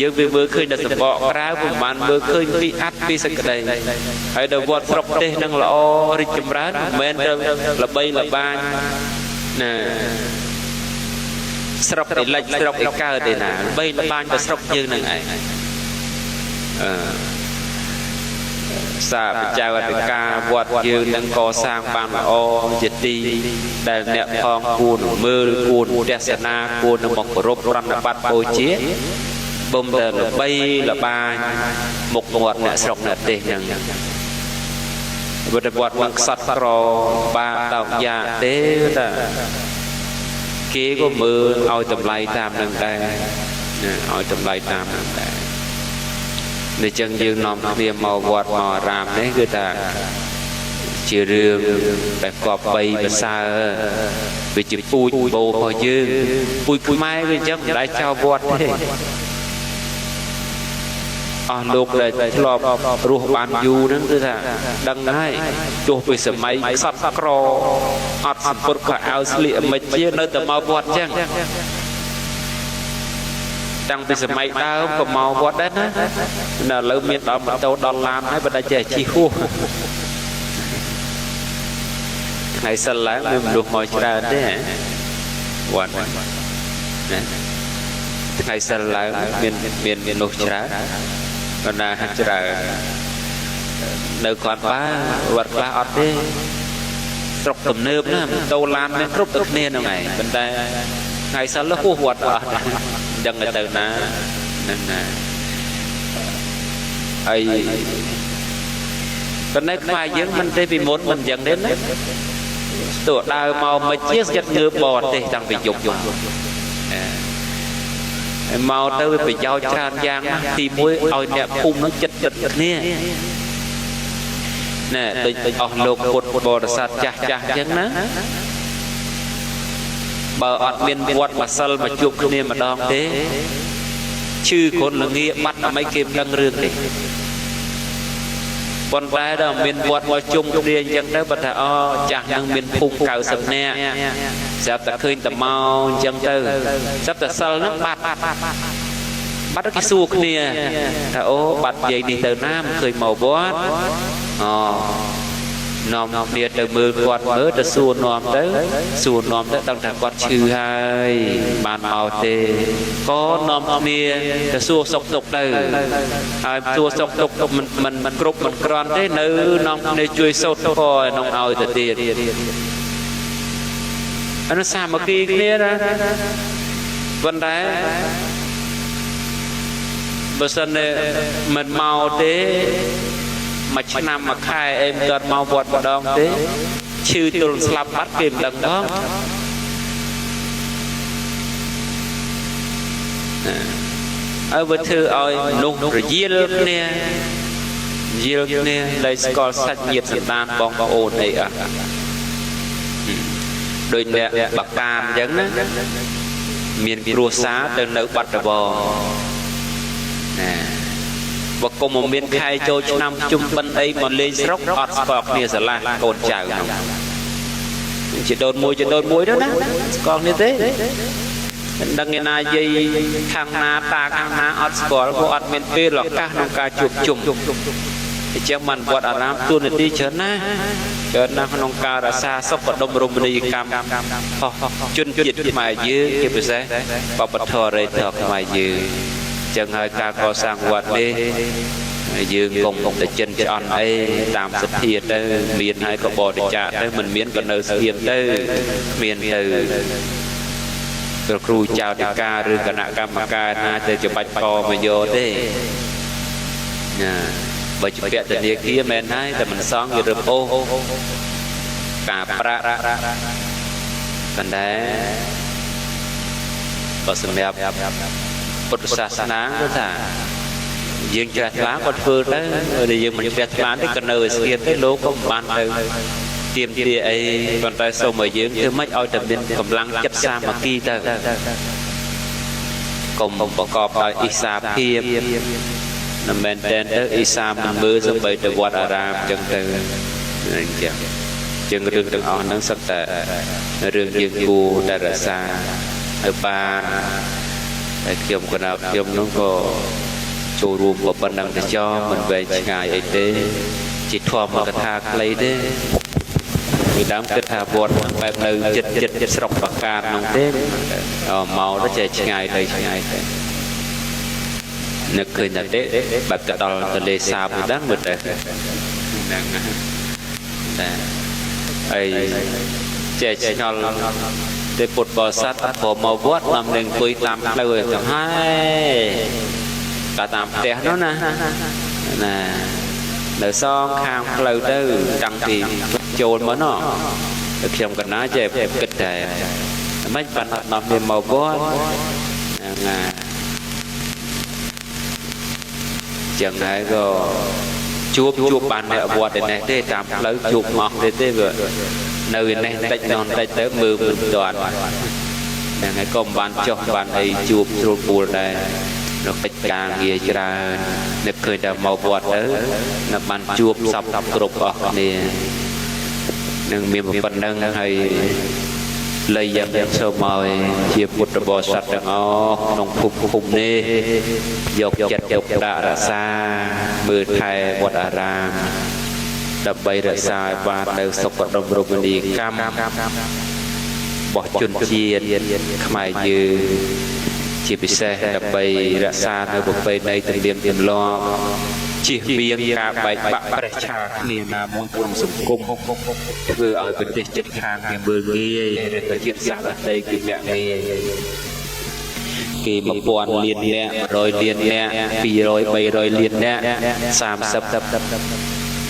យើងវាមើលឃើញតែសម្បកក្រៅប្រហែលមើលឃើញពីអាត់ពីសក្តីហើយដល់វត្តស្រុកទេសនឹងល្អរីកចម្រើនមិនមែនទៅល្បីល្បាញណាស្រុកឯលិចស្រុកឯកើតទេណាល្បីល្បាញទៅស្រុកយើងនឹងឯងអឺសាបចៅអធិការវត្តយើងនឹងកសាងបានល្អជាទីដែលអ្នកផងគួរនឹងមើលគួរទស្សនាគួរនឹងមកគោរពប្រណិប័តបូជាបំតែល្បីល្បាញមុខមាត់អ្នកស្រុកអ្នកទេសហ្នឹងវត្តវត្តនឹងខ្សត់ក្របាតោកយ៉ាទេតាគេក៏មើលឲ្យតម្លៃតាមនឹងដែរឲ្យតម្លៃតាមនឹងដែរនេះចឹងយើងនាំគ្នាមកវត្តមកអារាមនេះគឺថាជារឿងដែលគប្បីប្រសើរវាជាពូជបោរបស់យើងពូជខ្មែរវាអញ្ចឹងមិនដែលចោលវត្តទេអស់លោកដែលធ្លាប់រស់បានយូរហ្នឹងគឺថាដឹងហើយទោះពីសម័យខ្សត់ក្រអត់សម្ពុតខោអាវស្លៀកមិនជានៅតែមកវត្តអញ្ចឹងតាំងពីសម័យដើមក៏មកវត្តដែរណាដល់ឥឡូវមានដល់ម៉ូតូដល់ឡានហើយបើតែចេះជិះហួសថ្ងៃសិលឡើងមានមនុស្សមកច្រើនទេវត្តណាថ្ងៃសិលឡើងមានមានមនុស្សច្រើនបណ្ដាច្រើននៅគាត់បាវត្តខ្លះអត់ទេស្រុកទំនើបណាម៉ូតូឡានមានគ្រប់ទៅគ្នាហ្នឹងឯងប៉ុន្តែថ្ងៃសិលហួសវត្តអត់ដឹងទៅណាហ្នឹងណាហើយប៉ុន្តែខ្មែរយើងមិនទេពីមុនមិនយ៉ាងទេណាទោះដើរមកមិនជាចិត្តងើបបរទេសតាំងពីយប់មកហើយមកទៅវាប្រយោជន៍ច្រើនយ៉ាងណាស់ទី1ឲ្យអ្នកភូមិនឹងចិត្តចិត្តគ្នាណែដូចអស់លោកពុទ្ធបរិស័ទចាស់ចាស់អញ្ចឹងណាបើអត់មានវត្តមួយសិលមកជួបគ្នាម្ដងទេឈឺគ្រុនល្ងាបាត់អ្វីគេមិនដឹងរឿងទេប៉ុន្តែដល់មានវត្តមកជុំគ្នាអញ្ចឹងទៅបើថាអូចាស់នឹងមានភូមិ90នាក់ស្រាប់តែឃើញតែមកអញ្ចឹងទៅស្រាប់តែសិលហ្នឹងបាត់បាត់គេសួរគ្នាថាអូបាត់យាយនេះទៅណាមិនឃើញមកវត្តអូ នាំគ្នាទៅមើលគាត់មើលទៅសួរនាំទៅសួរនាំទៅដឹងថាគាត់ឈឺហើយបានមកទេក៏នាំគ្នាទៅសួរសុខទុក្ខទៅហើយសួរសុខទុក្ខមិនមិនមិនគ្រប់មិនក្រាន់ទេនៅនាំគ្នាជួយសូត្រធម៌ក្នុងឲ្យទៅទៀតអានោះសាមគ្គីគ្នាណាប៉ុន្តែបើសិនមិនមកទេមួយឆ្នាំមួយខែអីមិនទាន់មកវត្តម្ដងទេឈឺទល់ស្លាប់បាត់គេមិនដឹងផងហើយបើធ្វើឲ្យមនុស្សរយាលគ្នាយាលគ្នាលែងស្គាល់សាច់ញាតិសន្តានបងប្អូនអីអស់ដូចអ្នកបកានអញ្ចឹងណាមានគ្រួសារទៅនៅបាត់ដំបងណាបើគុំមកមានខែចូលឆ្នាំជុំបិណ្ឌអីមកលេងស្រុកអត់ស្គាល់គ្នាស្រឡះកូនចៅនោះជាដូនមួយជាដូនមួយទៅណាស្គាល់គ្នាទេមិនដឹងឯណាយាយខាងណាតាខាងណាអត់ស្គាល់ព្រោះអត់មានពេលឱកាសក្នុងការជួបជុំអញ្ចឹងបានវត្តអារាមទួនាទីច្រើនណាស់ច្រើនណាស់ក្នុងការរក្សាសុខដុមរមណីយកម្មជនជាតិខ្មែរយើងជាពិសេសបព្វធម៌រិទ្ធខ្មែរយើងចឹងហើយការកសាងវត្តនេះយើងកុំតែចិនឆ្អន់អីតាមសទ្ធាទៅមានហើយក៏បរិច្ចាគទៅមិនមានក៏នៅស្ងៀមទៅមានទៅព្រះគ្រូចៅធិការឬគណៈកម្មការណាទៅច្បាច់កមកយកទេណាបើជាពាក់ធនាគារមែនហើយតែមិនសងវារឹបអូសការប្រាក់ប៉ុន្តែបើសម្រាប់ពុទ្ធសាសនាគឺថាយើងជ្រះថ្លាក៏ធ្វើទៅតែយើងមិនជ្រះថ្លាទេក៏នៅឲ្យស្ងៀមទេលោកក៏មិនបានទៅទៀមទាអីប៉ុន្តែសូមឲ្យយើងធ្វើម៉េចឲ្យតែមានកម្លាំងចិត្តសាមគ្គីទៅកុំប្រកបដោយអ៊ីសាភាពមិនមែនតែទៅអ៊ីសាមិនមើលសំបីទៅវត្តអារាមអញ្ចឹងទៅអញ្ចឹងជាងរឿងទាំងអស់ហ្នឹងសុទ្ធតែរឿងយើងគួរតែរក្សាឲ្យបានហើយខ្ញុំកណាខ្ញុំនោះក៏ចូលរួមប៉ុណ្ណឹងទៅចោមិនវែងឆ្ងាយអីទេជាធម៌កថាខ្លីទេពីដើមគិតថាវត្តបែបនៅចិត្តចិត្តស្រុកបកាននោះទេមកទៅចេះឆ្ងាយទៅឆ្ងាយទៅនឹកឃើញតែទេបែបទៅដល់ទន្លេសាបទៅដឹងមើលទៅហ្នឹងតែអីចេះឆ្ងល់ទេពុទ្ធបរិស័ទព្រមមកវត្តនាំនឹងអង្គុយតាមផ្លូវទៅហើយតាតាមផ្ទះនោះណាណានៅសងខាងផ្លូវទៅតាំងពីចូលមកណោះតែខ្ញុំកណាចេះគិតតែមិនបានអត់នាំមានមកវត្តហ្នឹងណាចឹងហើយក៏ជួបបាននៅវត្តឯនេះទេតាមផ្លូវជួបមកទេទេវានៅឯនេះតិចនោះតិចទៅមើលមិនទាន់ហ្នឹងហើយក៏មិនបានចុះបានអីជួបស្រួលពួលដែរនៅកិច្ចការងារច្រើននឹកឃើញតែមកវត្តទៅនៅបានជួបសពគ្រប់អស់គ្នានឹងមានប៉ុណ្ណឹងហើយលៃយ៉ាងសូមឲ្យជាពុទ្ធបរិស័ទទាំងអស់ក្នុងភពភូមិនេះយកចិត្តទុកដាក់រក្សាមើលថែវត្តអារាមដើម្បីរក្សាឲ្យបាននៅសុខដុមរមណីយកម្មរបស់ជនជាតិខ្មែរយើងជាពិសេសដើម្បីរក្សានៅប្រពៃណីទំនៀមទម្លាប់ជៀសវាងការបែកបាក់ប្រេះឆាគ្នាណាមួយក្នុងសង្គមធ្វើឲ្យប្រទេសជិតខាងគេមើលងាយឬក៏ជាតិសាសន៍ដទៃគេមាក់ងាយគេ1000លានអ្នក100លានអ្នក200 300លានអ្នក30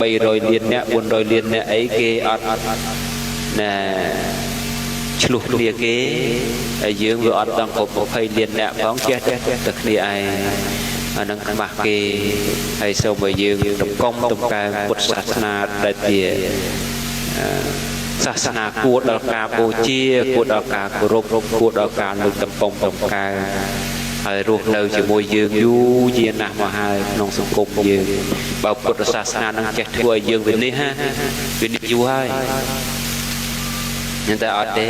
300លានអ្នក400លានអ្នកអីគេអត់ណែឆ្លោះគ្នាគេហើយយើងវាអត់ដល់គ្រប់20លានអ្នកផងចេះតែគ្នាឯងអានឹងខ្មាស់គេហើយសូមឲ្យយើងតម្កុំតម្កើងពុទ្ធសាសនាដែលជាសាសនាគួរដល់ការបូជាគួរដល់ការគោរពគួរដល់ការលើកតម្កុំតម្កើងហើយរស់នៅជាមួយយើងយូរយារណាស់មកហើយក្នុងសង្គមយើងបើពុទ្ធសាសនានឹងចេះធ្វើឲ្យយើងវិនិច្ឆ័យវិនិច្ឆ័យយូរហើយតែអត់ទេ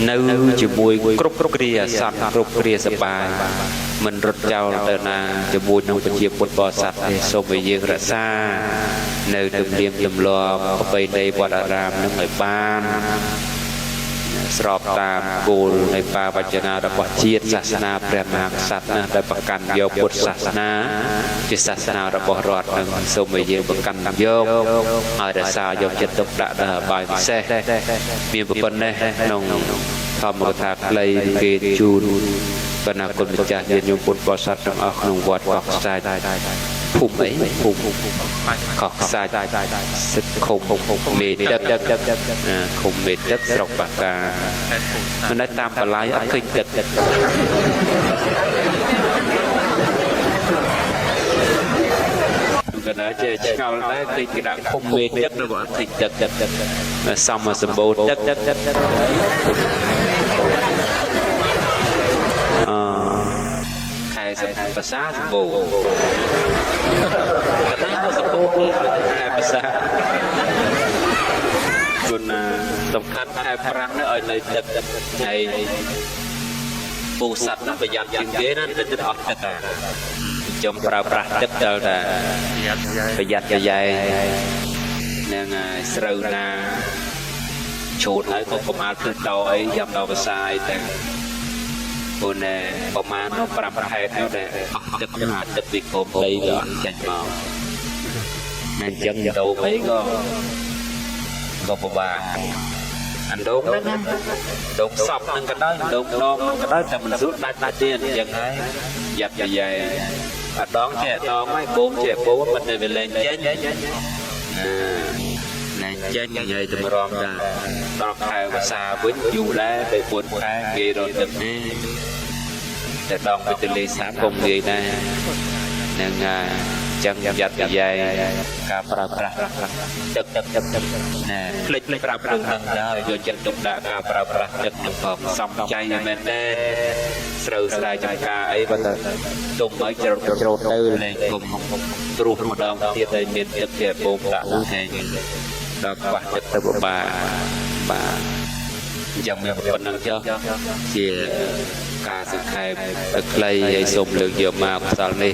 នៅជាមួយគ្រប់គ្រាអាសន្នគ្រប់គ្រាសបាយ មិនរត់ចោលទៅណាជាមួយនឹងប្រជាពុទ្ធបរិស័ទទេសូមឲ្យយើងរក្សានៅទំនៀមទម្លាប់ប្រពៃណីវត្តអារាមនឹងឲ្យបានស្របតាមគោលនៃបាវចនារបស់ជាតិសាសនាព្រះមហាក្សត្រណាដែលប្រកាន់យកពុទ្ធសាសនាជាសាសនារបស់រដ្ឋនឹងសូមឲ្យយើងប្រកាន់យកឲ្យរក្សាយកចិត្តទុកដាក់ដល់បាយពិសេសមានប៉ុណ្ណេះក្នុងធម្មកថាខ្លីគេជូនបណ្ណាគុណម្ចាស់ញាតិញោមពុទ្ធបរិស័ទទាំងអស់ក្នុងវត្តកោះខ្សាច់ភូមិអីភូមិកោះខ្សាច់សិទ្ធឃុំមេទឹកឃុំមេទឹកស្រុកបាកាមិនដែរតាមបលាយអត់ឃើញទឹកកណាចេះឆ្ងល់ដែរឃើញគេដាក់ឃុំមេទឹកនៅអត់ឃើញទឹកសំសម្បូរទឹកអខែភាសាសម្បូរកណាសម្បូរខែភាសាគុណសំខាន់ខែប្រាំងនេះឲ្យនៅទឹកហើយពូសត្វនោះប្រយ័ត្នជាងគេណាទៅទឹកអស់ទឹកតាចំប្រើប្រាស់ទឹកដល់តែប្រយ័ត្នប្រយែងនឹងស្រូវណាឆូតហើយក៏កុំអាលធ្វើតអីយ៉ាប់ដល់ភាសាអីតែព្រោះណែប្រមាណ5ខែទៅដែលអស់ទឹកទឹកពីក្រោមដីក៏អត់ចេញមកអញ្ចឹងដូងអីក៏ពិបាកអណ្ដូងហ្នឹងដូងសពហ្នឹងក៏ដោយដូងដងហ្នឹងក៏ដោយតែមិនស្រួលដាច់ដាច់ទៀតអញ្ចឹងហើយយ៉ាប់យ៉ាយអដងចេះដងហើយបូមចេះបូមមិនតែវាលែងចេញណាលែងចេញនិយាយតម្រង់ដែរដល់ខែវស្សាវិញយូរដែរទៅ4ខែគេរត់ទឹកនេះតែដងទៅទលេសាបកុំងាយដែរហ្នឹងហើយចឹងយ៉ាត់យ៉ាយការប្រើប្រាស់ទឹកទឹកទឹកទឹកណែភ្លេចប្រាប់រឿងហ្នឹងដែរយកចិត្តទុកដាក់ការប្រើប្រាស់ទឹកនឹងផងសំចៃមែនទេស្រូវស្រែចំការអីបើតែទុំឲ្យច្រូតច្រូតទៅលែងគុំត្រួសម្ដងទៀតឲ្យមានទឹកជាបូមដាក់ហ្នឹងដល់ខ្វះទឹកទៅពិបាកបាទអញ្ចឹងមានប៉ុណ្្នឹងចុះជាការសង្ខេបខ្លីហើយសូមលើកយកមកកុសលនេះ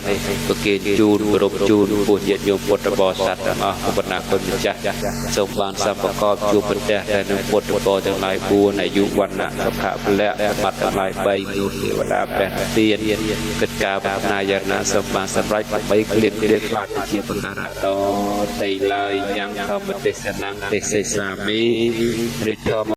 ប្រគេនជូនគោរពជូនពោះញាតិញោមពុទ្ធបរិស័ទទាំងអស់ឧបនាគុណម្ចាស់សូមបានសម្ប្រកបជួបប្រទះតែនឹងពុទ្ធបរិទាំងឡាយ4អាយុវណ្ណៈសុខៈពលៈសម្បត្តិទាំងឡាយ3មនុស្សទេវតាព្រះទានគិតការប្រាថ្នាយ៉ាងណាសូមបានសម្រេចដើម្បីក្លៀនក្លៀនខ្លាចជាប្រការតតីឡើយយ៉ាងធម្មទេសនំទេសេសាមិរិទ្ធ